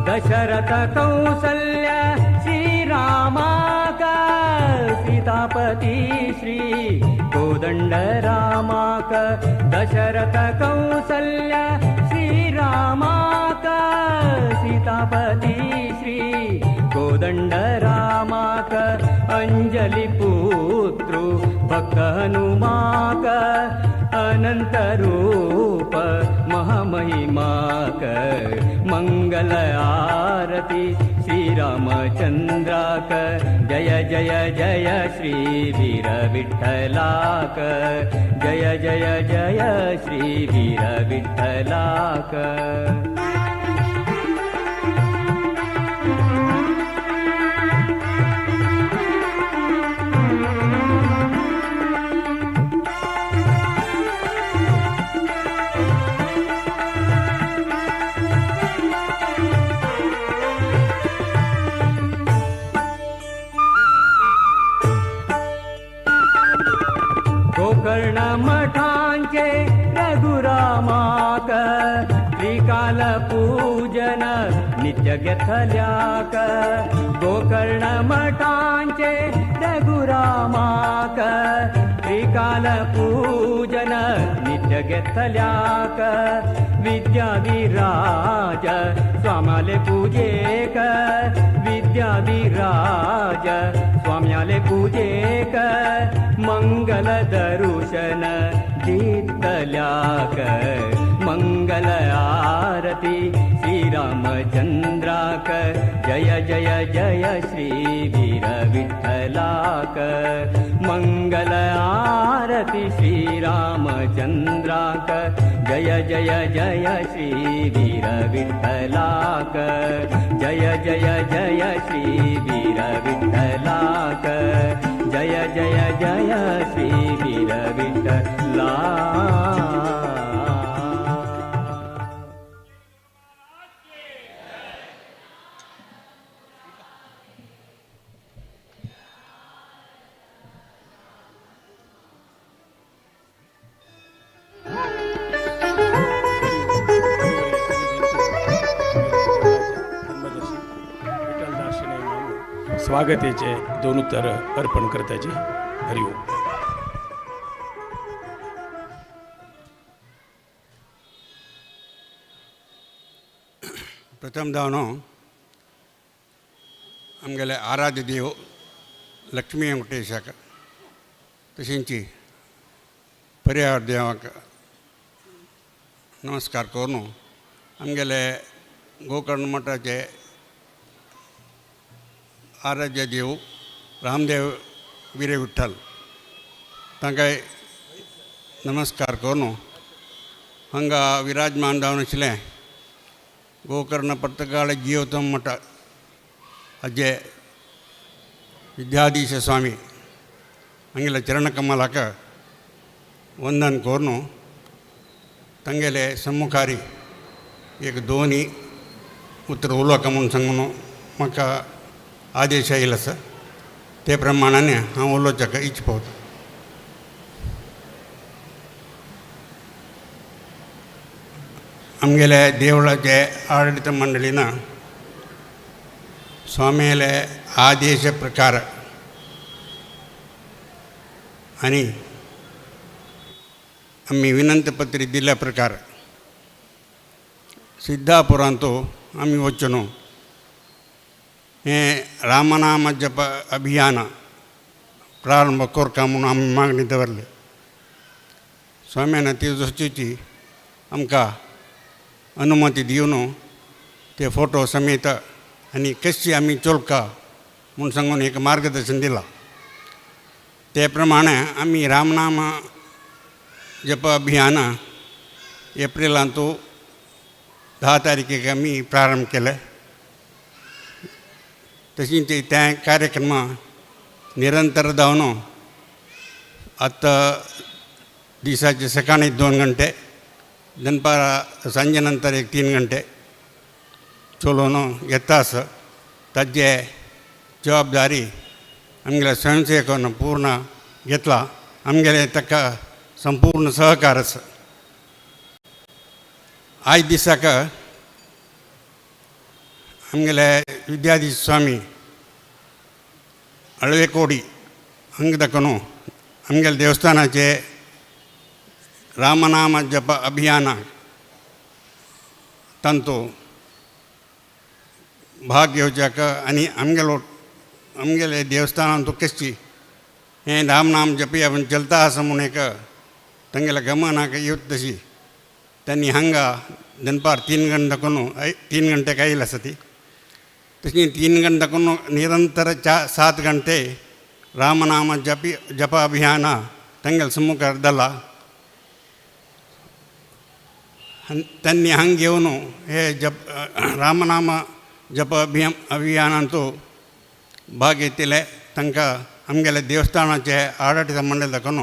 दशरथ कौसल्य श्री रामाक सीतापति श्री कोदंड रामाक दशरथ कौसल्य श्री रामाक सीतापति श्री कोदंड रामाक अंजलि पुत्रु भक्त हनुमाक अनंत रूप महामहिमाक। मंगल आरती श्री रामचंद्राक जय जय जय श्री वीर विठ्ठलाक जय जय जय श्री वीर विठ्ठलाक। गोकर्ण मठांचे रघुरामाक त्रिकाल पूजन नित्य घेतल्याक गोकर्ण मठांचे रघुरामाक त्रिकाल पूजन नित्य घेतल्याक विद्याधिराज स्वाम्याले पूजेक विद्याधिराज स्वाम्याले पूजेक मंगल दर्शन दितल्याक मंगल आरती श्री रामचंद्राक जय जय जय श्री वीर विठ्ठलाक मंगल आरती श्री रामचंद्राक जय जय जय श्री वीर विठ्ठलाक जय जय जय श्री वीर विठ्ठलाक जय जय जय श्री वीर विठ्ठलाक। स्वागतेचे दोन उत्तर अर्पण करताची. हरिओम. प्रथम जावन आमगेले आराध्य देव लक्ष्मी वेंकटेशाक तशेंच परियार देवाक नमस्कार करून आमगेले गोकर्ण मठाचे आराध्य देव रामदेव वीरे विठ्ठल तांकां नमस्कार करून हांगा विराजमान जावन आशिल्लें गोकर्ण पर्तगाळ जियोत्तम मठ हाजे विद्याधीश स्वामी हांगेले चरणकमलाक वंदन करून तांगेले सम्मुखारी एक दोनी उतर उलोवका म्हूण सांगून म्हाका आदेश आयिल्लो आसा ते प्रमाणान हांव उलोवच्याक इच्छा पावता. आमगेले देवळाचे आडळीत मंडळीन स्वामीले आदेश प्रकार आनी आमी विनंती पत्र दिल्ल्या प्रकार सिद्धापुरांतू आमी वचूं न्हू हें रामनाम जप अभियान प्रारंभ करता म्हणून आमी मागणी दवरली. स्वाम्यान ती वस्तूची आमकां अनुमती दिवन ते फोटो समेत आनी कशी आमी चोलका म्हूण सांगून एक मार्गदर्शन दिलां. ते प्रमाणे आमी रामनाम जप अभियान एप्रिलांतू 10 तारखेक आमी प्रारंभ केलें. तशीं ते कार्यक्रम निरंतर जावन आतां दिसाचे सकाळी 2 घंटे, दनपारां सांजे नंतर एक 3 घंटे चलोवन येता आसा. ताजे जबाबदारी आमगेल्या स्वयंसेवकान पूर्ण घेतला. आमगेले ताका संपूर्ण सहकार आसा. आयज दिसाक आमगेले विद्याधीश स्वामी अळवेकोडी हांगा दाखोवन आमगेले देवस्थानाचे रामनाम जप अभियानाक तांचो भाग घेवच्याक आनी आमगेलो आमगेले देवस्थानांतू कशी हें रामनाम जपया म्हूण चलता आसा म्हूण एक तांगेल्या गमनाक येवत तशी तांणी हांगा दनपार 3 घंटे दाखोवन 3 घंटे आयिल्ली आसा ती. तशी 3 घंटे दाखोवन निरंतर 4-7 घंटे रामनाम जपी जप अभियान तांगेल्या सम्मुखार जाला. त्यांनी हांग घेवन हे जप रामनाम जप अभियानांतू भाग घेतिल्ले तांकां आमगेले देवस्थानाचे आडळीत मंडळ दाखोवन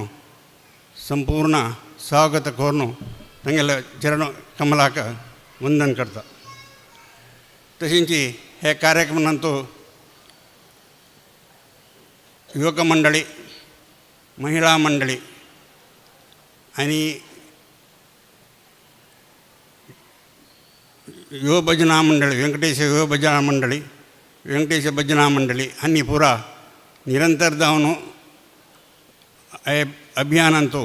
संपूर्ण स्वागत करून तांगेले चरण कमलाक वंदन करता. तशेंच हे कार्यक्रमांतू युवक मंडळी, महिला मंडळी आनी युव भजना मंडळी, वेंकटेश युव भजना मंडळी, वेंकटेश भजना मंडळी हांणी पुरा निरंतर जावन हे अभियानांतू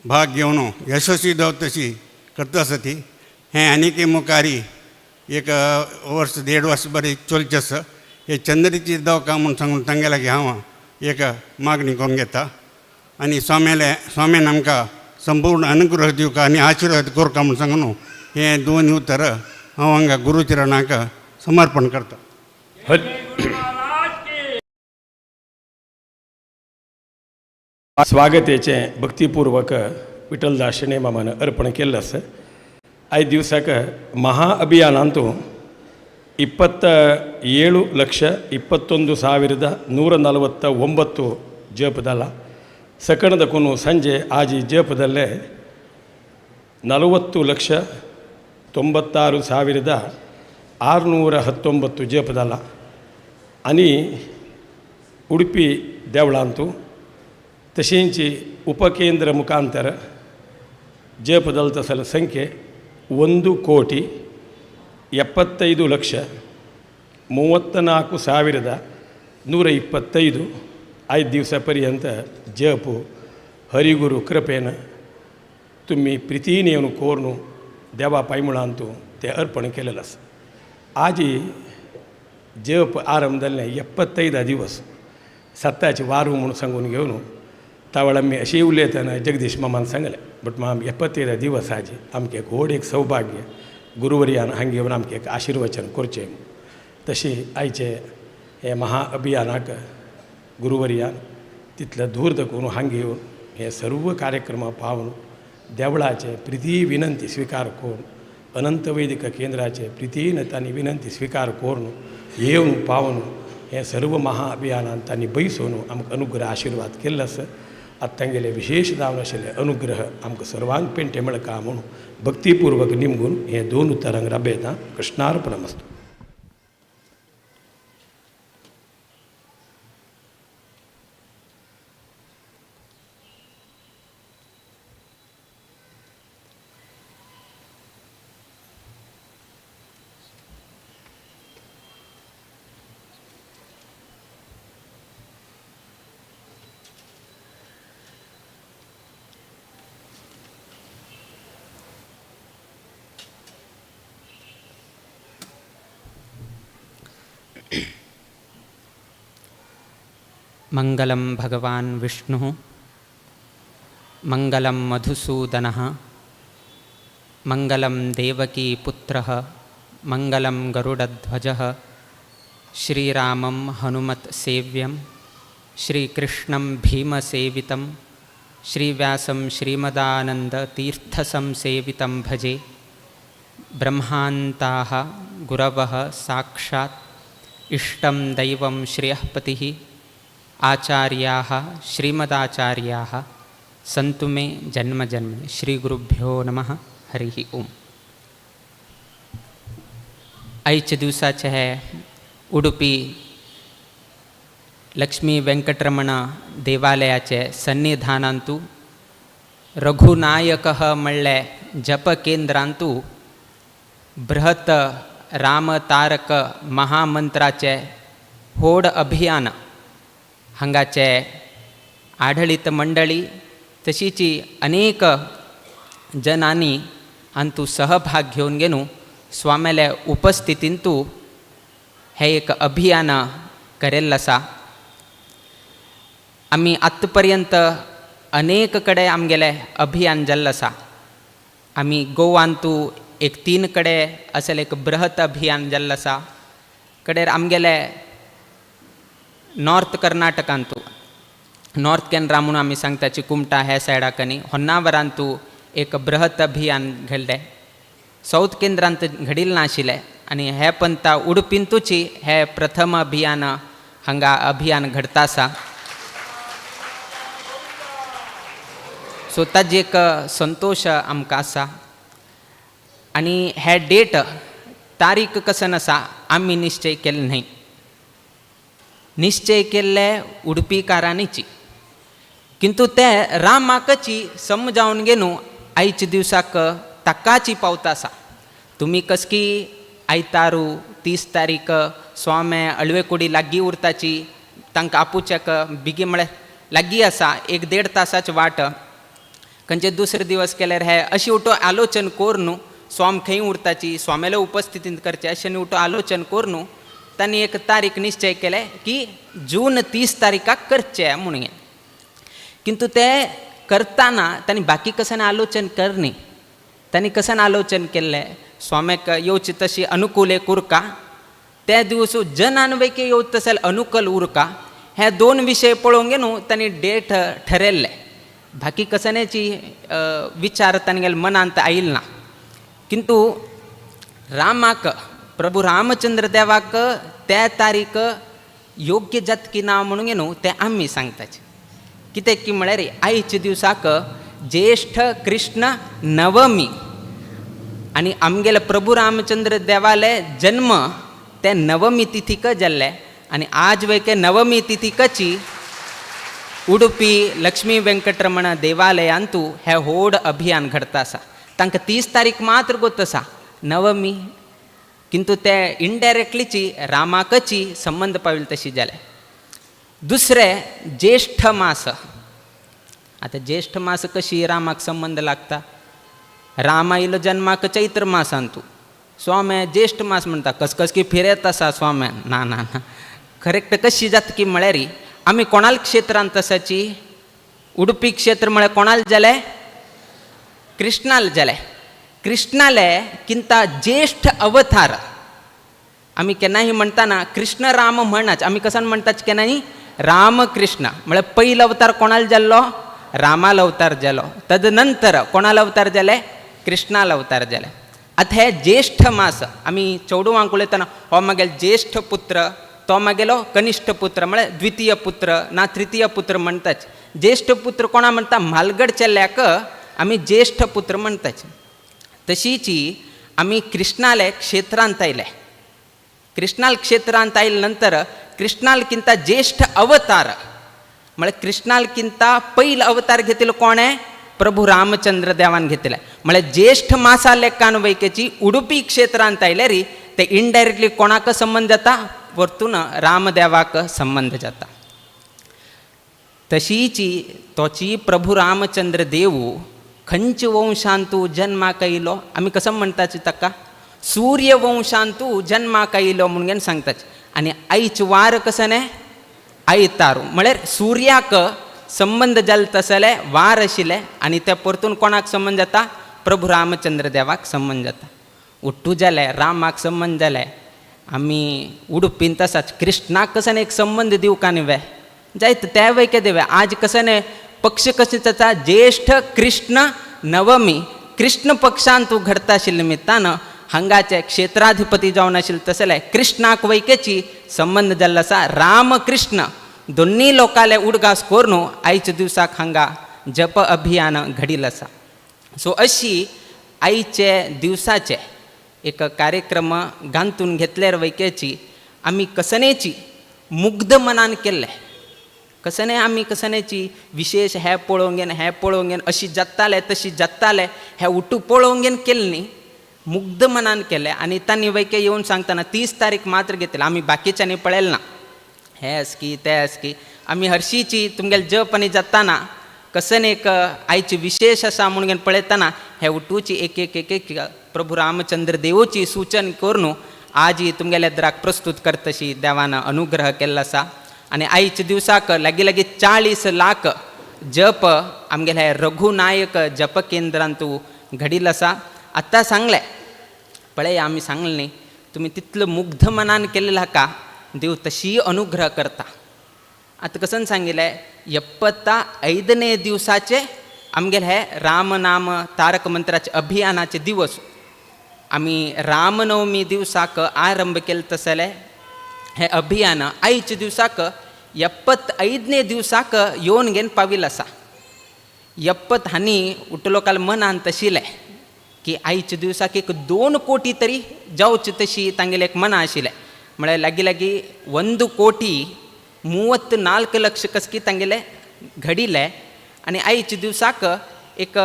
भाग घेवन यशस्वी जावत तशी करता आसा ती. हें आनीकय मुखारी एक वर्स 1.5 वर्स बरें चलचें आसा. हे चंद्रीची जावका म्हूण सांगून तांगे लागीं हांव एक मागणी करून घेता आनी स्वाम्यान आमकां संपूर्ण अनुग्रह दिवका आनी आशिर्वाद करका म्हूण सांगून हे दोन उतर हांव हांगा गुरुचरणाक समर्पण करता. स्वागतेचे भक्तिपूर्वक विठ्ठलदास शणै मामान अर्पण केल्लें आसा. आयज दिवसाक महाअभियानांतू 27,21,149 जप जाला. सकण दाखोवन संजे आज जप जाल्ले 40,96,619 जप जाला. आनी उडपी देवळांतू तशेंच उपकेंद्र मुखांतर जप जाता तसले संख्ये 1,75,00,000 34,125 5 ದಿವಸ पर्यंत जप हरिगुरु कृपेन तुमी प्रितीन येवन कोरून देवा पांयमुळांतू तें अर्पण केलेलें आसा. आजी जप आरंभ जाल्लें 75 दिवस सत्ताचे वारू म्हणून सांगून घेवन तावळ आमी अशी उलयतना जगदीश मामान सांगलें बट माम 75 दिवस आजी आमकां एक व्हड एक सौभाग्य गुरुवर्यान हांगा येवन आमकां एक आशिर्वचन करचें. तशें आयचे हे महा अभियानाक गुरुवर्यान तितले धूर्त करून हांगा येवन हे सर्व कार्यक्रम पावन देवळाचे प्रिती विनंती स्विकार करून अनंत वैदिक केंद्राचे प्रितीन तांणी विनंती स्विकार करून येवन पावन हे सर्व महा अभियानान तांणी बैसोवन आमकां अनुग्रह आशिर्वाद केल्लो आसा. आतां तांगेले विशेष जावन आशिल्ले अनुग्रह आमकां सर्वांक पेंटे मेळका म्हणून भक्तीपूर्वक निमगून हे दोन उतरांक राबयता. कृष्णार्पणमस्तु. मंगलं भगवान् विष्णुः, मंगलं मधुसूदनः, मंगलं देवकी पुत्रः, मंगलं गरुडध्वजः, श्रीरामं हनुमत्सेव्यं, श्रीकृष्णं भीमसेवितं, श्रीव्यासं श्रीमदानन्दतीर्थसंसेवितं भजे. ब्रह्मान्ताः गुरवः साक्षात् इष्टं दैवं श्रेयःपतिः, आचार्याः श्रीमदाचार्याः सन्तु मे जन्म जन्मनि. श्रीगुरुभ्यो नमः. हरिः ओम. आयच्या दिवसाचे हे उडुपी लक्ष्मी वेंकटरमण देवालयाचे सन्निधानांतु रघुनायकः म्हळ्ळे जप केंद्रांतु बृहत् रामतारक महामंत्राचे होड अभियान हांगाचे आढळीत मंडळी तशीची अनेक जनांनी हांतू सहभाग घेवन घेवन स्वाम्याल्या उपस्थितींतू हे एक अभियान केल्लें आसा. आमी आतां पर्यंत अनेक कडेन आमगेलें अभियान जाल्लें आसा. आमी गोवांतू एक 3 कडेन असलें एक बृहत अभियान जाल्लें आसा. कडेर आमगेलें नॉर्थ कर्नाटकांतू नॉर्थ केनरा म्हणून आमी सांगताची कुमटा ह्या सायडाक न्ही होन्नावरांतू एक बृहत अभियान घडलें. साऊथ केंद्रांत घडिल्लें नाशिल्लें आनी हे पंथा उडुपींतूची हे प्रथम अभियान हांगा अभियान घडता आसा. सो ताजी एक संतोश आमकां आसा. आनी हे डेट तारीख कसन आसा आमी निश्चय केल्ले न्हय, निश्चय केल्ले उडुपीकारांनीची, किंतु ते रामाकची समजावन घेवन आयच्या दिवसाक ताकाची पावता आसा. तुमी कसकी आयतारू 30 तारीख स्वामे अळवेकुडी लागीं उरताची, तांकां आपुच्याक बेगीन म्हळ्यार लागीं आसा, 1-1.5 तासाची वाट. खंयचे दुसरे दिवस केल्यार हे अशी उठो आलोचन करून स्वाम खंय उरताची स्वाम्याल्या उपस्थितींत करचें अशें उठो आलोचन करून तांणी एक तारीख निश्चय केले की जून 30 तारीखाक करचें म्हणून. किंतु ते करतना तांणी बाकी कसन आलोचन करनी, तांणी कसन आलोचन केल्लें स्वाम्याक येवची तशी अनुकूल एक उरका, त्या दिवस जनान वैके येवचे तशें अनुकूल उरका, हे 2 विशय पळोवंक न्हू तांणी डेट ठरयल्ले. बाकी कसनेची विचार तांगेले मनांत आयल ना. किंतु रामाक प्रभु रामचंद्र देवाक त्या तारीख योग्य जातकी ना म्हणून न्हू तें आमी सांगताचे. कित्याक की म्हळ्यार आयच्या दिवसाक ज्येष्ठ कृष्ण नवमी आनी आमगेले प्रभु रामचंद्र देवाले जन्म ते नवमी तिथीक जाल्ले आनी आज वैके नवमी तिथीकची उडुपी लक्ष्मी वेंकटरमण देवालयांतू हे होड अभियान घडता आसा. तांकां 30 तारीख मात्र गोत आसा नवमी, किंतु ते इनडायरेक्टलीची रामाकची संबंद पाविल्ले तशी जाले. दुसरें ज्येष्ठ मास. आतां ज्येष्ठ मास कशी रामाक संबंद लागता? राम आयलो जन्माक चैत्र मासांतू, स्वामी ज्येष्ठ मास म्हणटा, कसकस की फिरयत आसा स्वाम्यान. ना ना ना, करेक्ट कशी जाता की म्हळ्यार आमी कोणाल क्षेत्रांत आसाची? उडुपी क्षेत्र म्हळ्यार कोणाल जालें? कृष्णाल जालें. कृष्णाले किंता ज्येष्ठ अवतार आमी केन्नाय म्हणटाना कृष्ण राम म्हणनाच, आमी कसान म्हणटाच केन्नाय राम कृष्ण. म्हळ्यार पयलो अवतार कोणाल जाल्लो? रामाल अवतार जालो. तदनंतर कोणाल अवतार जाले? कृष्णाल अवतार जाले. आतां हे ज्येष्ठ मास आमी चेडवांक उलयतना हो मागेलो ज्येष्ठ पुत्र, तो मागेलो कनिष्ठ पुत्र, म्हळ्यार द्वितीय पुत्र ना तृतीय पुत्र म्हणटाच. ज्येष्ठ पुत्र कोणा म्हणटा? म्हालगड चेल्ल्याक आमी ज्येष्ठ पुत्र म्हणटाच. तशीची आमी कृष्णाले क्षेत्रांत आयले. कृष्णाल क्षेत्रांत आयले नंतर कृष्णालकिंत ज्येष्ठ अवतार म्हळ्यार कृष्णालकिंत पयलो अवतार घेतिल्लो कोण आहे? प्रभू रामचंद्र देवान घेतिल्ले. म्हळ्यार ज्येष्ठ मासा लेखान वैकेची उडुपी क्षेत्रांत आयले री ते इनडायरेक्टली कोणाक संबंद जाता? परतून रामदेवाक संबंद जाता. तशीची तोची प्रभू रामचंद्र देव खंयच्या वंशांतू जन्माक आयलो? आमी कसो म्हणटाच ताका? सूर्यवंशांतू जन्माक आयलो म्हणून सांगताच. आनी आयच वार कसो न्ही? आयतारू. म्हळ्यार सुर्याक संबंद जाले तसले वार आशिल्ले आनी ते परतून कोणाक संबंद जाता? प्रभू रामचंद्र देवाक संबंद जाता. उट्टू जाले रामाक संबंद जाले. आमी उडुपींत आसाच कृष्णाक कसो एक संबंद दिवका न्ही वे जायत त्या वैके देवे. आज कसो न्ही पक्ष कशें जाता? ज्येष्ठ कृष्ण नवमी कृष्ण पक्षांत तूं घडता आशिल्ले निमित्तान हांगाचे क्षेत्राधिपती जावन आशिल्ले तसले कृष्णाक वैकेची संबंद जाल्लो आसा. रामकृष्ण दोन्ही लोकांले उडगास करून आयच्या दिवसाक हांगा जप अभियान घडिल्लें आसा. सो अशी आयचे दिवसाचे एक कार्यक्रम गांतून घेतल्यार वैकेची आमी कसनेची मुग्ध मनान केल्ले. कसने आमी कसनेची विशेष हे पळोवंक घेन हे पळोवंक घेन अशी जाताले तशी जाताले हे उठू पळोवंक घेन केल्ले न्ही, मुग्ध मनान केलें. आनी तांणी वैके येवन सांगतना 30 तारीख मात्र घेतले, आमी बाकीच्यांनी पळयलें ना. हे असकी ते असकी आमी हरशीची तुमगेले जप आनी जाताना कसन एक आयची विशेष आसा म्हणून पळयतना हे उठूची एक एक एक एक प्रभू रामचंद्र देवची सूचन करून आजी तुमगेल्या द्राक प्रस्तुत करतशी देवान अनुग्रह केल्लो आसा. आनी आयच्या दिवसाक लागीं लागीं 40 लाख जप आमगेले रघुनायक जप केंद्रांतू घडिल्लो आसा. आतां सांगलें पळय आमी सांगलें न्ही, तुमी तितलो मुग्ध मनान केल्लें हाका देव तशी अनुग्रह करता. आतां कसन सांगिल्लें 75ನೇ दिवसाचे आमगेले हे रामनाम तारक मंत्राचे अभियानाचे दिवस आमी रामनवमी दिवसाक आरंभ केले तसले हे अभियान आयच्या दिवसाक 75ನೇ दिवसाक येवन घेवन पाविल्लो आसा. 70 हांणी उठलो काल मनान तशिल्लें की आयच्या दिवसाक एक 2 कोटी तरी जावचे तशी तांगेलें एक मना आशिल्लें. म्हळ्यार लागीं लागीं 1 कोटी 34 लक्ष कसकी तांगेलें घडिल्लें. आनी आयच्या दिवसाक एक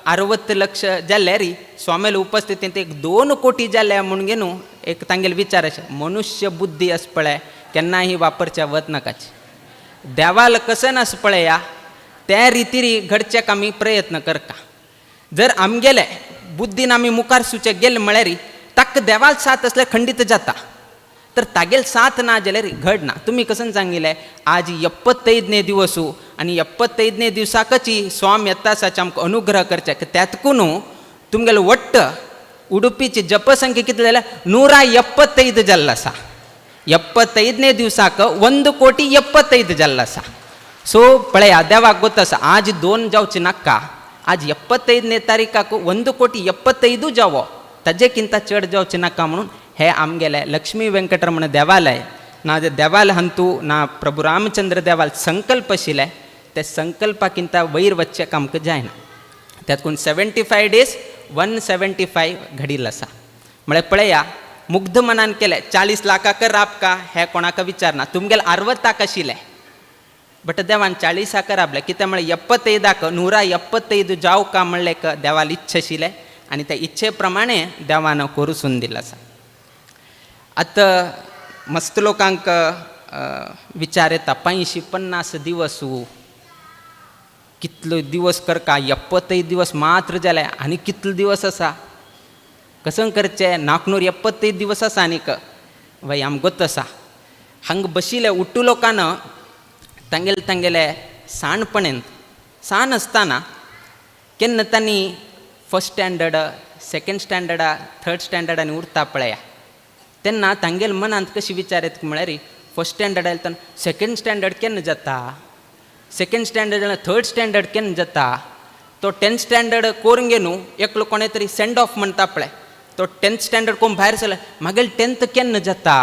60 लक्ष जाल्ले री स्वामीले उपस्थितींत एक 2 कोटी जाले म्हणून न्हू एक तांगेले विचार अशें. मनुष्य बुद्धी आस पळय केन्नाय वापरच्या वत नाकाच, देवाल कसन आस पळया त्या रितीरी घडच्याक आमी प्रयत्न करता. जर आमगेले बुद्दीन आमी मुखार सुचे गेले म्हळ्यार ताका देवाल साथ आसल्यार खंडीत जाता, तर तागेल साथ ना जाल्यार घडना. तुमी कसन सांगिल्लें आज 75ನೇ दिवसू आनी 75ನೇ दिवसाकची स्वामी येता आसाचे आमकां अनुग्रह करचे. त्यातकून तुमगेले वट्ट उडुपीची जपसंख्या कितले जाल्यार 175 जाल्लो आसा. 75ನೇ दिवसाक 1 कोटी 75 जाल्लो आसा. सो पळया देवाक गोत आसा आज 2 जावचे नाका, आज 75ನೇ तारीखाक 1 कोटी 75 जावो, ताजे किंता चड जावचे नाका म्हणून हे आमगेले लक्ष्मी वेंकटरमण देवालय ना जे देवालय हंतू ना प्रभू रामचंद्र देवाल संकल्प आशिल्ले ते संकल्पाकिंता वयर वचचें आमकां जायना. त्यातून 75 डेज 175 घडिल्लो आसा. म्हळ्यार पळया मुग्ध मनान केलें 40 लाखाक राबका हें कोणाक विचारना, तुमगेले 60 आशिल्लें बट देवान 40 राबलें. कित्याक म्हळ्यार 75 175 जावका म्हणलें देवाल इच्छा आशिल्लें आनी त्या इच्छे प्रमाणे देवान करूसून दिलो आसा. आतां मस्त लोकांक विचार येता 550 दिवस कितलो दिवस करका 75 दिवस मात्र जाले आनी कितलो दिवस आसा कसं करचें 475 दिवस आसा आनीक वय आम गोत आसा हांगा बशिल्ले उट्टू लोकान तांगेले तांगेले साणपणेन सान आसतना केन्ना तांणी फर्स्ट स्टँडर्ड सेकंड स्टँडर्डा थर्ड स्टँडर्ड आनी उरता पळया तेन्ना तांगेले मनांत कशी विचार येता म्हळ्यार फर्स्ट स्टँडर्ड आयले तेन्ना सेकंड स्टँडर्ड केन्ना जाता सेकंड स्टँडर्ड जाल्यार थर्ड स्टँडर्ड केन्ना जाता तो टेंथ स्टँडर्ड कोरून घे न्हू एकलो कोणें तरी सेंड ऑफ म्हणटा पळय तो टेंथ स्टँडर्ड कोण भायर सरले मागीर टेंथ केन्ना जाता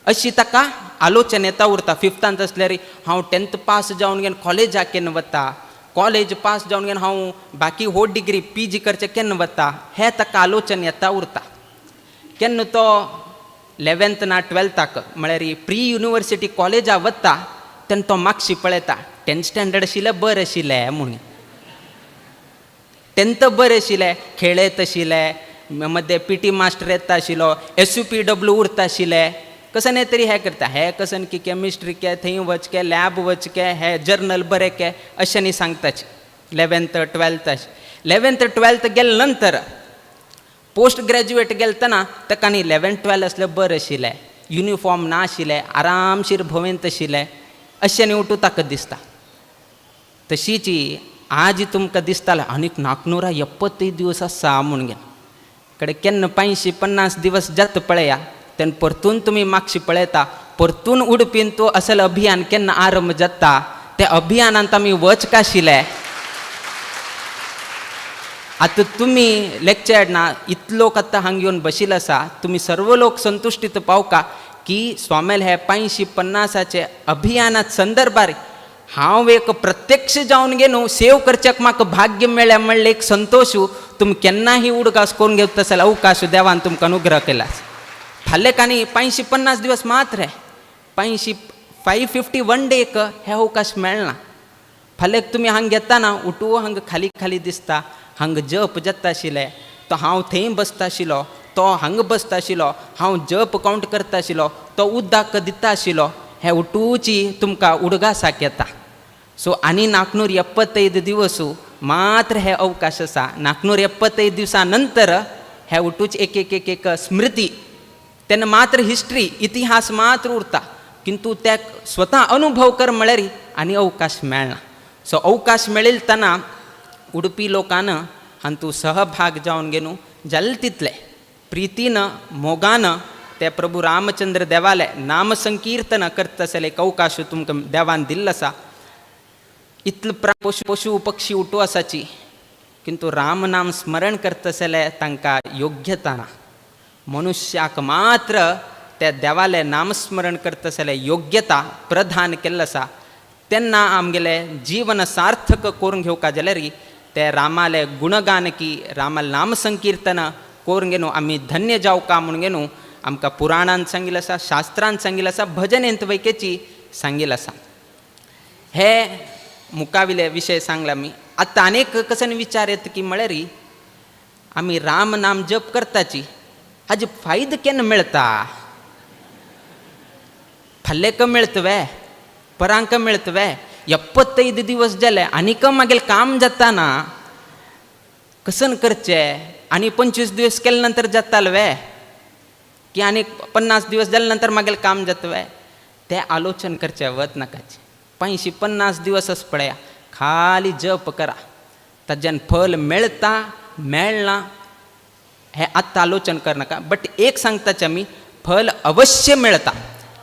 अशी ताका आलोचन येता उरता. फिफ्तांत आसल्यार हांव टेंथ पास जावन घेवन कॉलेजाक केन्ना वता कॉलेज पास जावन घेवन हांव बाकी हो डिग्री पी जी करचें केन्ना वता हें ताका आलोचन येता उरता. केन्ना तो 11th ना 12थाक म्हळ्यार प्री युनिवर्सिटी कॉलेजा वता तेन्ना तो मागशी पळयता टेंथ स्टँडर्ड आशिल्लें बरें आशिल्लें म्हणून टेंथ बरें आशिल्लें खेळयत आशिल्लें मदें पी टी मास्टर येता आशिल्लो SUPW उरता आशिल्लें कसं न्ही तरी हें करता हें कसन की केमिस्ट्री के थंय वच के लॅब वच के हे जर्नल बरें के अशें न्ही सांगताच 11th 12th अशें 11th 12th गेले नंतर पोस्ट ग्रॅज्युएट गेलतना ताका न्ही 11 12 आसलें बरें आशिल्लें युनिफॉर्म ना आशिल्लें आरामशीर भोंवेंत आशिल्लें अशें न्ही उठू ताका दिसता. तशीच आज तुमकां दिसतालें आनीक 475 दिवस आसा म्हूण घेवन कडे केन्ना 550 दिवस जाता पळया तेन्ना परतून तुमी मागशी पळयता परतून उडपीन तो असल अभियान केन्ना आरंभ जाता त्या अभियानांत आमी वचका आशिल्ले. आतां तुमी लेक्चर ना इतलो लोक आतां हांगा येवन बशिल्ले आसा तुमी सर्व लोक संतुश्टीत पावका की स्वामेल हे 550 अभियानात संदर्भार हांव एक प्रत्यक्ष जावन गे न्हू सेव करच्याक म्हाका भाग्य मेळ्ळें म्हणलें एक संतोशू तुमी केन्नाही उडगास करून घेवता जाल्यार अवकाश देवान तुमकां अनुग्रह केला. फाल्यां कानी 550 दिवस मात्र 551 डेक हे अवकाश मेळना. फाल्यां तुमी हांगा घेतना उठू हांगा खाली खाली दिसता हांगा जप जाता आशिल्लें तो हांव थंय बसता आशिल्लो तो हांगा बसता आशिल्लो हांव जप कावंट करता आशिल्लो तो उदक दिता आशिल्लो हे उठूची तुमकां उडगासाक येता. सो आनी 475 दिवस मात्र हे अवकाश आसा. 475 दिवसा नंतर हे उठूच एक एक एक एक स्मृती तेन्ना मात्र हिस्ट्री इतिहास मात्र उरता किंतु त्या स्वता अनुभव कर म्हळ्यार आनी अवकाश मेळना. सो अवकाश मेळिल्ले तेन्ना उडपी लोकान हांतू सहभाग जावन घेवन जाले तितले प्रितीन मोगान ते प्रभू रामचंद्र देवाले नाम संकीर्तन करता आसले एक अवकाश तुमकां देवान दिल्लो आसा. इतलो पशु पशु पक्षी उठू आसाची किंतु राम नाम स्मरण करता आसले तांकां योग्यता ना. मनुष्याक मात्र त्या देवाले नामस्मरण करता आसले योग्यता प्रधान केल्लो आसा. तेन्ना आमगेले जीवन सार्थक करून घेवका जाल्यार ते रामाले गुणगान की रामाले नाम संकीर्तन करून घेवन आमी धन्य जावका म्हणून घेवन आमकां पुराणान सांगिल्लें आसा शास्त्रान सांगिल्लें आसा भजनेंत वैकेची सांगिल्लें आसा. हे मुखाविले विशय सांगला आमी. आतां आनीक कसन विचार येता की म्हळ्यार आमी राम नाम जप करताची हाजे फायदो केन्ना मेळटा फाल्यां मेळटा वे परांक मेळटा वे 75 दिवस जाले आनीक मागीर काम जाता ना कसन करचें आनी 25 दिवस केले नंतर जाताले वे की आनीक 50 दिवस जाले नंतर मागीर काम जाता वे तें आलोचन करचें वत नाकाचें. 550 दिवस अस पळया खाली जप करा ताज्यान फल मेळटा मेळना हें आत्तां आलोचन करनाका. बट एक सांगताचे आमी फल अवश्य मेळटा.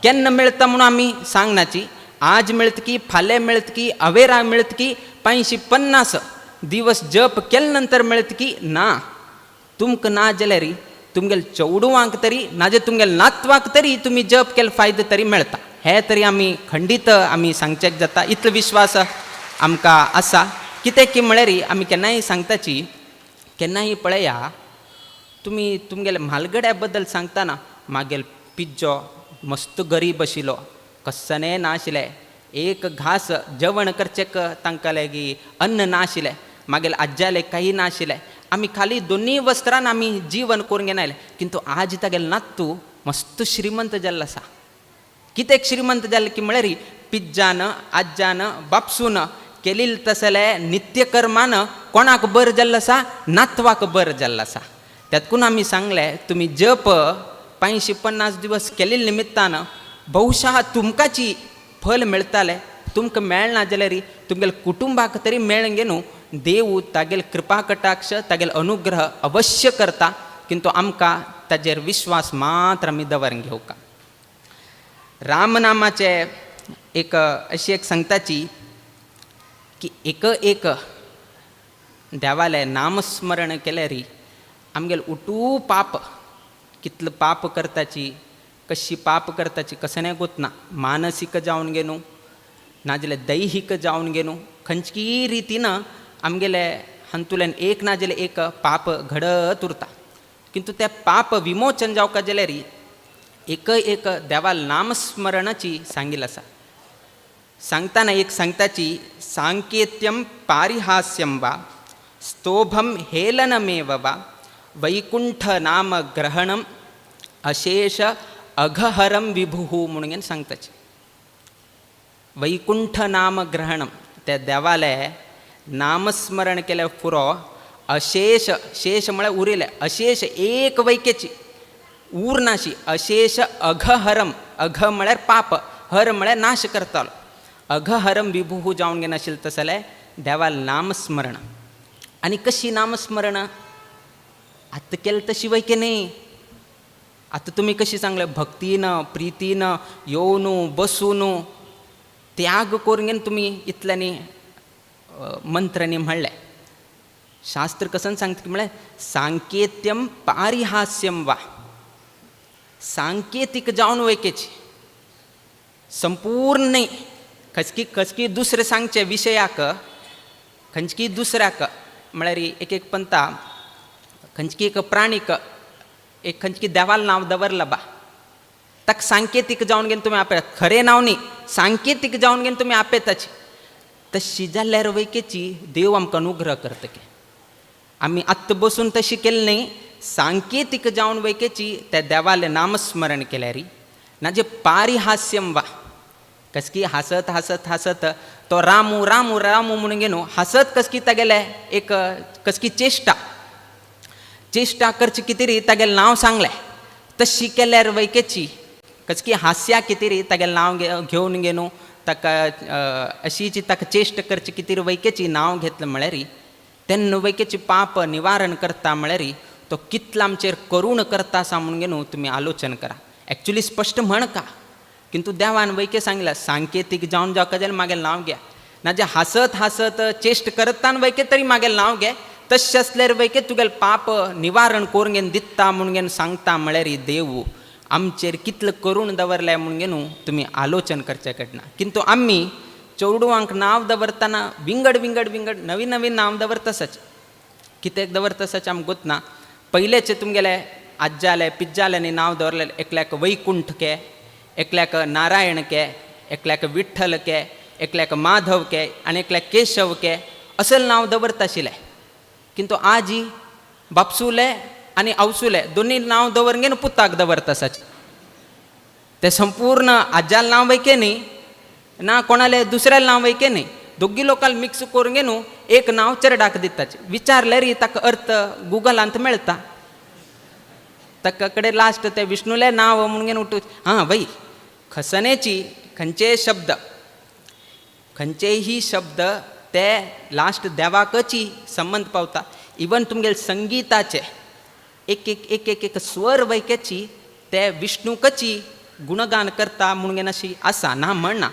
केन्ना मेळटा म्हणून आमी सांगनाची आज मेळत की फाल्यां मेळत की अवेरा मेळत की 550 दिवस जप केले नंतर मेळत की ना. तुमकां ना जाल्यार तुमगेले चेडवांक तरी नाजाल्यार तुमगेले नातवाक तरी तुमी जप केले फायदो तरी मेळटा हे तरी आमी खंडीत आमी सांगचेक जाता. इतलो विश्वास आमकां आसा. कित्याक की म्हळ्यार आमी केन्नाय सांगताची केन्नाय पळया तुमी तुमगेले म्हालगड्या बद्दल सांगतना मागेल पिज्जो मस्त गरीब आशिल्लो कसनें नाशिल्लें एक घास जेवण करचेक तांकां लागीं अन्न नाशिल्लें मागीर आज्याले काही नाशिल्लें आमी खाली दोनूय वस्त्रान आमी जीवन करून घेवन आयले किंतु आज तागेले नातू मस्त श्रीमंत जाल्लो आसा. कित्याक श्रीमंत जाल्ले की म्हळ्यार पिज्जान आज्जान बापसून केलेले तसले नित्यकर्मान कोणाक बरें जाल्लो आसा, नातवाक बरें जाल्लो आसा. त्यातकून आमी सांगलें तुमी जप 550 दिवस केल्ले निमित्तान बहुशः तुमकांची फल मेळटालें. तुमकां मेळना जाल्यार तुमगेले कुटुंबाक तरी मेळगे न्हू, देव तागेले कृपा कटाक्ष तागेले अनुग्रह अवश्य करता. किंतु आमकां ताजेर विश्वास मात्र आमी दवरून घेवका. रामनामाचे एक अशी एक सांगताची की एक एक देवालें नामस्मरण केल्यार आमगेले उटू पाप, कितलो पाप करताची, कशी पाप करताची कसं गोतना, मानसीक जावन गे न्हू नाजाल्यार दैहीक जावन गे न्हू, खंयची रितीन आमगेले हातूंतल्यान एक ना जाल्यार एक पाप घडत उरता. किंतु तें पाप विमोचन जावका जाल्यार एक एक देवाल नामस्मरणाची सांगिल्लें आसा. सांगतना एक सांगताची सांकेत्यम पारिहास्यम वा स्तोभम हेलनमेव वा वैकुंठ नाम ग्रहणम अशेष अघहरम विभुः म्हणून सांगताची. वैकुंठ नाम ग्रहणम त्या देवाले नामस्मरण केल्यार पुरो, अशेष, शेष म्हळ्यार उरिल्लें, अशेष एक वैकेची उरनाशी, अशेष अघहरम, अघ म्हळ्यार पाप, हर म्हळ्यार नाश करतालो, अघहरम विभुः जावन घेनाशिल्लें तसलें देवाल नामस्मरण. आनी कशी नामस्मरण आतां केलें तशी वैके न्ही. आतां तुमी कशी सांगलें भक्तीन प्रितीन येवन बसून त्याग करून तुमी इतल्यांनी मंत्रांनी म्हणलें. शास्त्र कसन सांगता की म्हळ्यार सांकेत्यम पारिहास्यम वा, सांकेतीक जावन वैकेची, संपूर्ण न्ही. खचकी खचकी दुसरें सांगचें विशयाक, खंयची दुसऱ्याक म्हळ्यार एक एक पंता खंयची एक प्राणीक एक खंयची देवाल नांव दवरलां बा, ताका सांकेतीक जावन घेवन तुमी आपयता, खरें नांव न्ही, सांकेतीक जावन घेवन तुमी आपयताची. तशी जाल्यार वैकेची देव आमकां अनुग्रह करता की आमी आत्तां बसून तशी केलें न्ही, सांकेतीक जावन वैकेची त्या देवालें नामस्मरण केल्यार ना जे पारिहास्यम वा, कसकी हासत हासत हासत तो रामू रामू रामू म्हणून न्हू हासत कसकी तागेले एक कसकी चेश्टा चेश्टा करची कितें तागेलें नांव सांगलें, तशी केल्यार वैकेची कसकी हास्या कितें तागेलें नांव घेवन गे न्हू ताका अशीची ताका चेश्ट करची कितें वैकेची नांव घेतलें म्हळ्यार तेन्ना वैकेची पाप निवारण करता म्हळ्यार तो कितलो आमचेर करूण करता आसा म्हणून न्हू तुमी आलोचन करा. एक्चुली स्पश्ट म्हण का, किंतु देवान वैके सांगला सांकेतीक जावन जावका जाल्यार मागेलें नांव घे, ना जे हासत हासत चेश्ट करतान वैके तरी मागेलें नांव घे, तशें आसल्यार वैके तुगेलें पाप निवारण करून घेवन दिता म्हणून घेवन सांगता म्हळ्यार देव आमचेर कितलो करूण दवरलें म्हणून न्हू तुमी आलोचन करचें कडना. किंतु आमी चेडवांक नांव दवरतना विंगड विंगड विंगड नवीन नवीन नांव दवरतासच, कित्याक दवरतासच आमकां गोतना. पयलेचे तुमगेले आज्जाले पिज्जाल्यांनी नांव दवरलें, एकल्याक वैकुंठ के, एकल्याक नारायण के, एकल्याक विठ्ठल के, एकल्याक माधव के आनी एकल्याक केशव के, असल नांव दवरताशिल्लें. किंतु आजी बापसुले आनी आवसुले दोनी नांव दवरून घेवन पुताक दवरतासाच. ते संपूर्ण आज्याल नांव वैके न्ही ना कोणाले दुसऱ्याले नांव वैके न्ही, दोगी लोकांक मिक्स करून घेवन एक नांव चेरडाक दिताच. विचारल्यार ताका अर्थ गुगलांत मेळटा, ताका कडेन लास्ट ते विष्णुलें नांव म्हणून घेवन उठू. हां वय खसनेची खंयचेय शब्द खंयचेही शब्द ते लास्ट देवाकची संबंद पावता. इवन तुमगेले संगीताचे एक एक एक एक एक स्वर वैकेची ते विष्णुकची गुणगान करता म्हणून अशी आसा ना म्हणना.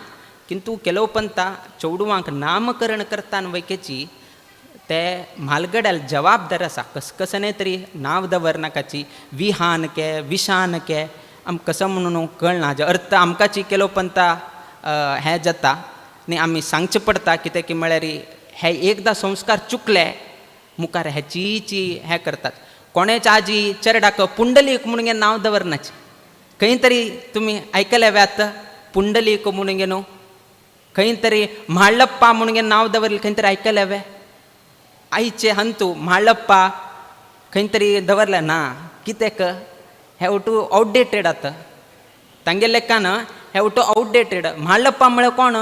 किंतु केलो पंता चेडवांक नामकरण करता वैकेची ते म्हालगड्याल जबाबदार आसा, कसकसने तरी नांव दवरनाकाची, विहान के विशान के आमकां कसो म्हणून कळना हाजो अर्थ आमकांची केलो पंता हें जाता न्ही. आमी सांगचें पडटा कितें की म्हळ्यार हे एकदां संस्कार चुकले मुखार हेचीची हें करतात. कोणेच आजी चेरडाक पुंडलीक म्हणून नांव दवरनाचे, खंय तरी तुमी आयकले व्यात पुंडलीक म्हणून न्हू, खंय तरी म्हाळप्पा म्हणून नांव दवरलें, खंय तरी आयकले वे आयचे हंतू म्हाळप्पा खंय तरी दवरलें ना. कित्याक हे ओटू आवटडेटेड आतां तांगे लेखान हे ओटू आवटडेटेड. म्हाळप्पा म्हळ्यार कोण?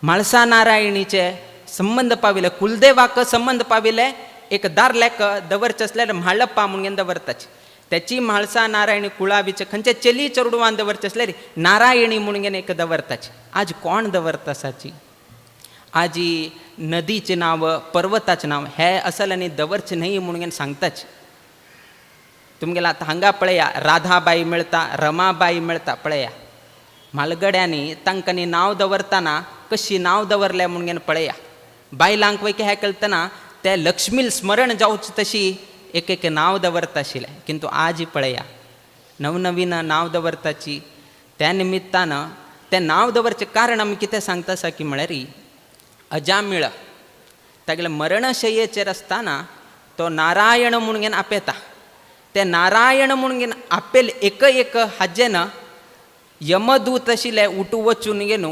म्हाळसा नारायणीचे संबंद पाविले, कुलदेवाक संबंद पाविले एक दारल्याक दवरचे आसल्यार म्हाळप्पा म्हणून दवरताची. त्याची म्हाळसा नारायणी कुळावीचे खंयचे चली चेडवान दवरचे आसल्यार नारायणी म्हणून एक दवरताची. आज कोण दवरता आसाची? आजी नदीचें नांव, पर्वताचें नांव हे असल आनी दवरचें न्हय म्हणून सांगताची. तुमगेल्या आतां हांगा पळया राधाबाई मेळटा, रमाबाई मेळटा. पळया म्हालगड्यांनी तांकांनी नांव दवरतना कशी नांव दवरलें म्हणून पळया. बायलांक वय हें कळतना ते लक्ष्मील स्मरण जावचें तशी एक एक नांव दवरता आशिल्लें. किंतु आज पळया नवनवीन नांव दवरताची. त्या निमित्तान तें नांव दवरचें कारण आमी कितें सांगता आसा की म्हळ्यार अजामिळ तागेले मरणशय्येचेर आसतना तो नारायण म्हणून आपयता. ते नारायण म्हणून आपेल एक एक हाजेन यमदूत आशिल्ले उठू वचून घेवन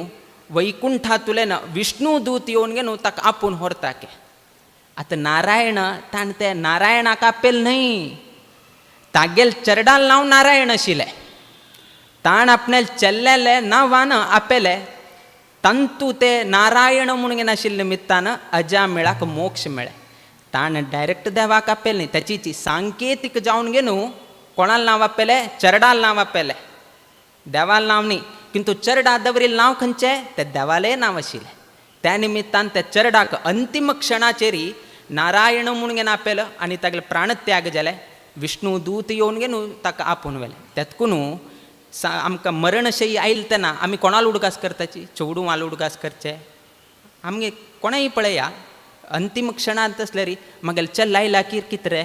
वैकुंठांतल्यान विष्णुदूत येवन घेवन ताका आपूण व्हरता के. आतां नारायण ताणें ते नारायणाक आपेल न्हय, तागेल चेरडाल नांव नारायण आशिल्लें. ताण आपणाले चेल्लेले नांवान आपेले तांतू ते नारायण म्हणून आशिल्ले निमित्तान अजामिळाक मोक्ष मेळ्ळें. ताणें डायरेक्ट देवाक आपेल न्ही, ताची सांकेतीक जावन घेवन कोणाल नांव आपेलें? चेरडाल नांव आपेलें, देवाल नांव न्ही. किंतु चेरडा दवरिल्लें नांव खंयचें? तें देवालें नांव आशिल्लें. त्या निमित्तान त्या चेरडाक अंतीम क्षणाचेर नारायण म्हणून आपेलो आनी तागेले प्राणत्याग जाले. विष्णु दूत येवन घेवन ताका आपोवन व्हेलें. तेतकून आमकां मरणशयी आयली तेन्ना आमी कोणाल उडगास करताची? चेडूं उडगास करचे आमगे कोणेय पळया अंतीम क्षणांत आसल्यार मागेले चेल्ल आयला की कितें रे,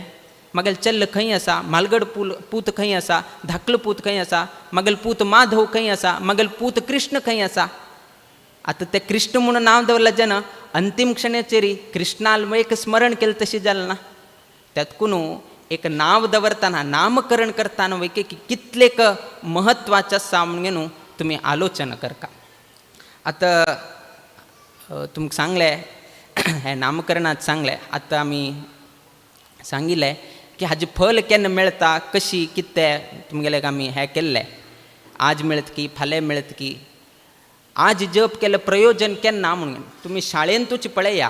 मागेले चेल्ल खंय आसा, म्हालगड पूत खंय आसा, धाकलो पूत खंय आसा, मागेले पूत माधव खंय आसा, मागेले पूत कृष्ण खंय आसा. आतां तें कृष्ण म्हणून नांव दवरलें जेन्ना अंतीम क्षणाचेर कृष्णाल एक स्मरण केलें तशें जालें ना. तेतकून एक नांव दवरतना नामकरण करतना वय की कितलेक म्हत्वाचें आसा म्हणून तुमी आलोचना करता. आतां तुमकां सांगलें हें नामकरणांत सांगलें, आतां आमी सांगिल्लें की हाजें फल केन्ना मेळटा, कशी कितें तुमगेलें आमी हें केल्लें, आज मेळत की फाल्यां मेळत की, आज जप केलें प्रयोजन केन्ना म्हणून. तुमी शाळेंतूच पळया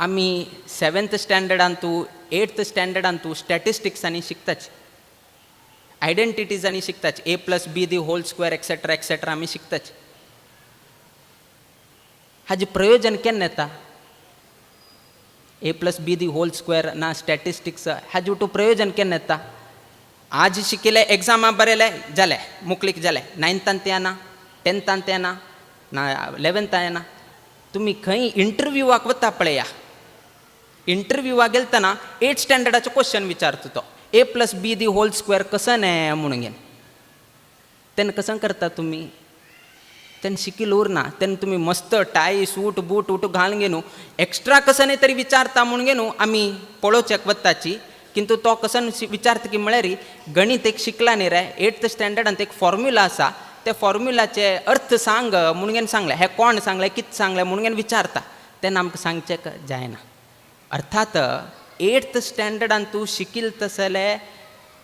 आमी 7th स्टँडर्डांतू 8th स्टँडर्डांतू स्टॅटिस्टिक्स आनी शिकताच, आयडेंटिटीज आनी शिकताच, A plus B the whole square etcetera etcetera आमी शिकताच. हाजें प्रयोजन केन्ना येता? A plus B the whole square ना स्टॅटिस्टिक्स हाजें टू प्रयोजन केन्ना येता? आज शिकिल्लें एग्जामा बरयलें जालें, मुकलीक जालें, 9थान तें येना, 10थान तें येना, ना 11थान येना. तुमी खंय इंटरव्यूवाक वता पळया, इंटरव्यूवाक गेलतना 8th स्टँडर्डाचो क्वेश्चन विचारता तो, A plus B the whole square कसं न्हय म्हणून घेवन. तेन्ना कसं करता तुमी? तेन्ना शिकील उरना. तेन्ना तुमी मस्त टाय सूट बूट उट घालून घेवन एक्स्ट्रा कसं न्हय तरी विचारता म्हणून घेवन आमी पळोवच्याक वताची. किंतु तो कसं विचारता की म्हळ्यार गणीत एक शिकला न्ही रे, 8th स्टँडर्डांत एक फॉर्म्युला आसा, त्या फॉर्म्युलाचे अर्थ सांग म्हणून सांगलें, हें कोण सांगलें, कितें सांगलें म्हणून विचारता. तेन्ना आमकां सांगचें जायना. अर्थात 8th स्टँडर्डान तूं शिकील तसले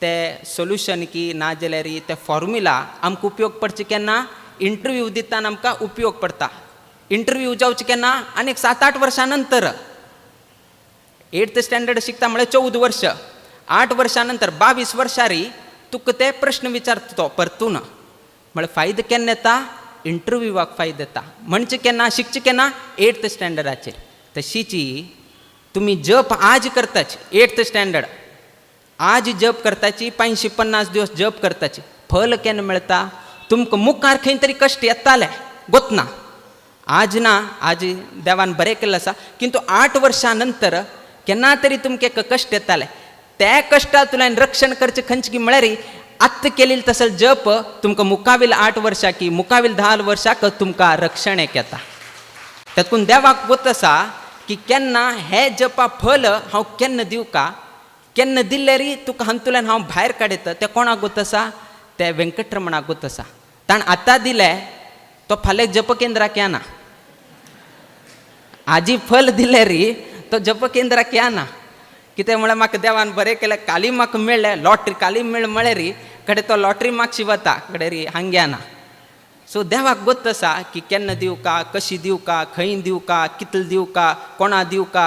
ते सोल्युशन की ना जाल्यार ते फॉर्म्युला आमकां उपयोग पडचे केन्ना? इंटरव्यू दितना आमकां उपयोग पडटा. इंटरव्यू जावचे केन्ना? आनी 7-8 वर्सां नंतर. 8th standard शिकता म्हळ्यार 14 वर्ष, 8 वर्सां नंतर 22 वर्सांनी तुका ते प्रश्न विचारता तो परतून. म्हळ्यार फायदो केन्ना येता? इंटरव्यूवाक फायदो येता. म्हणजे केन्ना शिकचें केन्ना? 8th स्टँडर्डाचेर. तशीची तुमी जप आज करताची, 8th standard आज जप करताची, 550 दिवस जप करताची, फल केन्ना मेळटा? तुमकां मुखार खंय तरी कश्ट येताले गोतना, आज ना, आज देवान बरें केल्लें आसा, किंतु 8 वर्सां नंतर केन्ना तरी तुमकां एक कश्ट येताले. त्या कश्टांतल्यान रक्षण करचें खंयचें की म्हळ्यार आत्तां केलें तसो जप तुमकां मुखावेल 8 वर्सां की मुखावेल 10 वर्सांक तुमकां रक्षण एक येता. तातूंत देवाक गोत आसा की केन्ना हे जपा फल हांव केन्ना दिवका, केन्ना दिल्ले री तुका हातूंतल्यान हांव भायर काडयता. तें कोणाक गोत आसा? तें वेंकटरमणाक गोत आसा. ताणें आतां दिलें तो फाल्यां जप केंद्राक येना, आजी फल दिलें री तो जप केंद्राक येना. कितें म्हळ्यार म्हाका देवान बरें केलें, काली म्हाका मेळ्ळें लॉटरी काली मेळ म्हळ्यार कडे तो लॉटरी मागशी वता कडे री हांग्या ना. सो देवाक गोत्त आसा की केन्ना दिवका, कशी दिवका, खंय दिवका, कितले दिवका, कोणा दिवका,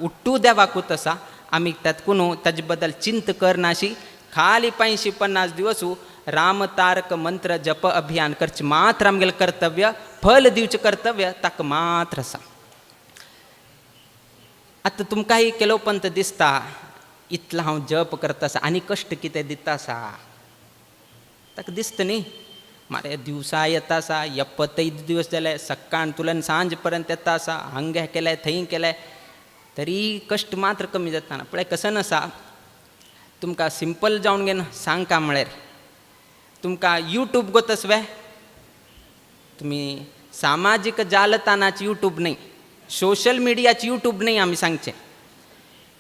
उट्टू देवाकूच आसा. आमी तातकून ताजे बद्दल चिंत करनाशी खाली 550 दिवस राम तारक मंत्र जप अभियान करचें मात्र आमगेलें कर्तव्य, फल दिवचें कर्तव्य ताका मात्र आसा. आतां तुमकांय केलोवपंत दिसता इतलो हांव जप करता आसा आनी कश्ट कितें दिता आसा, ताका दिसता न्ही मारे दिवसा येता आसा, 75 दिवस जाले सकाळ तुल्यान सांज पर्यंत येता आसा, हांगा केलें थंय केलें तरी कश्ट मात्र कमी जाता ना. पळय कसन आसा तुमकां सिंपल जावन घेन सांगका म्हळ्यार तुमकां यूट्यूब गोतस वे, तुमी सामाजीक जालताणाची यूट्यूब न्हय, सोशल मिडियाची यूट्यूब न्हय. आमी सांगचें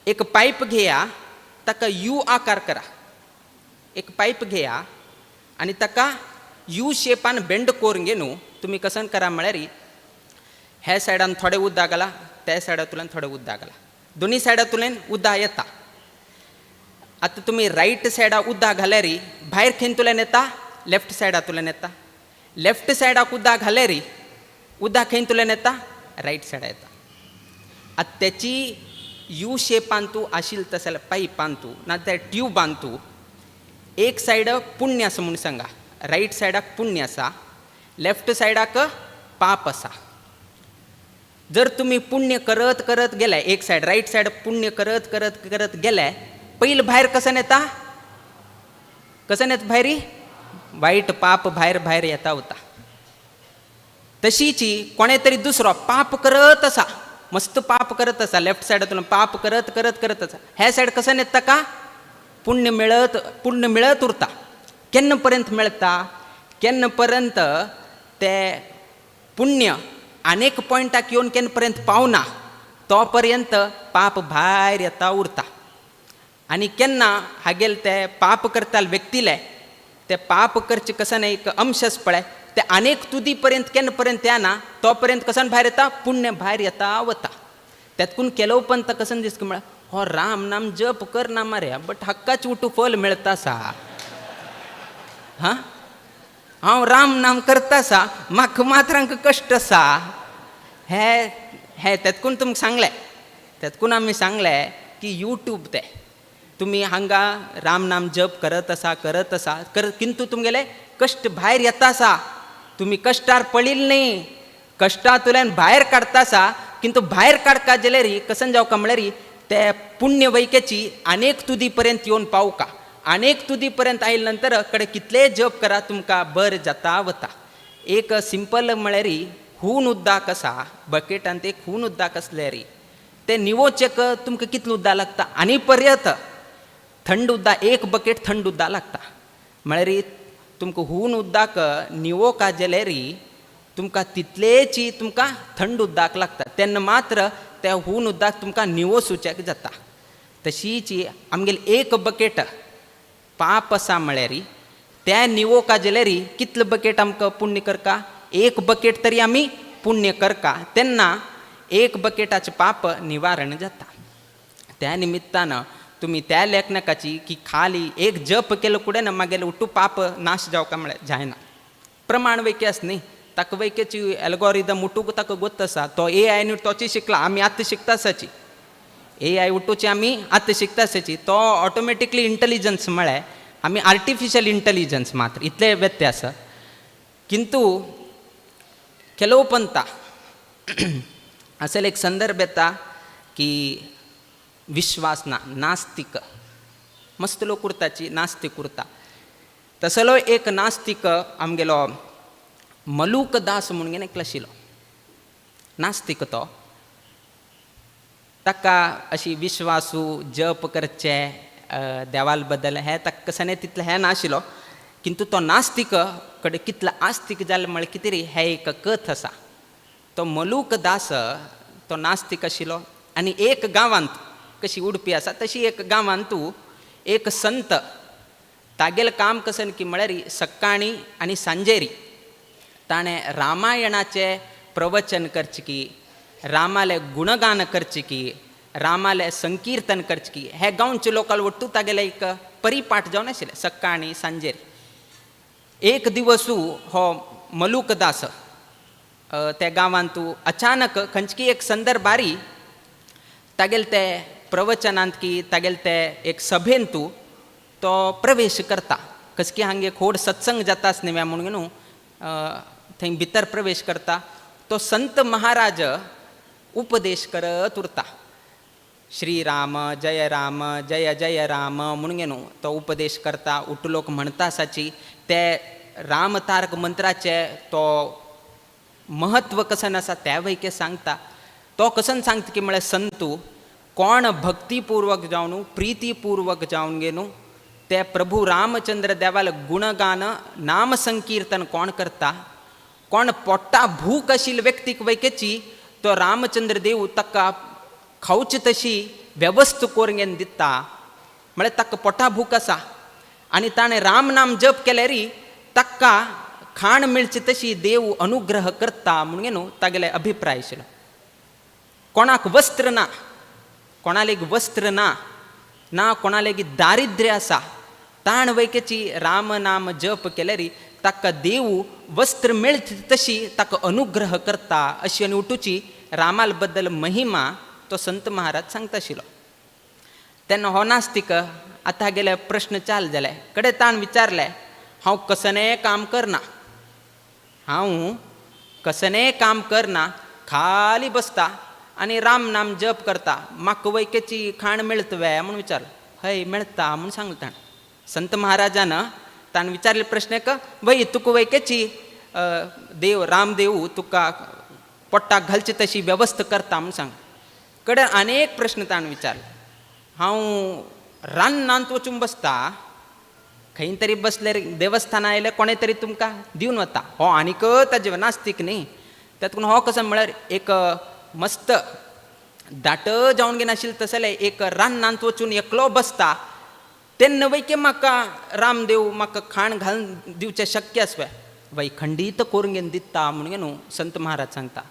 एक पायप घेया, ताका you आकार करा, एक पायप घेया आनी ताका you शेपान बेंड करून घे न्हू. तुमी कसन करा म्हळ्यार ह्या सायडान थोडें उदक घाला, त्या सायडांतल्यान थोडें उदक घाला, दोनी सायडांतल्यान उदक येता. आतां तुमी रायट सायडा उदक घाल्यार भायर खंयतल्यान येता, लेफ्ट सायडांतल्यान येता. लेफ्ट सायडाक उदक घाल्यार उदक खंयतल्यान येता, रायट सायडा येता. आतां तेची you शेपान तूं आशिल्लें तशें जाल्यार पायपान तूं ना त्या ट्युबान तूं एक सायड पुण्य आसा म्हूण सांगा, रायट सायडाक पुण्य आसा, लेफ्ट सायडाक पाप आसा. जर तुमी पुण्य करत करत गेले, एक सायड रायट सायड पुण्य करत करत करत गेले, पयलीं भायर कसन येता, कसन येता भायर, वायट पाप भायर भायर येता वता. तशीची कोणे तरी दुसरो पाप करत आसा, मस्त पाप करत आसा, लेफ्ट सायडांतल्यान पाप करत करत करत आसा, ह्या सायड कसन येता का पुण्य मेळत, पुण्य मेळत उरता. केन्ना पर्यंत मेळटा, केन्ना पर्यंत ते पुण्य अनेक पॉयंटाक येवन केन्ना पर्यंत पावना तो पर्यंत पाप भायर येता उरता. आनी केन्ना हागेल ते पाप करताले व्यक्तीले ते पाप करचे कसन एक अंशच पळय ते अनेक तुदी पर्यंत केन्ना पर्यंत येना तो पर्यंत कसन भायर येता, पुण्य भायर येता वता. तेतकून केलोवपंत कसन दिसता म्हळ्यार हो राम नाम जप कर ना मारे बट हक्काच उठू फल मेळता आसा. हां हांव राम नाम करता आसा, म्हाका मात्रांक कश्ट आसा. हे हे तेतकून तुमकां सांगलें, तेतकून आमी सांगलें की यूट्यूब ते तुमी हांगा राम नाम जप करत आसा करत आसा कर, किंतु तुमगेले कश्ट भायर येता आसा, तुमी कश्टार पडिल्ले न्ही, कश्टांतल्यान भायर काडता आसा, किंतु भायर काडका जाल्यार कसन जावका म्हळ्यार ते पुण्य वैक्याची अनेक तुदी पर्यंत येवन पावका. अनेक तुदी पर्यंत आयले नंतर कडे कितलेय जप करा तुमकां बरें जाता वता. एक सिंपल म्हळ्यार हून उदक आसा, बकेटांत एक हून उदक आसल्यार तें निवोचेक तुमकां कितलें उदक लागता, आनी पर्यंत थंड उदक एक बकेट थंड उदक लागता. म्हळ्यार तुमकां हून उदक निवोका जाल्यार तुमकां तितलेची तुमकां थंड उदक लागता, तेन्ना मात्र त्या हून उदक तुमकां निवोसुच्याक जाता. तशीच आमगेले एक बकेट पाप आसा म्हळ्यार त्या निवोका जाल्यार कितले बकेट आमकां पुण्य करका, एक बकेट तरी आमी पुण्य करका, तेन्ना एक बकेटाचें पाप निवारण जाता. त्या निमित्तान तुमी त्या लेखनाकाची की खाली एक जप केलो कुडें ना मागीर उठू पाप नाश जावका म्हळ्यार जायना. प्रमाण वैक्य आस न्ही, ताका वैक्याची एल्गोरिदम उठूंक ताका गोत्त आसा, तो ए I न्हू तोची शिकला, आमी आतां शिकता आसाची ए I उठूची आमी आतां शिकता आसाची, तो ऑटोमॅटिकली इंटेलिजन्स म्हळ्यार आमी आर्टिफिशियल इंटेलिजन्स मात्र इतले व्यत्यास. किंतु ಕೆಲವು ಪಂಥ असेल एक संदर्भ येता की विश्वास ना, नास्तिक मस्त लोक उरताची नास्तिक उरता. तसलो एक नास्तिक आमगेलो मलूक दास म्हणून एकलो आशिल्लो नास्तिक. तो ताका अशी विश्वासू जप करचे देवाल बद्दल हें ताका कशें तितलें हें नाशिल्लो, किंतु तो नास्तिक कडेन कितलो आस्तिक जालें म्हळ्यार कितें रे हें एक कथ आसा. तो मलूक दास तो नास्तिक आशिल्लो आनी एक गांवांत कशी उडपी आसा तशी एक गांवांत एक संत तागेलें काम कशें की म्हळ्यार सकाळीं आनी सांजेरी ताणें रामायणाचें प्रवचन करचें की, रामालें गुणगान करचें की, रामाले संकीर्तन करचकी हे गांवचे लोकाल ಒಟ್ಟು तागेले एक परिपाठ जावन आशिल्लें सकाळी सांजेर. एक दिवसू हो मलूकदास त्या गांवांतू अचानक खंयची एक संदर्भारी तागेले ते प्रवचनांत की तागेले ते एक सभेंतू तो प्रवेश करता. कसकी हांगे खोड सत्संग जाता न्ही म्हणून न्हू थंय भितर प्रवेश करता. तो संत महाराज उपदेश करत उरता, श्री राम जय राम जय जय राम म्हणून न्हू तो उपदेश करता. उटलोक म्हणटा आसाची ते रामतारक मंत्राचे तो महत्व कसन आसा त्या वैके सांगता. तो कसन सांगता की म्हळ्यार संतू कोण भक्तिपूर्वक जावन प्रितीपूर्वक जावन न्हू ते प्रभू रामचंद्र देवाल गुणगान नाम संकीर्तन कोण करता, कोण पोट्टा भूक आशिल्ले व्यक्तीक वैकेची तो रामचंद्र देव ताका खावची तशी वेवस्था करून दिता. म्हळ्यार ताका पोटा भूक आसा आनी ताणें राम नाम जप केल्यार ताका खाण मेळची तशी देव अनुग्रह करता म्हणून न्हू तागेले अभिप्राय आशिल्लो. कोणाक वस्त्र ना, कोणालेक वस्त्र ना, ना कोणालेगी दारिद्र्य आसा, ताण वैकेची राम नाम जप केल्यार ताका देव वस्त्र मेळची तशी ताका अनुग्रह करता अशी आनी उठूची रामाल बद्दल महिमा तो संत महाराज सांगता आशिल्लो. तेन्ना हो नास्तीक आतां गेले प्रश्न चाल जाले कडे ताण विचारले, हांव कसनें काम करना, हांव कसनें काम करना, खाली बसता आनी राम नाम जप करता, म्हाका वैकेची खाण मेळटा वे म्हूण विचारलें. हय मेळटा म्हूण सांगलें ताणें. संत महाराजान ताणें विचारले प्रश्न वय तुका वैकेची देव रामदेव तुका पोट्टाक घालची तशी वेवस्था करता म्हूण सांग. कडेन अनेक प्रश्न ताणें विचारले. हांव रानांत वचून बसता, खंय तरी बसले देवस्थाना आयलें कोणें तरी तुमकां दिवन वता. हो आनीक ताजे नास्तीक न्ही, तातूंत हो कसो म्हळ्यार एक मस्त दाट जावन घेन आशिल्लें तसलें एक रानांत वचून एकलो बसता तेन्ना वैके म्हाका रामदेव म्हाका खाण घालून दिवचें शक्य आसवे वय खंडीत करून घेवन दिता म्हणून न्हू संत महाराज सांगता.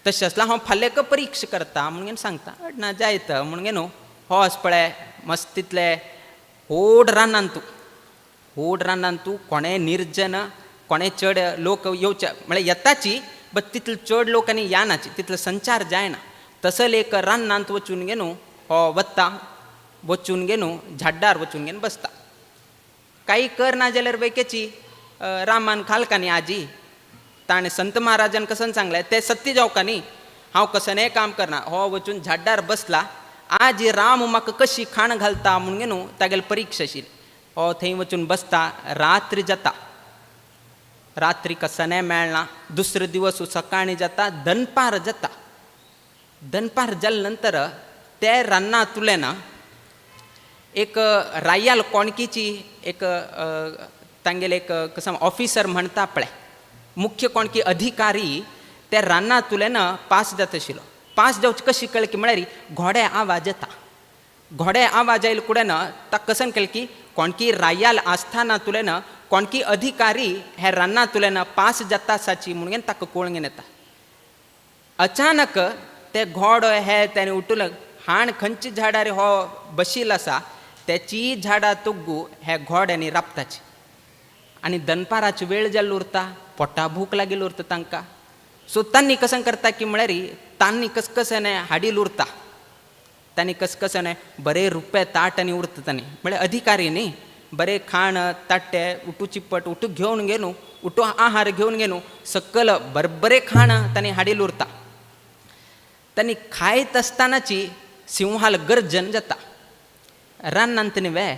तशें आसल्यार हांव फाल्यां परीक्षा करता म्हणून सांगता. ना जायत म्हणून न्हू हो आस पळय मस्त तितले व्हड रानांत, व्हड रानांत कोणें निर्जन कोणें चड लोक येवचे म्हळ्यार येताची बट तितले चड लोक आनी यानाची तितलो संचार जायना. तसले एक रानांत वचून न्हू हो वता, वचून न्हू झाडार वचून घेवन बसता. काही कर ना जाल्यार वैकेची रामान खालका न्ही आजी ताणें संत महाराजान कसन सांगलें तें सत्य जावका न्ही, हांव कसनें काम करना. हो वचून झाडार बसला, आजी राम म्हाका कशी खाण घालता म्हणून न्हू तागेली परीक्षा आशिल्ली. हो थंय वचून बसता, रात्री जाता, रात्री कसनें मेळना. दुसरो दिवस सकाळीं जाता, दनपार जाता. दनपार जाले नंतर ते रानांतुलें ना एक रायाल कोणकीची एक तांगेले एक कसं ऑफिसर म्हणटा पळय मुख्य कोणकी अधिकारी ते रानांतुल्यान पास जाता आशिल्लो. पास जावचे कशी कळ्ळें की म्हळ्यार घोडे आवाज येता. घोडे आवाज आयले कुडेन ताका कसन केलें की कोणकी रायाल आस्थानांतुल्यान कोणकी अधिकारी हे रानांतुल्यान पास जाता आसाची म्हणून ताका कळून येता. अचानक ते घोडो हे तेणे उठून हाण खंयच्या झाडार हो बशील आसा तेची झाडां तुग्गू हे घोड्यांनी राबताची आनी दनपाराची वेळ जाल्लो उरता, पोटा भूक लागिल्ली उरता तांकां. सो तांणी कसं करता की म्हळ्यार तांणी कसकसने हाडील उरता, तांणी कसकसने बरे रुपये ताट आनी उरता तांणी म्हळ्यार अधिकारी न्ही बरे खाण ताट्टे उठू चिप्पट उठू घेवन गेलो उठू आहार घेवन गेलो सकल बरबरे खाण तांणी हाडील उरता. तांणी खायत आसतनाची सिंहाल गर्जन जाता रानांत न्ही वे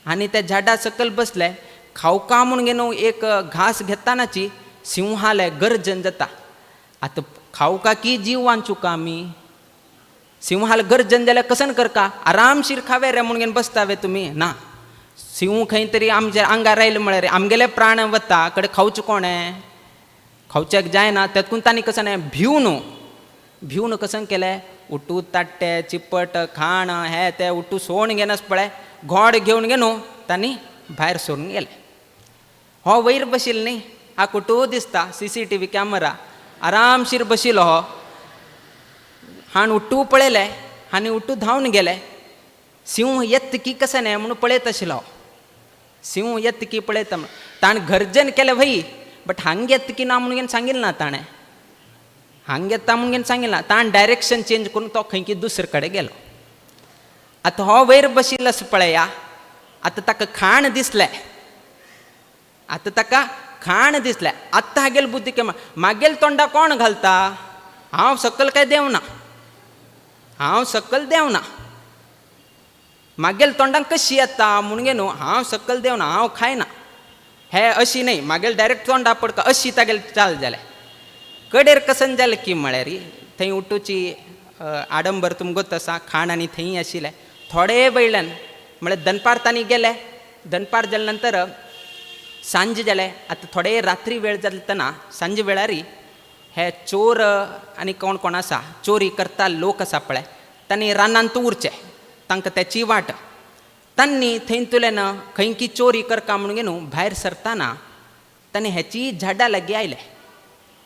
आनी त्या झाडा सकल बसले खावका म्हूण घेवन एक घास घेतानाची सिंहाले गर्जन जाता. आतां खावका की जीव वांचूका आमी, सिंहाल गर्जन जाल्यार कसन करका आरामशीर खावे रे म्हूण घेवन बसता वे तुमी ना. सिंह खंय तरी आमच्या आंगार आयले म्हळ्यार आमगेले प्राण वता कडे खावचें कोणें खावच्याक जायना. तेतून तांणी कसं न्ही भिवन भिवन कसं केलें उठू ताट्टे चिपट खाण हे ते उठू सोण घेनास पळय घोड घेवन घेवन तांणी भायर सरून गेले. हो वयर बशिल्लो न्ही हा कुटू दिसता CCTV camera आरामशीर बशिल्लो हो. हाण उट्टू पळयलें आनी उट्टू धांवन गेले. सिंह येत की कशें न्हय म्हणून पळयत आशिल्लो. सिंह येत की पळयता म्हणून ताणें गर्जन केलें वय, बट हांग येत की ना म्हणून सांगिल्लें ना ताणें. हांग येता म्हणून सांगिल्लें ना, ताणें डायरेक्शन चेंज करून तो खंय की दुसरे कडेन गेलो. आतां हो वयर बशिल्लो आसा पळया, आतां ताका खाण दिसलें, आतां ताका खाण दिसलें. आतां हागेल बुद्धी केमा मागेल तोंडा कोण घालता, हांव सकल काय देंवना, हांव सकल देंवना, मागेल तोंडाक कशी येता म्हणून न्हू हांव सकल देंवना, हांव खायना, हे अशी न्हय मागेल डायरेक्ट तोंडा पडका अशी तागेल चाल जालें. कडेर कसन जालें की म्हळ्यार थंय उठूची आडंबर तुमकां आसा, खाण आनी थंय आशिल्लें. थोडे वयल्यान म्हळ्यार दनपार तांणी गेले, दनपार जाले नंतर सांज जालें. आतां थोडे रात्री वेळ जातना सांजे वेळार हे चोर आनी कोण कोण आसा चोरी करता लोक आसा पळय, तांणी रानांत उरचे, तांकां तेची वाट. तांणी थंयतुल्यान खंय की चोरी करका म्हणून न्हू भायर सरतना तांणी हेची झाडां लागीं आयले.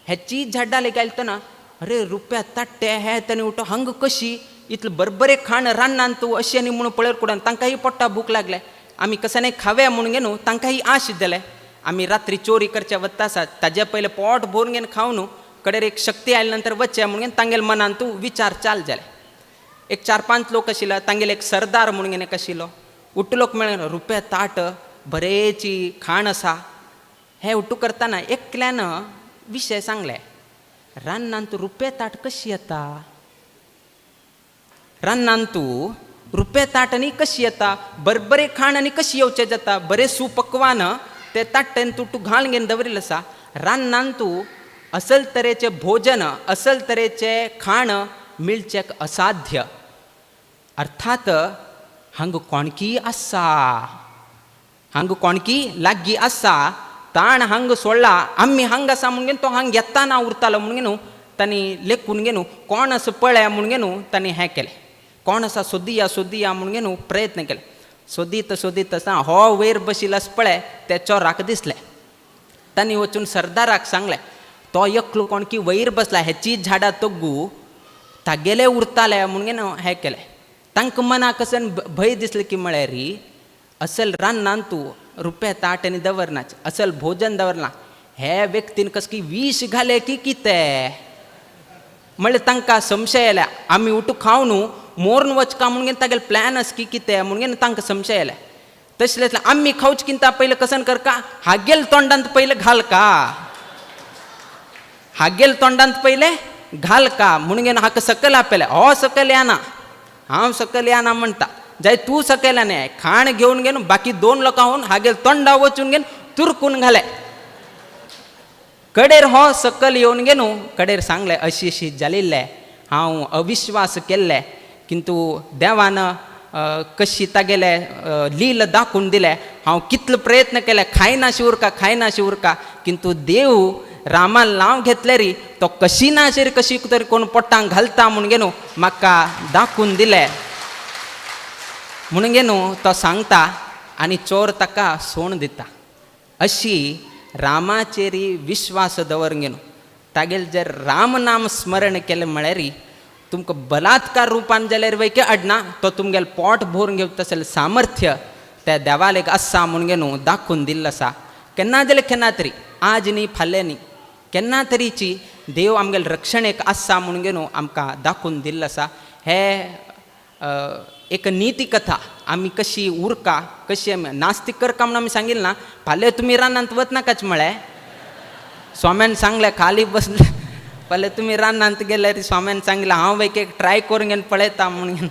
हेची झाडां लागीं आयले तेन्ना अरे रुपया ताट्टे हे तांणी उठो हांग कशी इतलें बरबरें खाण रानांत तूं अशें न्ही म्हणून पळयत कुडान तांकांय पोट्टा भूक लागले. आमी कशें न्ही खाव्या म्हणून न्हू तांकांय आश जालें. आमी रात्री चोरी करचे वता आसा ताजे पयलें पोट भरून घेवन खावन न्हू कडेर एक शक्ती आयले नंतर वचचें म्हणून तांगेले मनांत तूं विचार चाल जाले. एक 4-5 लोक आशिल्ले, तांगेले एक सरदार म्हणून एक आशिल्लो. उट्टू लोक मेळ्ळे रुपया ताट बरेची खाण आसा. हे उट्टू करतना एकल्यान विशय सांगले, रानांत रुपया ताट कशी येता, रानांत तूं रुपया ताट आनी कशी येता, बरबरें खाण आनी कशी येवचें जाता, बरें सुपक्वान ते ताट्टेन तूं तूं घाल घेवन दवरिल्लें आसा. रानांत तूं असल तरेचें भोजन असल तरेचें खाण मेळचें असाध्य. अर्थात हांगा कोणकी आसा, हांगा कोणकी लागीं आसा, ताण हांगा सोडला, आमी हांगा आसा म्हणून तो हांगा येताना उरतालो म्हणून न्हू तांणी लेखून घेवन कोण आसा पळया म्हणून न्हू तांणी हें केलें. कोण आसा सोदिया सोदिया म्हणून न्हू प्रयत्न केले. सोदीत सोदीत आसतना हो वयर बशिल्लो आसा पळय त्या चोराक दिसलें. तांणी वचून सरदाराक सांगलें, तो एकलो कोण की वयर बसला हेची झाडां तग्गू तागेले उरताले म्हणून न्हू हें केलें. तांकां मनाक कसन भंय दिसलें की म्हळ्यार असल रानांत तूं रुपया ताट आनी दवरनाच, असल भोजन दवरना, हे व्यक्तीन कस की विष घाले की कितें म्हणल्यार तांकां संशय आयले. आमी उठू खावन न्हू मोरून वचका म्हणून तागेले प्लॅन आसा की कितें म्हणून तांकां संशय आयले. तशें जाल्यार आमी खावच किंता पयलें कसन करका, हागेल तोंडांत पयलें घाल का, हागेल तोंडांत पयलें घाल का म्हणून हाका सकयल आपयलें. हो सकयल येना, हांव सकयल येना म्हणटा, जाय तूं सकयल येना, खाण घेवन घेवन बाकी 2 लोकां होवन हागेल तोंडा वचून घेवन तुरकून घाले. कडेर हो सकयल येवन घेवन कडेर सांगलें अशी अशी जालिल्लें, हांव अविश्वास केल्लें, किंतु देवान कशी तागेले लील दाखोवन दिलें. हांव कितलो प्रयत्न केले खायनाशी उरका खायनाशी उरका, किंतु देव रामान नांव घेतलें री तो कशी नाशेर कशी तरी कोण पोटांक घालता म्हणून न्हू म्हाका दाखोवन दिलें म्हणून न्हू तो सांगता आनी चोर ताका सोण दिता. अशी रामाचेरी विश्वास दवर न्हू तागेल जर राम नाम स्मरण केलें म्हळ्यार तुमकां बलात्कार रुपान जाल्यार वैके अडना, तो तुमगेल पोट भरून घेवता तसलें सामर्थ्य त्या देवालेक आसा म्हणून न्हू दाखोवन दिल्लो आसा. केन्ना जाल्यार केन्ना तरी, आज न्ही फाल्यां न्ही, केन्ना तरीची देव आमगेले रक्षणेक आसा म्हणून न्हू आमकां दाखोवन दिल्लो आसा. हे एक नीती कथा आमी कशी उरका कशी आमी नास्तीक करका म्हणून आमी सांगिल्लें ना. फाल्यां तुमी रानांत वचनाकाच म्हळें स्वाम्यान सांगलें, खाली बसले फाल्यां तुमी रानांत गेल्यार स्वाम्यान सांगलें हांव एक एक ट्राय करून घेवन पळयता म्हणून.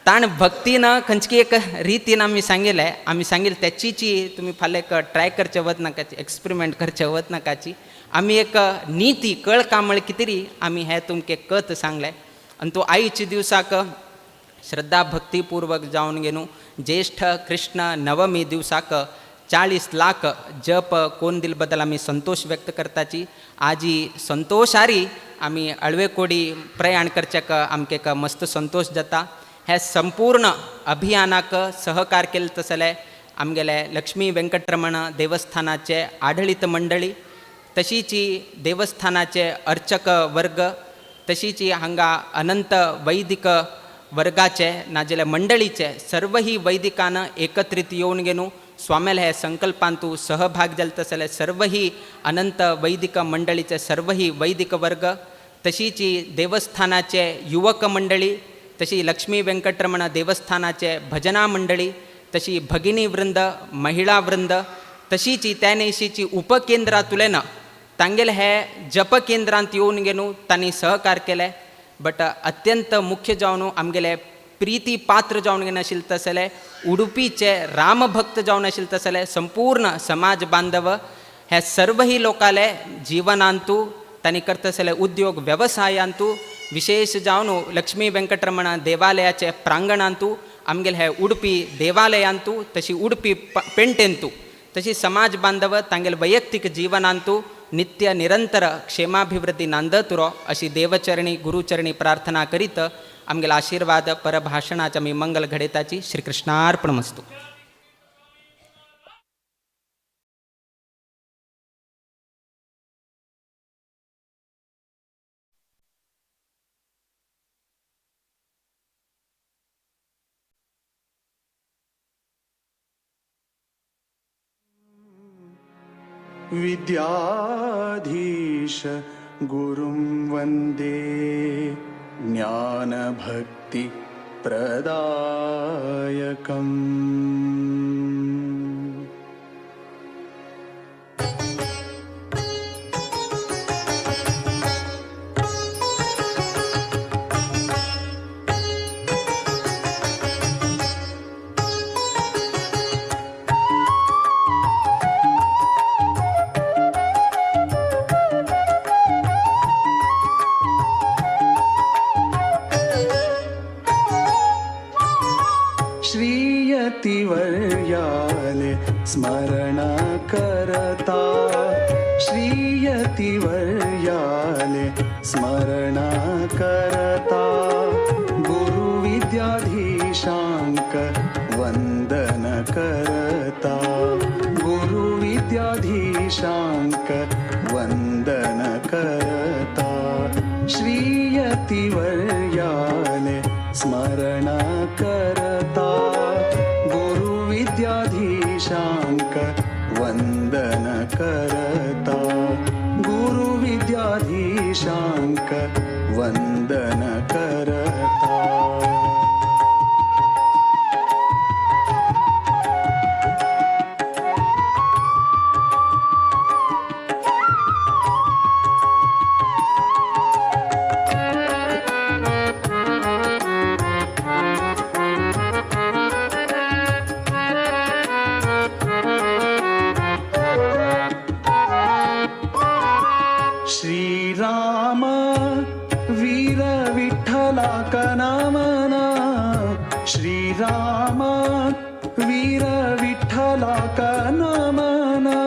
ताणें भक्तीन खंयची एक रितीन आमी सांगिल्लें, आमी सांगिल्लें तेचीची तुमी फाल्यां एक ट्राय करचें वचनाकाची, एक्सपेरिमेंट करचें वचनाकाची. आमी एक नीती कळका म्हळ्यार कितें तरी आमी हें तुमकां कथ सांगलें. आनी तो आयच्या दिवसाक श्रद्धा भक्तीपूर्वक जावन घेवन ज्येष्ठ कृष्ण नवमी दिवसाक 40 लाख जप कोण दिल बद्दल आमी संतोष व्यक्त करताची. आजी संतोषारी आमी अळवेकोडी प्रयाण करच्याक आमकां एक मस्त संतोष जाता. हे संपूर्ण अभियानाक सहकार केले तसले आमगेले लक्ष्मी वेंकटरमण देवस्थानाचे आडळीत मंडळी, तशीची देवस्थानाचे अर्चक वर्ग, तशीच हांगा अनंत वैदिक वर्गाचे नाजाल्यार मंडळीचे सर्वही वैदिकान एकत्रित येवन घेवन स्वामेल हे संकल्पांतू सहभाग जाले तसले सर्वही अनंत वैदिक मंडळीचे सर्वही वैदिक वर्ग, तशीच देवस्थानाचे युवक मंडळी, तशी लक्ष्मी वेंकटरमण देवस्थानाचे भजना मंडळी, तशी भगिनी वृंद, महिला वृंद, तशीच त्या नेशीची उपकेंद्रांतुल्यान तांगेले हे जप केंद्रांत येवन घेवन तांणी सहकार केले. बट अत्यंत मुख्य जावन आमगेले प्रिती पात्र जावन घेवन आशिल्ले तसले उडुपीचे रामभक्त जावन आशिल्ले तसले संपूर्ण समाज बांधव हे सर्वही लोकाले जीवनांतू तांणी करतसले उद्योग वेवसायांतू विशेष जावन लक्ष्मी वेंकटरमण देवालयाचे प्रांगणांतू आमगेले हे उडुपी देवालयांतू तशी उडुपी पेंटेंतू तशी समाज बांधव तांगेले वैयक्तीक जीवनांतू नित्य निरंतर क्षेमाभिवृद्धी नांदतुरो अशी देवचरणी गुरुचरणी प्रार्थना करीत आमगेला आशीर्वाद परभाषणाच्या मी मंगल घडेताची श्रीकृष्णार्पणमस्तु. विद्याधीश गुरुं वन्दे ज्ञानभक्ति प्रदायकम्. श्रीयतिवर्याले स्मरण करता, श्रीयतिवर्याले स्मरण करता, गुरुविद्याधीशांक वंदन करता, गुरुविद्याधीशांक वंदन करता, श्रीयतिवर्याले स्मरण करता, गुरुविद्याधीशांक वंदन करता, गुरुविद्याधीशांक वंदन करता. श्रीराम वीर विठ्ठला कनामना, श्रीराम वीर विठ्ठला कनामना,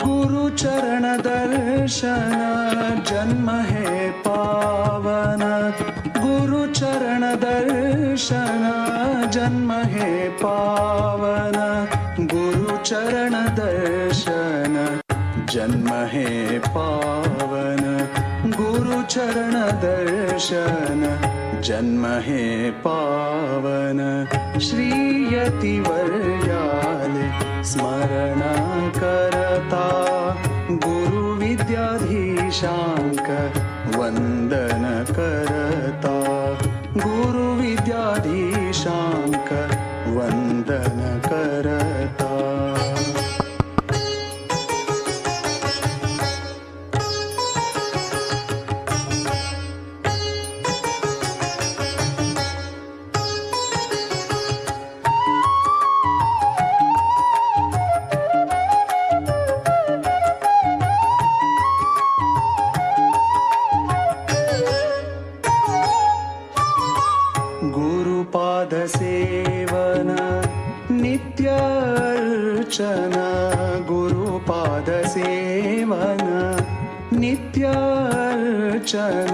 गुरुचरण दर्शन जन्म हे पावन, गुरुचरण दर्शन जन्म हे पावन, गुरुचरण दर्शन जन्म हे पावन, गुरुचरण दर्शन जन्म हे पावन, श्रीयतिवर्याले स्मरण करता, गुरुविद्याधीशांक वंदन करता, गुरुविद्याधीशांक वंदन करता. गुरुपादसेवन नित्यार्चन, गुरुपादसेवन नित्यार्चन,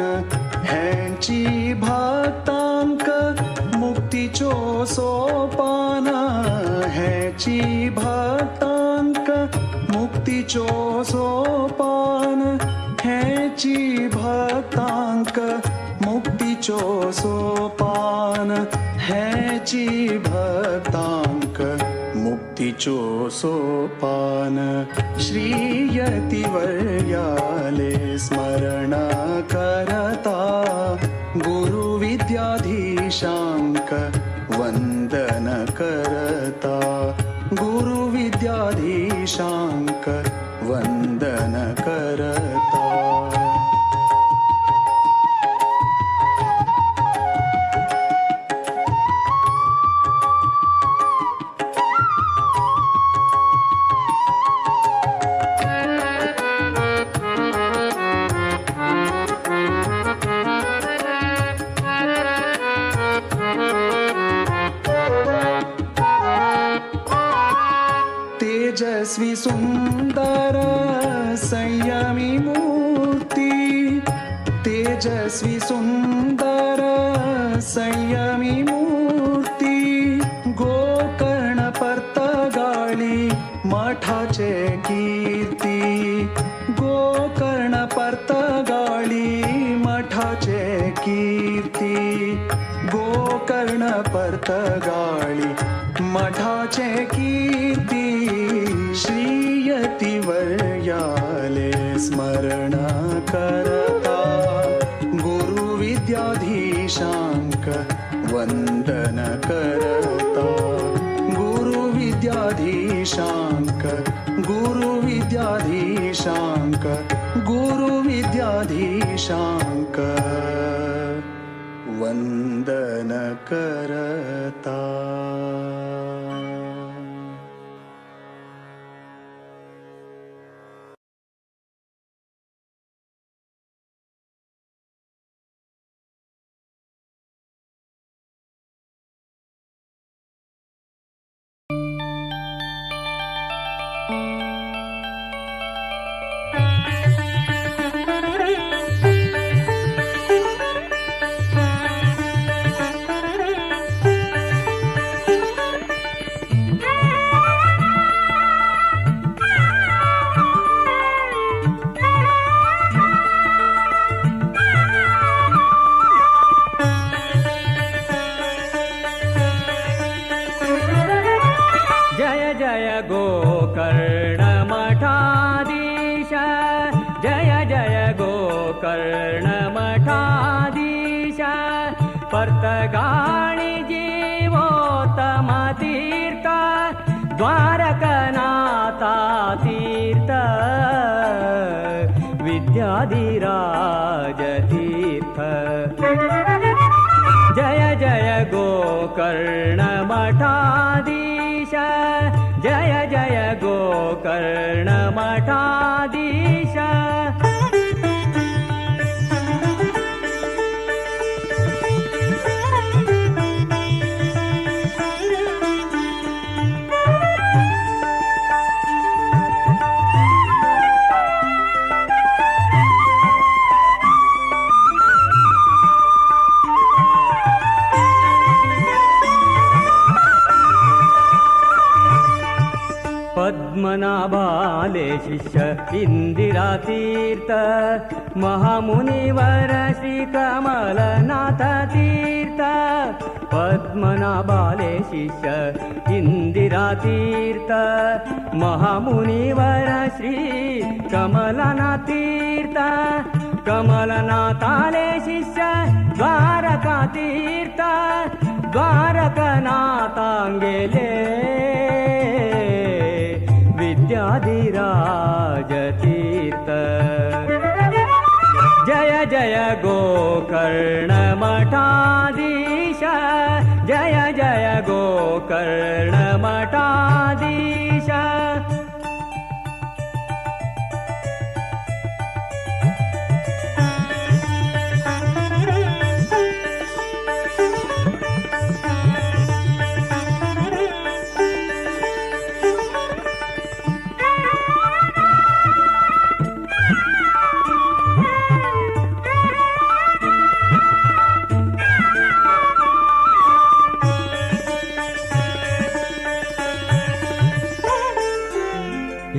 ह्यांची भक्तांक मुक्तीचो सोपान, ह्यांची भक्तांक मुक्तीचो सोपान, ह्यांची भक्तांक मुक्तिचो सोपान हेची भक्तांक मुक्तिचो सोपान श्री यतिवर्याले स्मरण करता गुरु विद्याधीशांक वंदन करता गुरु विद्याधीशांक वंदन करता। तेजस्वी सुंदर संयमी मूर्ति तेजस्वी सुंदर संयमी मूर्ति गोकर्ण पर्तगाळी मठाचे कीर्ती गोकर्ण पर्तगाळी मठाचे कीर्ती गोकर्ण पर्तगाळी मठाचे कीर्ती श्री यतिवर्याले स्मरण करता गुरु विद्याधीशांक वंदन करता गुरु विद्याधीशांक गुरु विद्याधीशांक गुरु विद्याधीशांक वंदन करता। पर्तगाळी जीवोत्तम तीर्थ द्वारकनाथा तीर्थ विद्याधिराज तीर्थ जय जय गोकर्ण मठाधीश जय जय गोकर्ण मठाधीश। पद्मनाभाले शिष्य इंदिरा तीर्थ महामुनिवर श्री कमलनाथ तीर्थ पद्मनाभाले शिष्य इंदिरा तीर्थ महामुनिवर श्री कमलनाथ तीर्थ कमलनाथाले शिष्य द्वारका तीर्थ द्वारकनाथांगेले विद्याधिराज तीर्थ जय जय गोकर्ण मठाधीश जय जय गोकर्ण मठाधीश।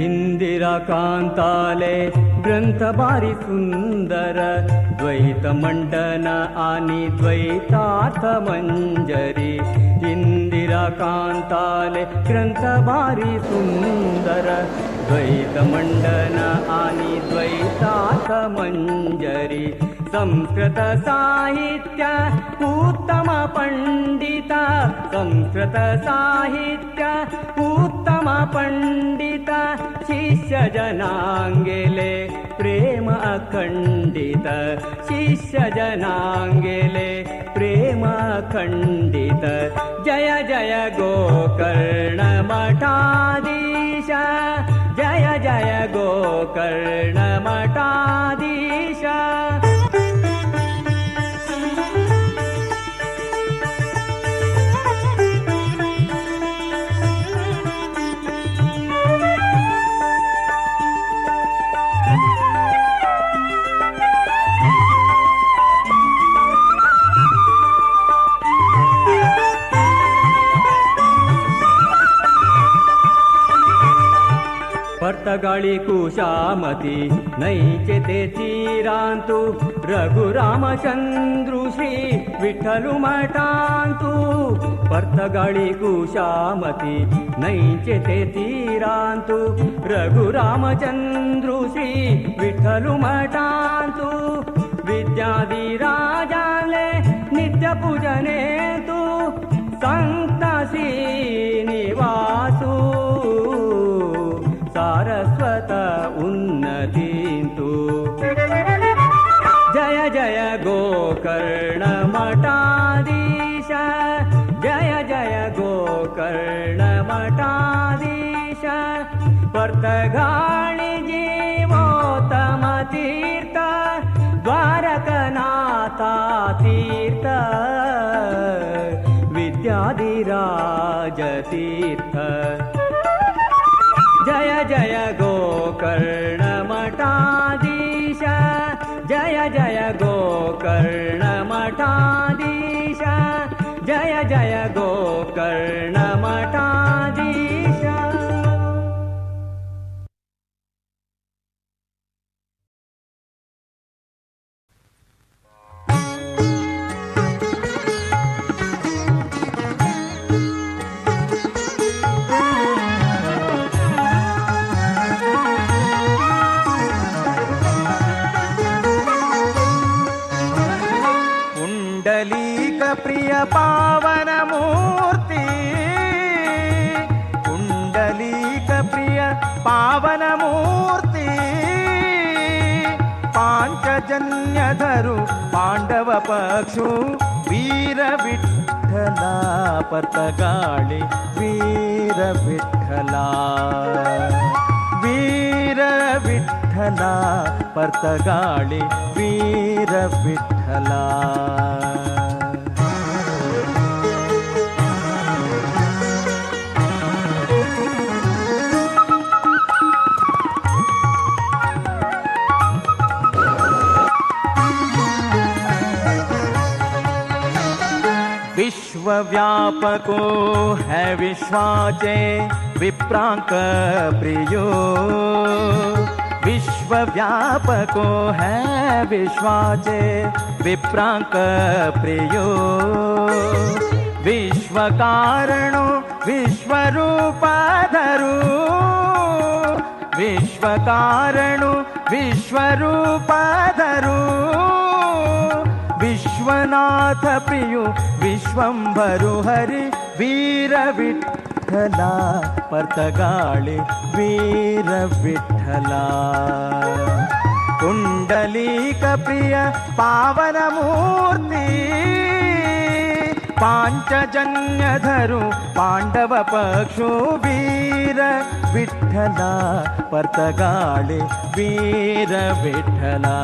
इंदिरा कांताले ग्रंथ भारी सुंदर द्वैत मंडन आणि द्वैतार्थ मंजरी इंदिरा कांताले ग्रंथ भारी सुंदर द्वैत मंडन आणि द्वैतार्थ मंजरी संस्कृत साहित्य उत्तम पंडित संस्कृत साहित्य उत्तम पंडित शिष्य जनांगेले प्रेम अखंडित शिष्य जनांगेले प्रेम अखंडित जय जय गोकर्ण मठाधीश जय जय गोकर्ण मठाधीश। पर्तगाळी कुशामती नैचे ते तीरांतु रघुरामचंद्रु श्री विठ्ठलु मठांतु पर्तगाळी कुशामती नैचे ते तीरांतु रघुरामचंद्रु श्री विठ्ठलु मठांतु विद्याधिराजाले नित्य पूजने तु संत श्रीनिवासु सारस्वत उन्नतींतु जय जय गोकर्ण मठाधीश जय जय गोकर्ण मठाधीश पर्तगाळी जीवोत्तम तीर्थ द्वारकनाथा तीर्थ विद्याधिराज तीर्थ जय जय गोकर्ण मठाधीश जय जय गोकर्ण मठाधीश जय जय गोकर्ण मठाधीश। प्रिय पावन मूर्ति कुंडलीक प्रिय पावन मूर्ति पांचजन्यधरु पांडव पक्षु वीर विठ्ठला पर्तगाळी वीर विठ्ठला वीर विठ्ठला पर्तगाळी वीर विठ्ठला। विश्वव्यापको है विश्वाचे विप्रांक प्रियो विश्वव्यापको है विश्वाचे विप्रांक प्रियो विश्वकारणो विश्वरूपाधरू विश्वकारणो विश्वरूपाधरू विश्वनाथ प्रियो विश्वंभरु हरि वीर विठ्ठला पर्तगाळी वीर विठ्ठला कुंडलीक प्रिय पावन मूर्ति पांचजन्यधरु पांडव पक्षु वीर विठ्ठला पर्तगाळी वीर विठ्ठला।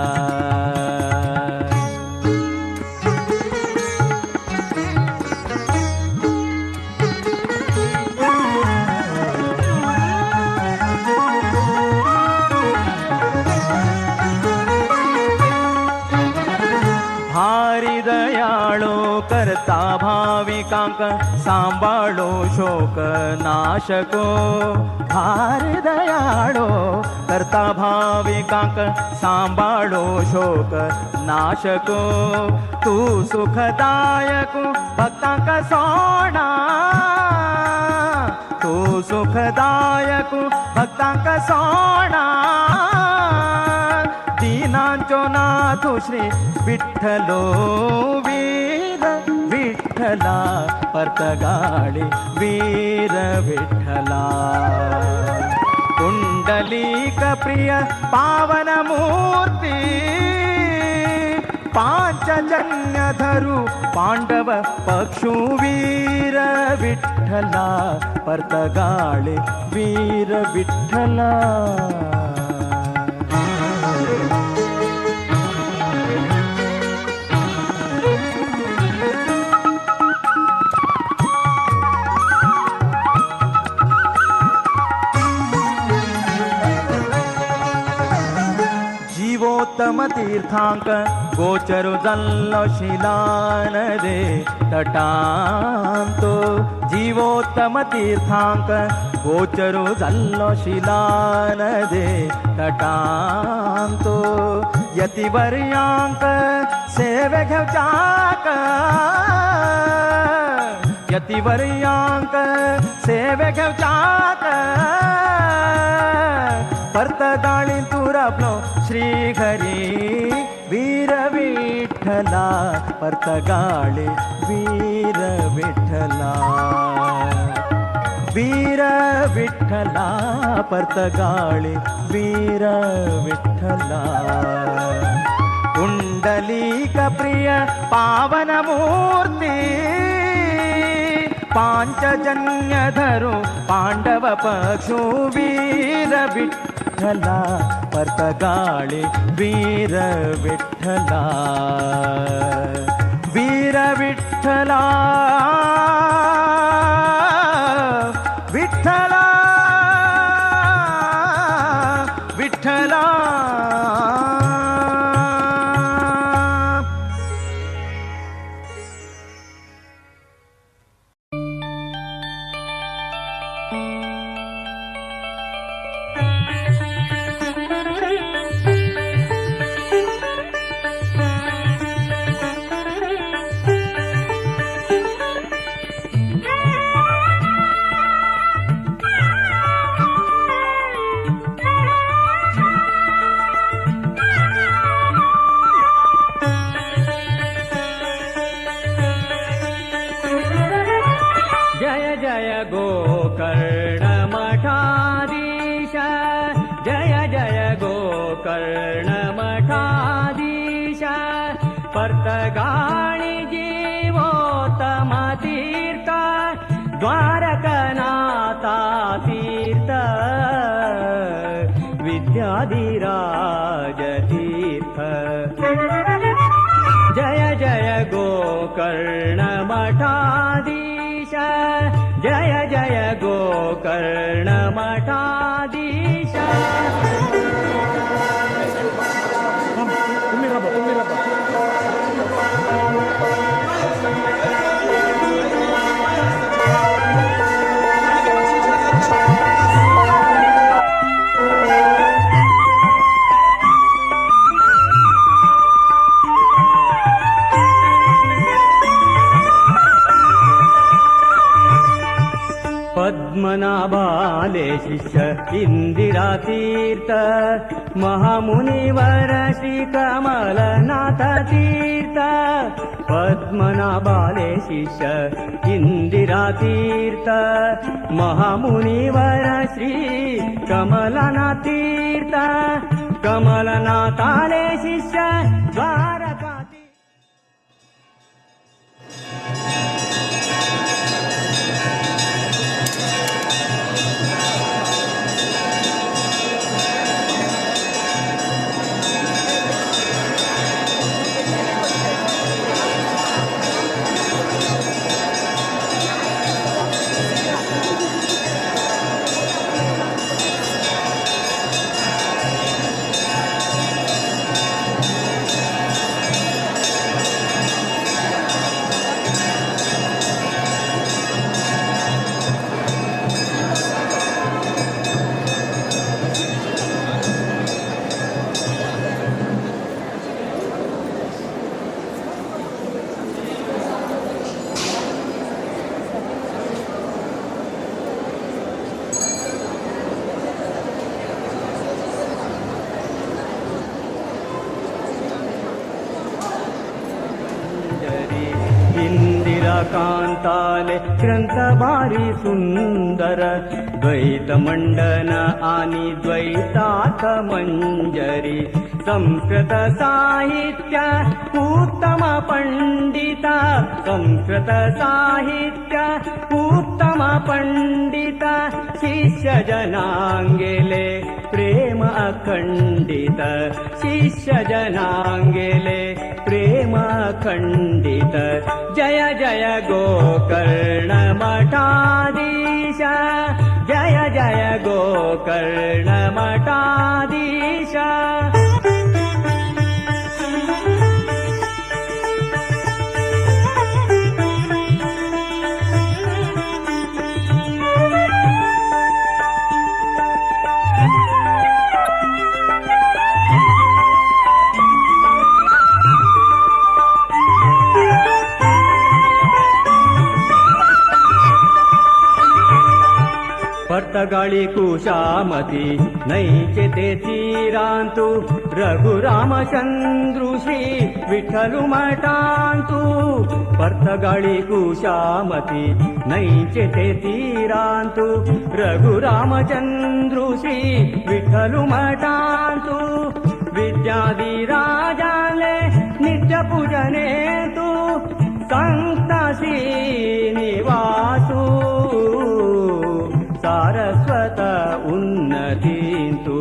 भारी दयाळो करता भाविकांक सांभाळो शोक नाशको भारी दयाळो करता भाविकांक सांबाळो शोक नाशको तू सुखदायक भक्तांक सोणा तू सुखदायक भक्तांक सोणा दीनांचो नाथ श्री विठ्ठलो वीर विठ्ठला पर्तगाळी वीर विठ्ठला पुंडलीक प्रिय पावन मूर्ती पांचजन्य धरू पांडव पक्षु वीर विठ्ठला पर्तगाळी वीर विठ्ठला. जीवोत्तम तीर्थांक गोचरु जल्लो शिलान रे तटांतो जीवोत्तम तीर्थांक गोचरु जल्लो शिलान रे तटांतो यतिवर्यांक सेवे घेवचाक यतिवर्यांक सेवे घेवचाक पर्तगाळी तुरापलो श्री हरी वीर विठ्ठला पर्तगाळी वीर विठ्ठला वीर विठ्ठला पर्तगाळी वीर विठ्ठला पुंडलीक प्रिय पावन मूर्ती पांचजन्य धरू पांडव पक्षु वीर विठ्ठला पर्तगाळी वीर विठ्ठला वीर विठ्ठला विठ्ठला विठ्ठला. जय जय गोकर्ण मठाधीश जय जय गोकर्ण मठाधीश पर्तगाळी जीवोत्तम तीर्थ द्वारकनाथा तीर्थ विद्याधिराज तीर्थ जय जय गोकर्ण मठाधीश जय जय गोकर्ण मठाधीश. पद्मनाभाले शिष्य इंदिरा तीर्थ महामुनिवर श्री कमलनाथ तीर्थ पद्मनाभाले शिष्य इंदिरा तीर्थ महामुनिवर श्री कमलनाथ तीर्थ कमलनाथाले शिष्य द्वारका. द्वारकांताले ग्रंथ भारी सुंदर द्वैत मंडन आणि द्वैतार्थ मंजरी संस्कृत साहित्य उत्तम पंडित संस्कृत साहित्य उत्तम पंडित शिष्य जनांगेले प्रेम अखंडित शिष्य जनांगेले प्रेम अखंडित जय जय गोकर्ण मठाधीश जय जय गोकर्ण मठाधीश। पर्तगाळी कुशामती नैचे ते तीरांतु रघुरामचंद्रु श्री विठ्ठलु मठांतु पर्तगाळी कुशामती नैचे ते तीरांतु रघुरामचंद्रु श्री विठ्ठलु मठांतु विद्याधिराजाले नित्य पूजने तु संत श्रीनिवासु सारस्वत उन्नतींतु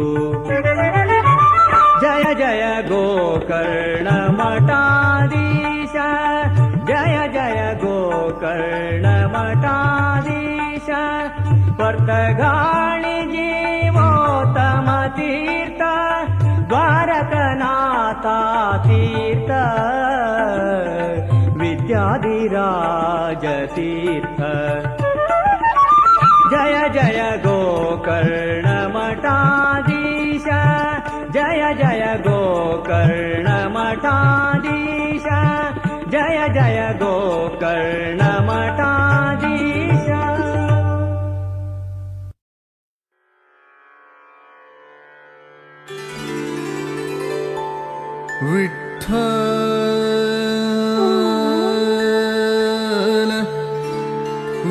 जय जय गोकर्ण मठाधीश जय जय गोकर्ण मठाधीश पर्तगाळी जीवोत्तम तीर्थ द्वारकनाथा तीर्थ विद्याधिराज तीर्थ जय जय गोकर्ण मठाधीश जय जय गोकर्ण मठाधीश जय जय गोकर्ण मठाधीश। विठ्ठल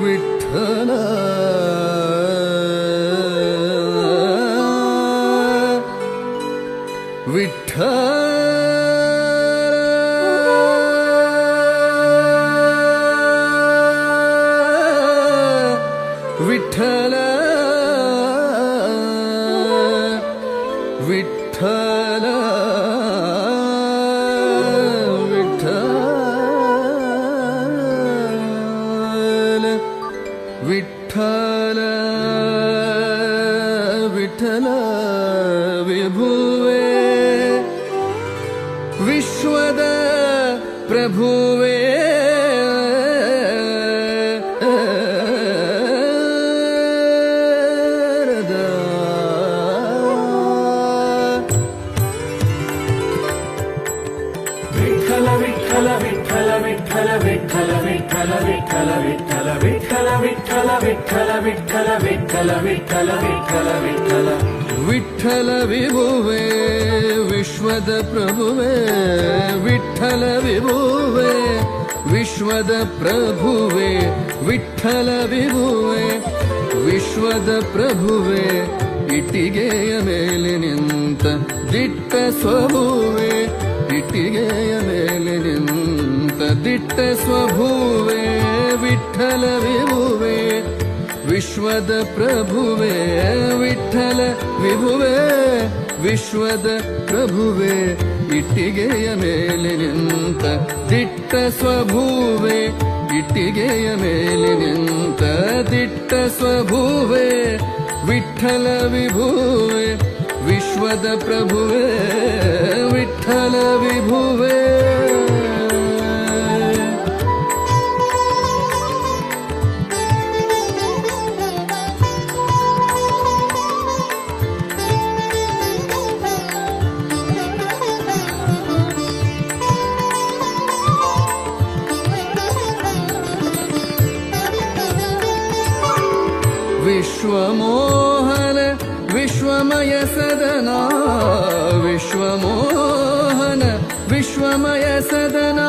विठ्ठल विठ्ठल विठ्ठल विठ्ठल विठ्ठल विठ्ठल विठ्ठल विभुवे विश्वद प्रभुवे विठ्ठल विठ्ठल विठ्ठल विठ्ठल विठ्ठल विठ्ठल विठ्ठल विठ्ठल विठ्ठल विठ्ठल विठ्ठल विठ्ठल विठ्ठल विठ्ठल विठ्ठल विठ्ठल विठ्ठल विभुवे विश्वद प्रभुवे विठ्ठल विभुवे विश्वद प्रभुवे विठ्ठल विभुवे विश्वद प्रभुवे ಇಟ್ಟಿಗೆಯ ಮೇಲೆ ನಿಂತ ದಿಟ್ಟ ಸ್ವಭುವೆ ಇಟ್ಟಿಗೆಯ ಮೇಲೆ ನಿಂತ ದಿಟ್ಟ ಸ್ವಭುವೆ ವಿಠ್ಠಲ ವಿಭುವೆ ವಿಶ್ವದ ಪ್ರಭುವೆ ವಿಠ್ಠಲ ವಿಭುವೆ ವಿಶ್ವದ ಪ್ರಭುವೆ ಇಟ್ಟಿಗೆಯ ಮೇಲೆ ನಿಂತ ದಿಟ್ಟ ಸ್ವಭುವೆ ಇಟ್ಟಿಗೆಯ ಮೇಲೆ ನಿಂತ ದಿಟ್ಟ ಸ್ವಭುವೆ ವಿಠ್ಠಲ ವಿಭುವೆ ವಿಶ್ವದ ಪ್ರಭುವೆ ವಿಠ್ಠಲ ವಿಭುವೆ. विश्वमोहन विश्वमय सदना विश्वमोहन विश्वमय सदना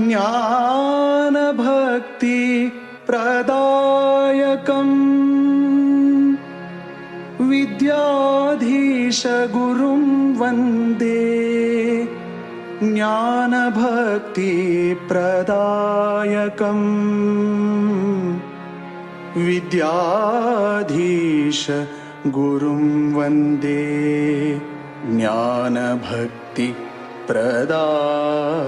ज्ञानभक्ति प्रदायकम् विद्याधीश गुरुं वन्दे ज्ञानभक्ति प्रदायकम् विद्याधीश गुरुं वन्दे ज्ञानभक्ति प्रदायकम्।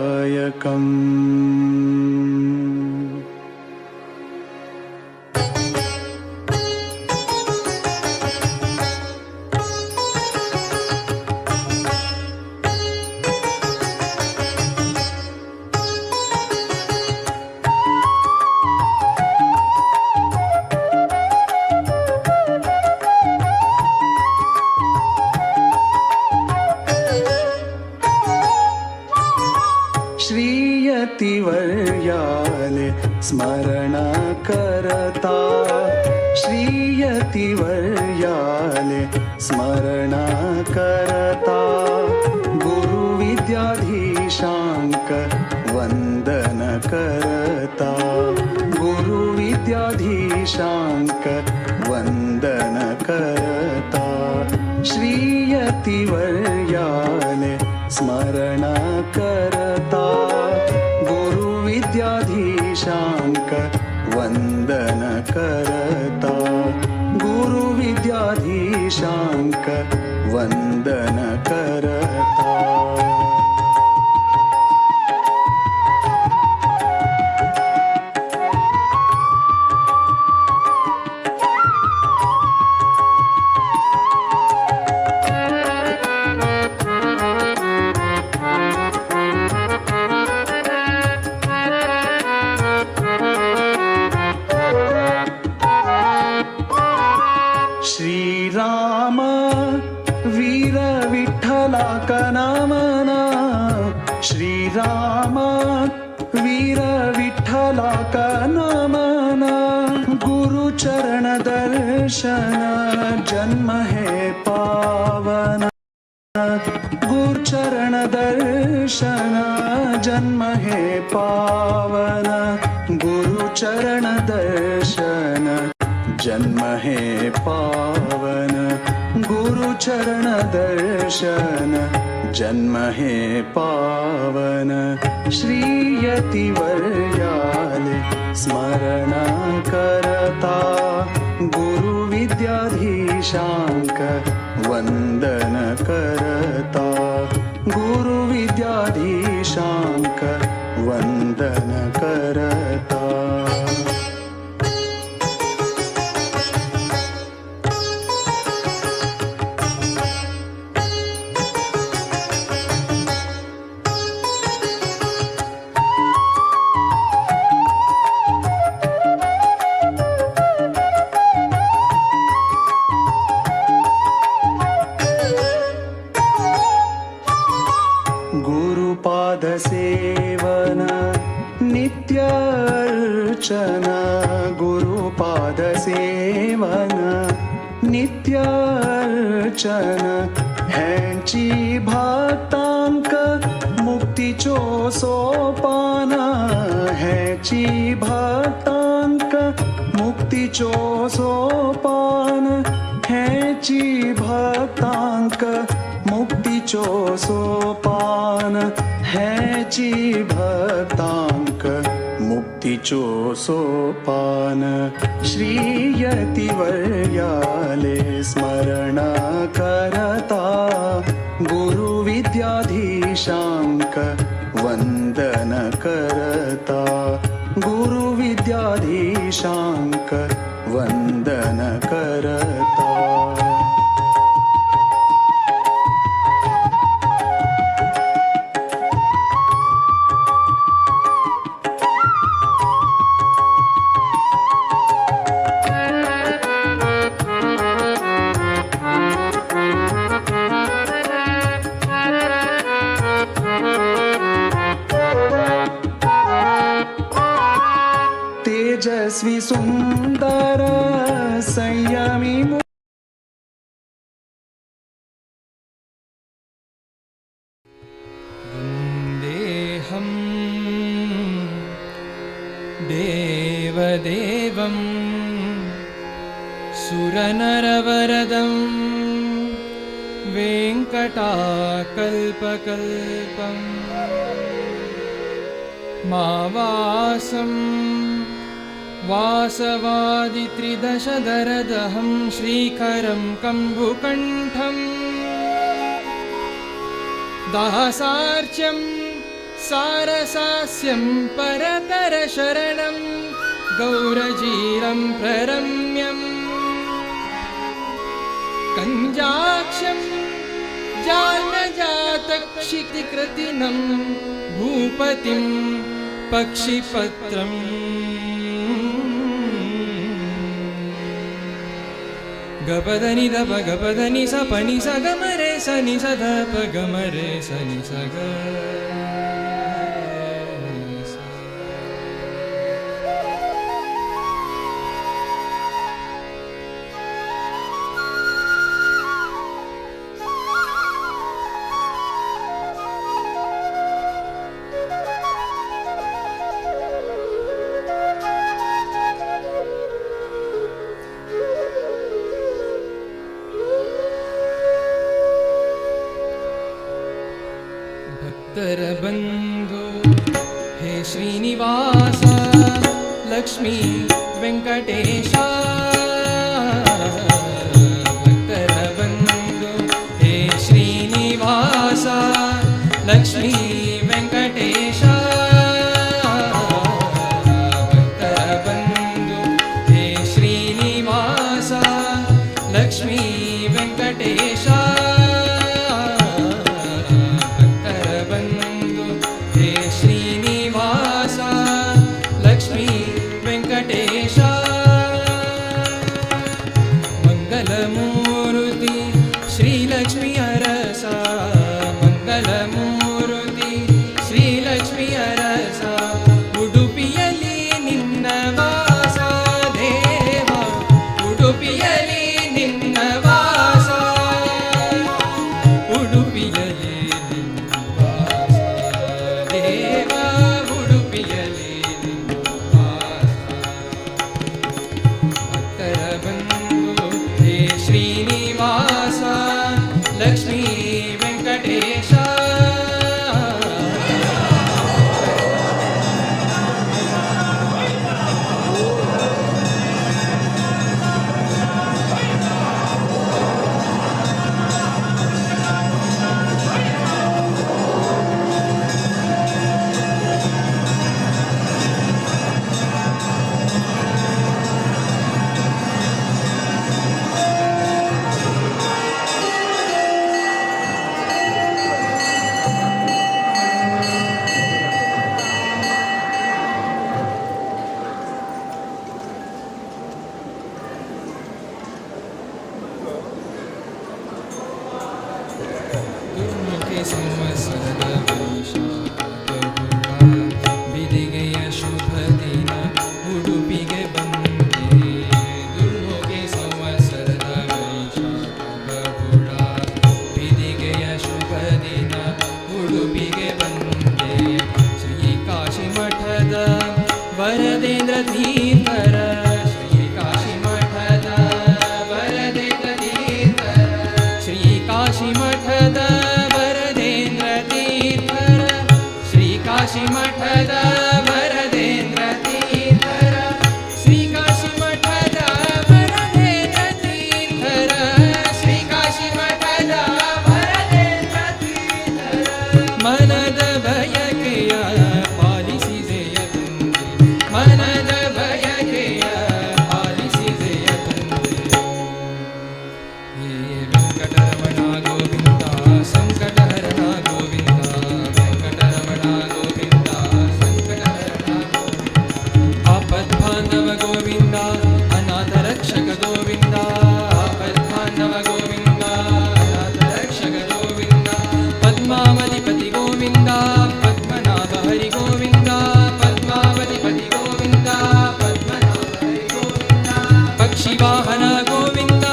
श्रीयतिवर्याले स्मरण करता श्रीयतिवर्याले स्मरण करता गुरुविद्याधीशांक वंदन करता गुरुविद्याधीशांक वंदन करता श्रीयतिवर्याले स्मरण करता गुरुविद्याधीशांक वंदन करता गुरुविद्याधीशांक वंदन करता। श्रीराम वीर विठ्ठला कनामना श्रीराम वीर विठ्ठला कनामना गुरुचरण दर्शन जन्म हे पावन गुरुचरण दर्शन जन्म हे पावन गुरुचरण दर्शन जन्म हे पावन गुरुचरण दर्शन जन्म हे पावन श्रीयतिवर्याले स्मरण करता गुरुविद्याधीशांक वंदन करता गुरुविद्याधीशांक वंदन करता। गुरुपादसेवन नित्यार्चन गुरुपादसेवन नित्यार्चन ह्यांची भक्तांक मुक्तीचो सोपान ह्यांची भक्तांक मुक्तीचो सोपान ह्यांची भक्तांक मुक्तीचो सोपान ह्याची भक्तांक मुक्तीचो सोपान श्रीयतिवर्याले स्मरण करता गुरुविद्याधीशांक वंदन करता गुरुविद्याधीशांक वंदन करता। तेजस्वी सुंदर संयमी वन्देऽहं वरवरदं वेङ्कटाकल्पकल्पं मावासं वासवादित्रिदशदरदहं श्रीकरं कम्बुकण्ठम् दासार्च्यं सारसास्यं परतरशरणं गौरजीरं प्ररम्यं कञ्जाक्षं जालजातक्षितिकृतिनं भूपतिं पक्षिपत्रम् गपदनि दप गपदनि स पनि स गमरे स नि स ध प गमरे स नि स ग। भक्तर बंधु हे श्रीनिवास लक्ष्मी वेंकटेशा। भक्तर बंधु हे श्रीनिवास लक्ष्मी वेंकटेशा। भक्तर बंधु हे श्रीनिवास लक्ष्मी वेंकटेशा। मंगलमूर्ति श्रीलक्ष्मी अरसा। मंगलमूर्ति श्रीलक्ष्मी अरसा। उडुपियली निन्न वाಸ ದೇವ। ಉಡುಪಿಯಲಿ ನಿನ್ನ ವಾಸ। ಉಡುಪಿಯಲಿ ನಿನ್ನ ವಾಸ ದೇವ। ಉಡುಪಿಯಲಿ ನಿನ್ನ ವಾಸ। ಭಕ್ತರ ಬಂಧು ಹೇ ಶ್ರೀನಿವಾಸ ಲಕ್ಷ್ಮೀ ವೆಂಕಟೇಶ। ದುರ್ಮುಖಿ ಸಂವತ್ಸರದ ವೈಶಾಖ ಬಿದಿಗೆಯ ಶುಭ ದಿನ ಉಡುಪಿಗೆ ಬಂದೆ. ದುರ್ಮುಖಿ ಸಂವತ್ಸರದ ವೈಶಾಖ ಬಿದಿಗೆಯ ಶುಭ ದಿನ ಉಡುಪಿಗೆ ಬಂದೆ. ಶ್ರೀ ಕಾಶಿ ಮಠದ ವರದೇಂದ್ರ ತೀರ್ಥರ। ಶ್ರೀ ಕಾಶಿ ಮಠದ ವರದೇಂದ್ರ ತೀರ್ಥರ। ಶ್ರೀ ಕಾಶಿ ಮಠದ ವರದೇಂದ್ರ ತೀರ್ಥರ। ಶ್ರೀ ಕಾಶಿ ಮಠದ ವರದೇಂದ್ರ ತೀರ್ಥರ। ಶ್ರೀ ಕಾಶಿ ಮಠದ ವರದೇಂದ್ರ ತೀರ್ಥರ। ಶ್ರೀ ಕಾಶಿ ಮಠದ ವರದೇಂದ್ರ ತೀರ್ಥರ. ಮನದ ಬಯಕೆಯ ಪಾಲಿಸಿದೆಯ ತಂದೆ। ಮನದ ಬಯಕೆಯ ಪಾಲಿಸಿದೆಯ ತಂದೆ. ಹೇ ವೆಂಕಟರಮಣ ಗೋವಿಂದ ಸಂಕಟಹರಣ ಗೋವಿಂದ ವೆಂಕಟರಮಣ ಗೋವಿಂದ ಸಂಕಟಹರಣ ಗೋವಿಂದ. ಆಪದ್ಬಾಂಧವ ಗೋವಿಂದ ಅನಾಥ ರಕ್ಷಕ ಗೋವಿಂದ. ಆಪದ್ಬಾಂಧವ ಗೋವಿಂದ ಅನಾಥ ರಕ್ಷಕ ಗೋವಿಂದ. ಪದ್ಮಾವತಿಪತಿ ಗೋವಿಂದ ಪದ್ಮನಾಭ ಹರಿ ಗೋವಿಂದ. ಪದ್ಮಾವತಿಪತಿ ಗೋವಿಂದ ಪದ್ಮನಾಭ ಹರಿ ಗೋವಿಂದ. ಪಕ್ಷಿವಾಹನ ಗೋವಿಂದ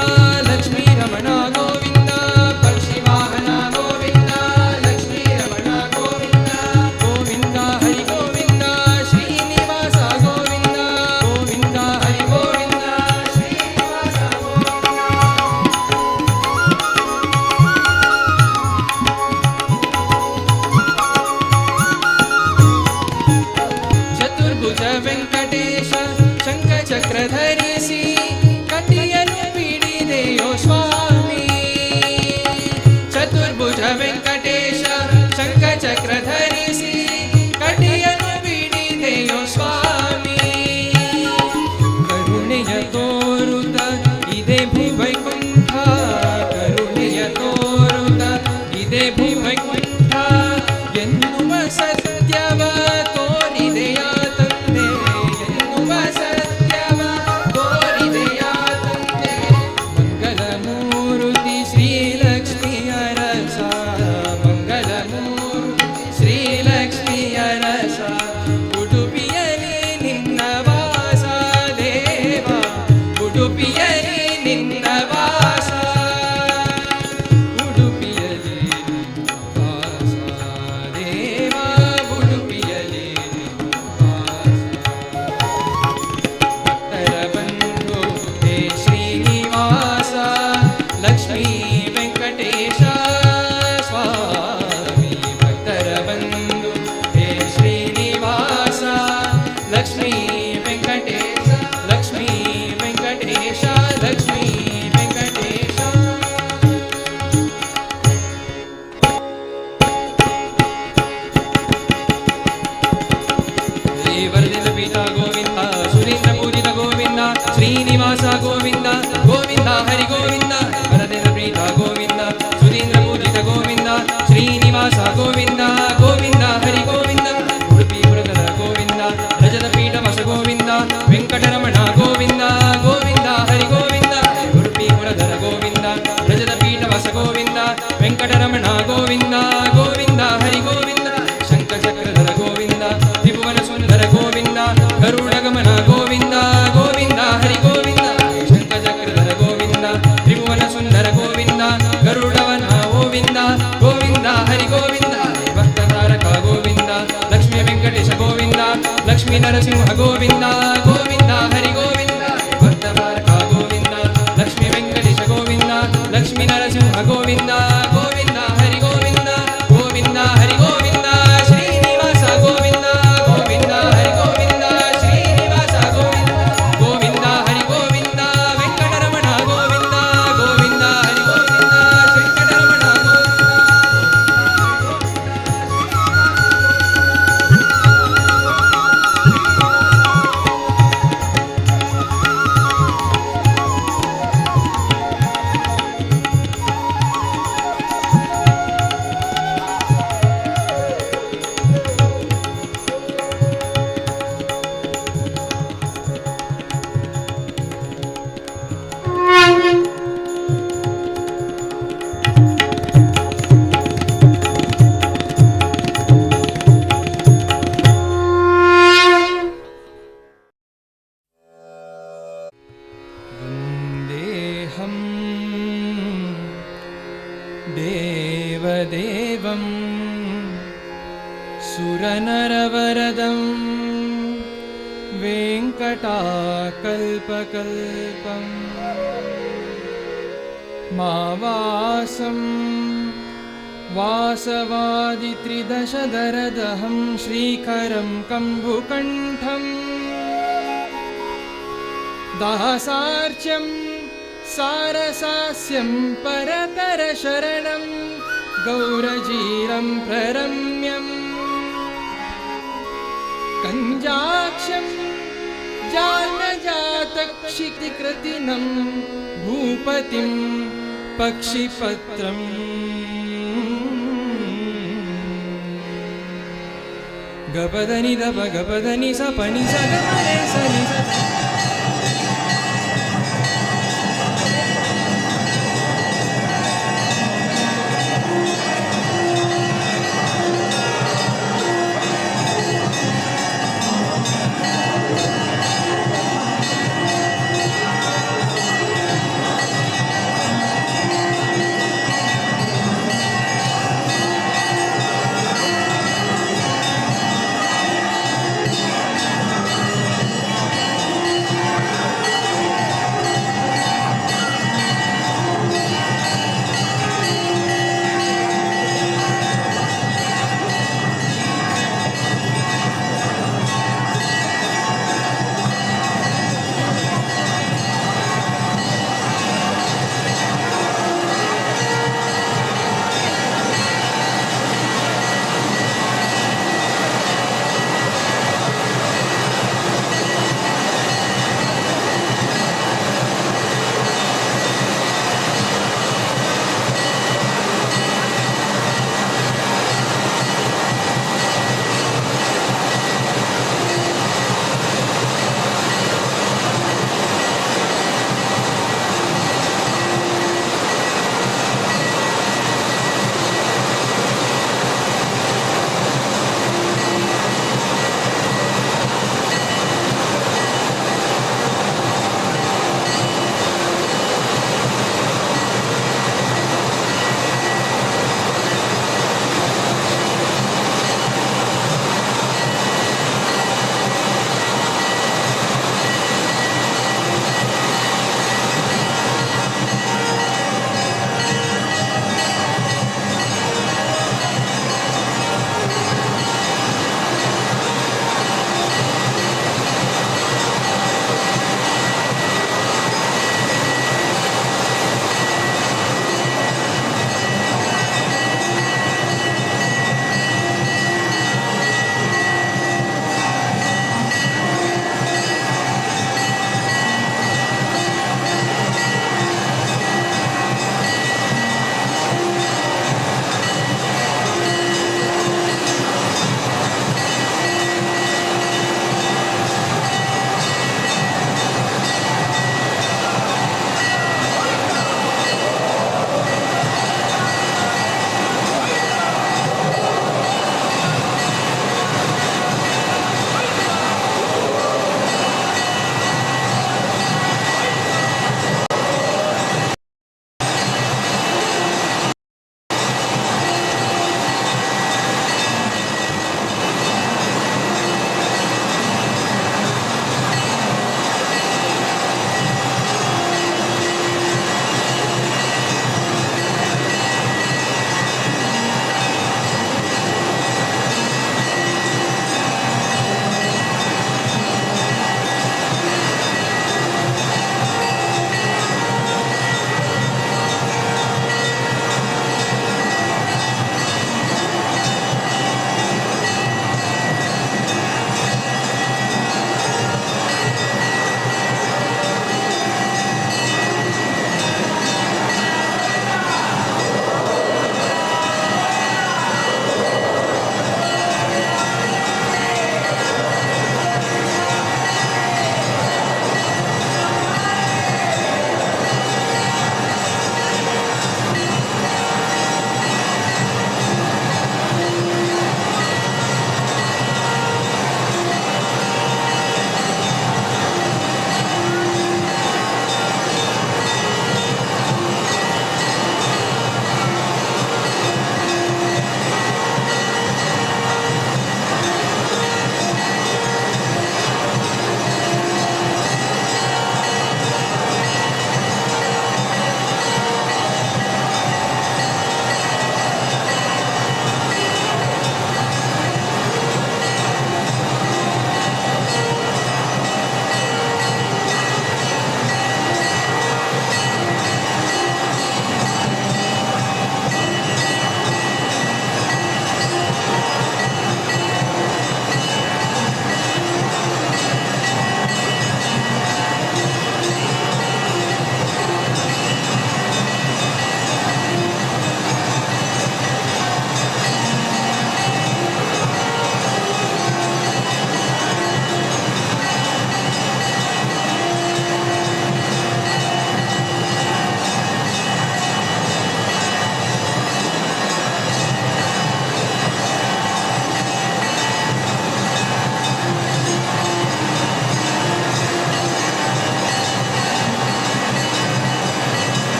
ಲಕ್ಷ್ಮೀ ರಮಣ ಗೋವಿಂದ. ಪಕ್ಷಿವಾಹನ ಗೋವಿಂದ ಲಕ್ಷ್ಮೀ ರಮಣ ಗೋವಿಂದ. ಗೋವಿಂದ ಹರಿ ಗೋವಿಂದ ಶ್ರೀನಿವಾಸ ಗೋವಿಂದ. ಗೋವಿಂದ ಹರಿ ಗೋವಿಂದ ಶ್ರೀನಿವಾಸ ಗೋವಿಂದ. ಸ್ವಾಮಿ. ಚತುರ್ಭುಜ ವೆಂಕಟೇಶ ಶಂಖಚಕ್ರ ಧರಿಸಿ ಕಟಿಯನ್ನು ಬಿಡಿದೆಯೋ ಸ್ವಾಮಿ. ಕರುಣೆಯ ತೋರುತ ಇದೆ ಭೂವೈಕುಂಠ, ಕರುಣೆಯ ತೋರುತ ಇದೆ ಭೂವೈಕುಂಠ ಎನ್ನುವ ಸತ್ಯವ ತೋರಿದೆಯ ತಂದೆ, ಎನ್ನುವ ಸತ್ಯವ ತೋರಿದೆಯ ತಂದೆ. ಮಂಗಲ ಮೂರುತಿ ಶ್ರೀಲಕ್ಷ್ಮಿಯ ರಸ, ಮಂಗಲ ಮೂರುತಿ ಶ್ರೀಲಕ್ಷ್ಮಿಯ ರಸ, ಉಡುಪಿಯಲ್ಲಿ ನಿನ್ನ ವಾಸ ದೇವ, ಉಡುಪಿಯಲ್ಲಿ ನಿನ್ನ ವಾಸ, ಉಡುಪಿಯಲ್ಲಿ ನಿನ್ನ ವಾಸ ದೇವ, ಉಡುಪಿಯಲ್ಲಿ ನಿನ್ನ ವಾಸ. ಭಕ್ತರ ಬಂಧು ಹೇ ಶ್ರೀನಿವಾಸ, ಲಕ್ಷ್ಮೀ ವೆಂಕಟೇಶ ಸ್ವಾಮಿ. ಭಕ್ತರ ಬಂಧು ಹೇ ಶ್ರೀನಿವಾಸ, ಲಕ್ಷ್ಮೀ ವೆಂಕಟೇಶ, ಲಕ್ಷ್ಮೀ ವೆಂಕಟೇಶ, ಲಕ್ಷ್ಮೀ ವೆಂಕಟೇಶ. ಶ್ರೀವರದಿನ ಪೀಠ ಗೋವಿಂದ, ಸುರೇಂದ್ರ ಪೂಜಿತ ಗೋವಿಂದ, ಶ್ರೀನಿವಾಸ ಗೋವಿಂದ, ಗೋವಿಂದ ಹರಿ ಗೋವಿಂದ. ವರದಿನ ಪೀಠ ಗೋವಿಂದ, ಸುರೇಂದ್ರ ಪೂಜಿತ ಗೋವಿಂದ, ಶ್ರೀನಿವಾಸ ಗೋವಿಂದ, ಗೋವಿಂದ ಹರಿ ಗೋವಿಂದ. ಉಡುಪಿ ಪುರದರ ಗೋವಿಂದ, ರಜತ ಪೀಠ ವಸ ಗೋವಿಂದ, ವೆಂಕಟರಮಣ ಗೋವಿಂದ, ಗೋವಿಂದ ಹರಿ ಗೋವಿಂದ. ಉಡುಪಿ ಪುರದರ ಗೋವಿಂದ, ರಜತ ಪೀಠ ವಸ ಗೋವಿಂದ, ವೆಂಕಟರಮಣ ಗೋವಿಂದ, ಗೋವಿಂದ ಹರಿ ಗೋವಿಂದ. ಶಂಖಚಕ್ರಧರ ಗೋವಿಂದ, ತ್ರಿಭುವನ ಸುಂದರ ಗೋವಿಂದ, ಗರುಡ ಗಮನ ಗೋವಿಂದ, ಗೋವಿಂದ ಹರಿ ಗೋವಿಂದ. ಶಂಖಚಕ್ರಧರ ಗೋವಿಂದ, ತ್ರಿಭುವನ ಸುಂದರ ಗೋವಿಂದ, ಗರುಡವನ ಗೋವಿಂದ, ಗೋವಿಂದ ಹರಿ ಗೋವಿಂದ. ಭಕ್ತ ತಾರಕ ಗೋವಿಂದ, ಲಕ್ಷ್ಮೀ ವೆಂಕಟೇಶ ಗೋವಿಂದ, ಲಕ್ಷ್ಮೀ ನರಸಿಂಹ ಗೋವಿಂದ, ಗೋವಿಂದ ಹರಿ ಗೋವಿಂದ. ಭಕ್ತ ತಾರಕ ಗೋವಿಂದ, ಲಕ್ಷ್ಮೀ ವೆಂಕಟೇಶ ಗೋವಿಂದ, ಲಕ್ಷ್ಮೀ ನರಸಿಂಹ ಗೋವಿಂದ, ಗೋವಿಂದ ಹರಿ ಗೋವಿಂದ, ಗೋವಿಂದ ಹರಿ ಗೋವಿಂದ. ಶ್ರೀನಿವಾಸ ಗೋವಿಂದ, ಗೋವಿಂದ ಹರಿ ಗೋವಿಂದ, ಶ್ರೀನಿವಾಸ ಗೋವಿಂದ, ಗೋವಿಂದ ಹರಿ ಗೋವಿಂದ. ವೆಂಕಟರಮಣ ಗೋವಿಂದ, ಗೋವಿಂದ ಹರಿ ಗೋವಿಂದ, ವೆಂಕಟರಮಣ ಗೋವಿಂದ. वन्देऽहं देवदेवं सुरनरवरदं वेङ्कटाकल्पकल्पं मावासं वासवादित्रिदशदरदहं श्रीकरं कम्बुकण्ठम् दासार्च्यं सारसास्यं परतरशरणं गौरजीरं प्ररम्यं कञ्जाक्षं जालजातक्षितिकृतिनं भूपतिं पक्षिपत्रम्. गपदनि दप गपदनि स पनि स गमरे स नि स.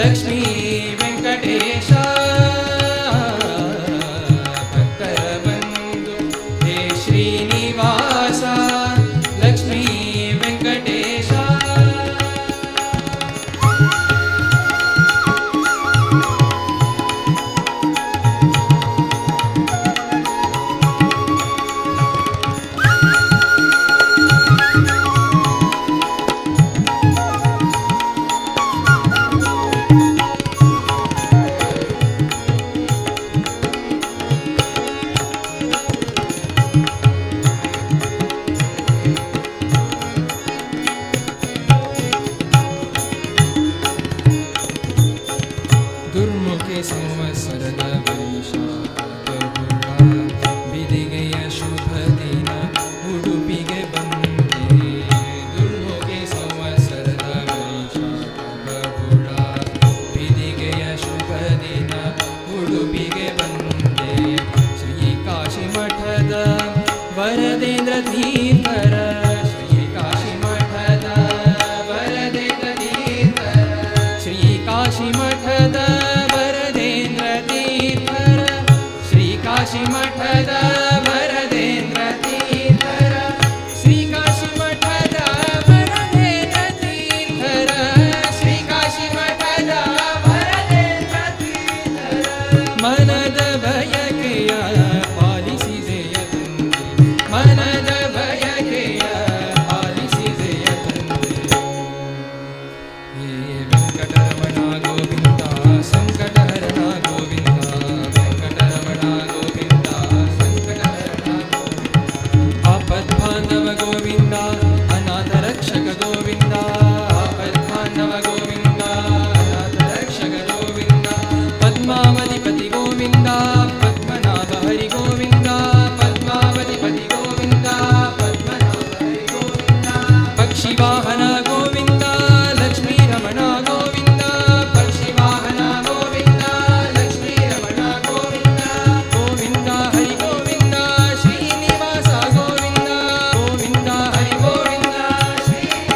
ಲಕ್ಷ್ಮೀ ವೆಂಕಟೇಶ ಭಕ್ತರ ಬಂಧು ಹೇ ಶ್ರೀನಿವಾಸ ಲಕ್ಷ್ಮೀ ವೆಂಕಟೇಶ. ದುರ್ಮುಖಿ ಸಂವತ್ಸರದ ವೈಶಾಖ ಬಿದಿಗೆಯ ಶುಭ ದಿನ ಉಡುಪಿಗೆ ಬಂದೆ. ದುರ್ಮುಖಿ ಸಂವತ್ಸರದ ವೈಶಾಖ ಬಹುಳ ಬಿದಿಗೆಯ ಶುಭ ದಿನ ಉಡುಪಿಗೆ ಬಂದೆ. ಶ್ರೀ ಕಾಶಿ ಮಠದ ವರದೇಂದ್ರ ತೀರ್ಥರ, ಶ್ರೀ ಕಾಶಿ ಮಠದ ವರದೇಂದ್ರ ತೀರ್ಥರ, ಶ್ರೀ ಕಾಶಿ ಮಠದ ವರದೇಂದ್ರ ತೀರ್ಥರ, ಶ್ರೀ ಕಾಶಿ ಮಠದ ವರದೇಂದ್ರ ತೀರ್ಥರ, ಶ್ರೀ ಕಾಶಿ ಮಠದ ವರದೇಂದ್ರ ತೀರ್ಥರ, ಶ್ರೀ ಕಾಶಿ ಮಠದ ವರದೇಂದ್ರ ತೀರ್ಥರ. ಮನದ ಬಯಕೆಯ ಪಾಲಿಸಿದೆಯ ತಂದೆ, ಮನದ ಬಯಕೆಯ ಪಾಲಿಸಿದೆಯ ತಂದೆ. ಹೇ ವೆಂಕಟರಮಣ ಗೋವಿಂದ ಸಂಕಟಹರಣ ಗೋವಿಂದ, ವೆಂಕಟರಮಣ ಗೋವಿಂದ ಸಂಕಟಹರಣ ಗೋವಿಂದ, ಆಪದ್ಬಾಂಧವ ಗೋವಿಂದ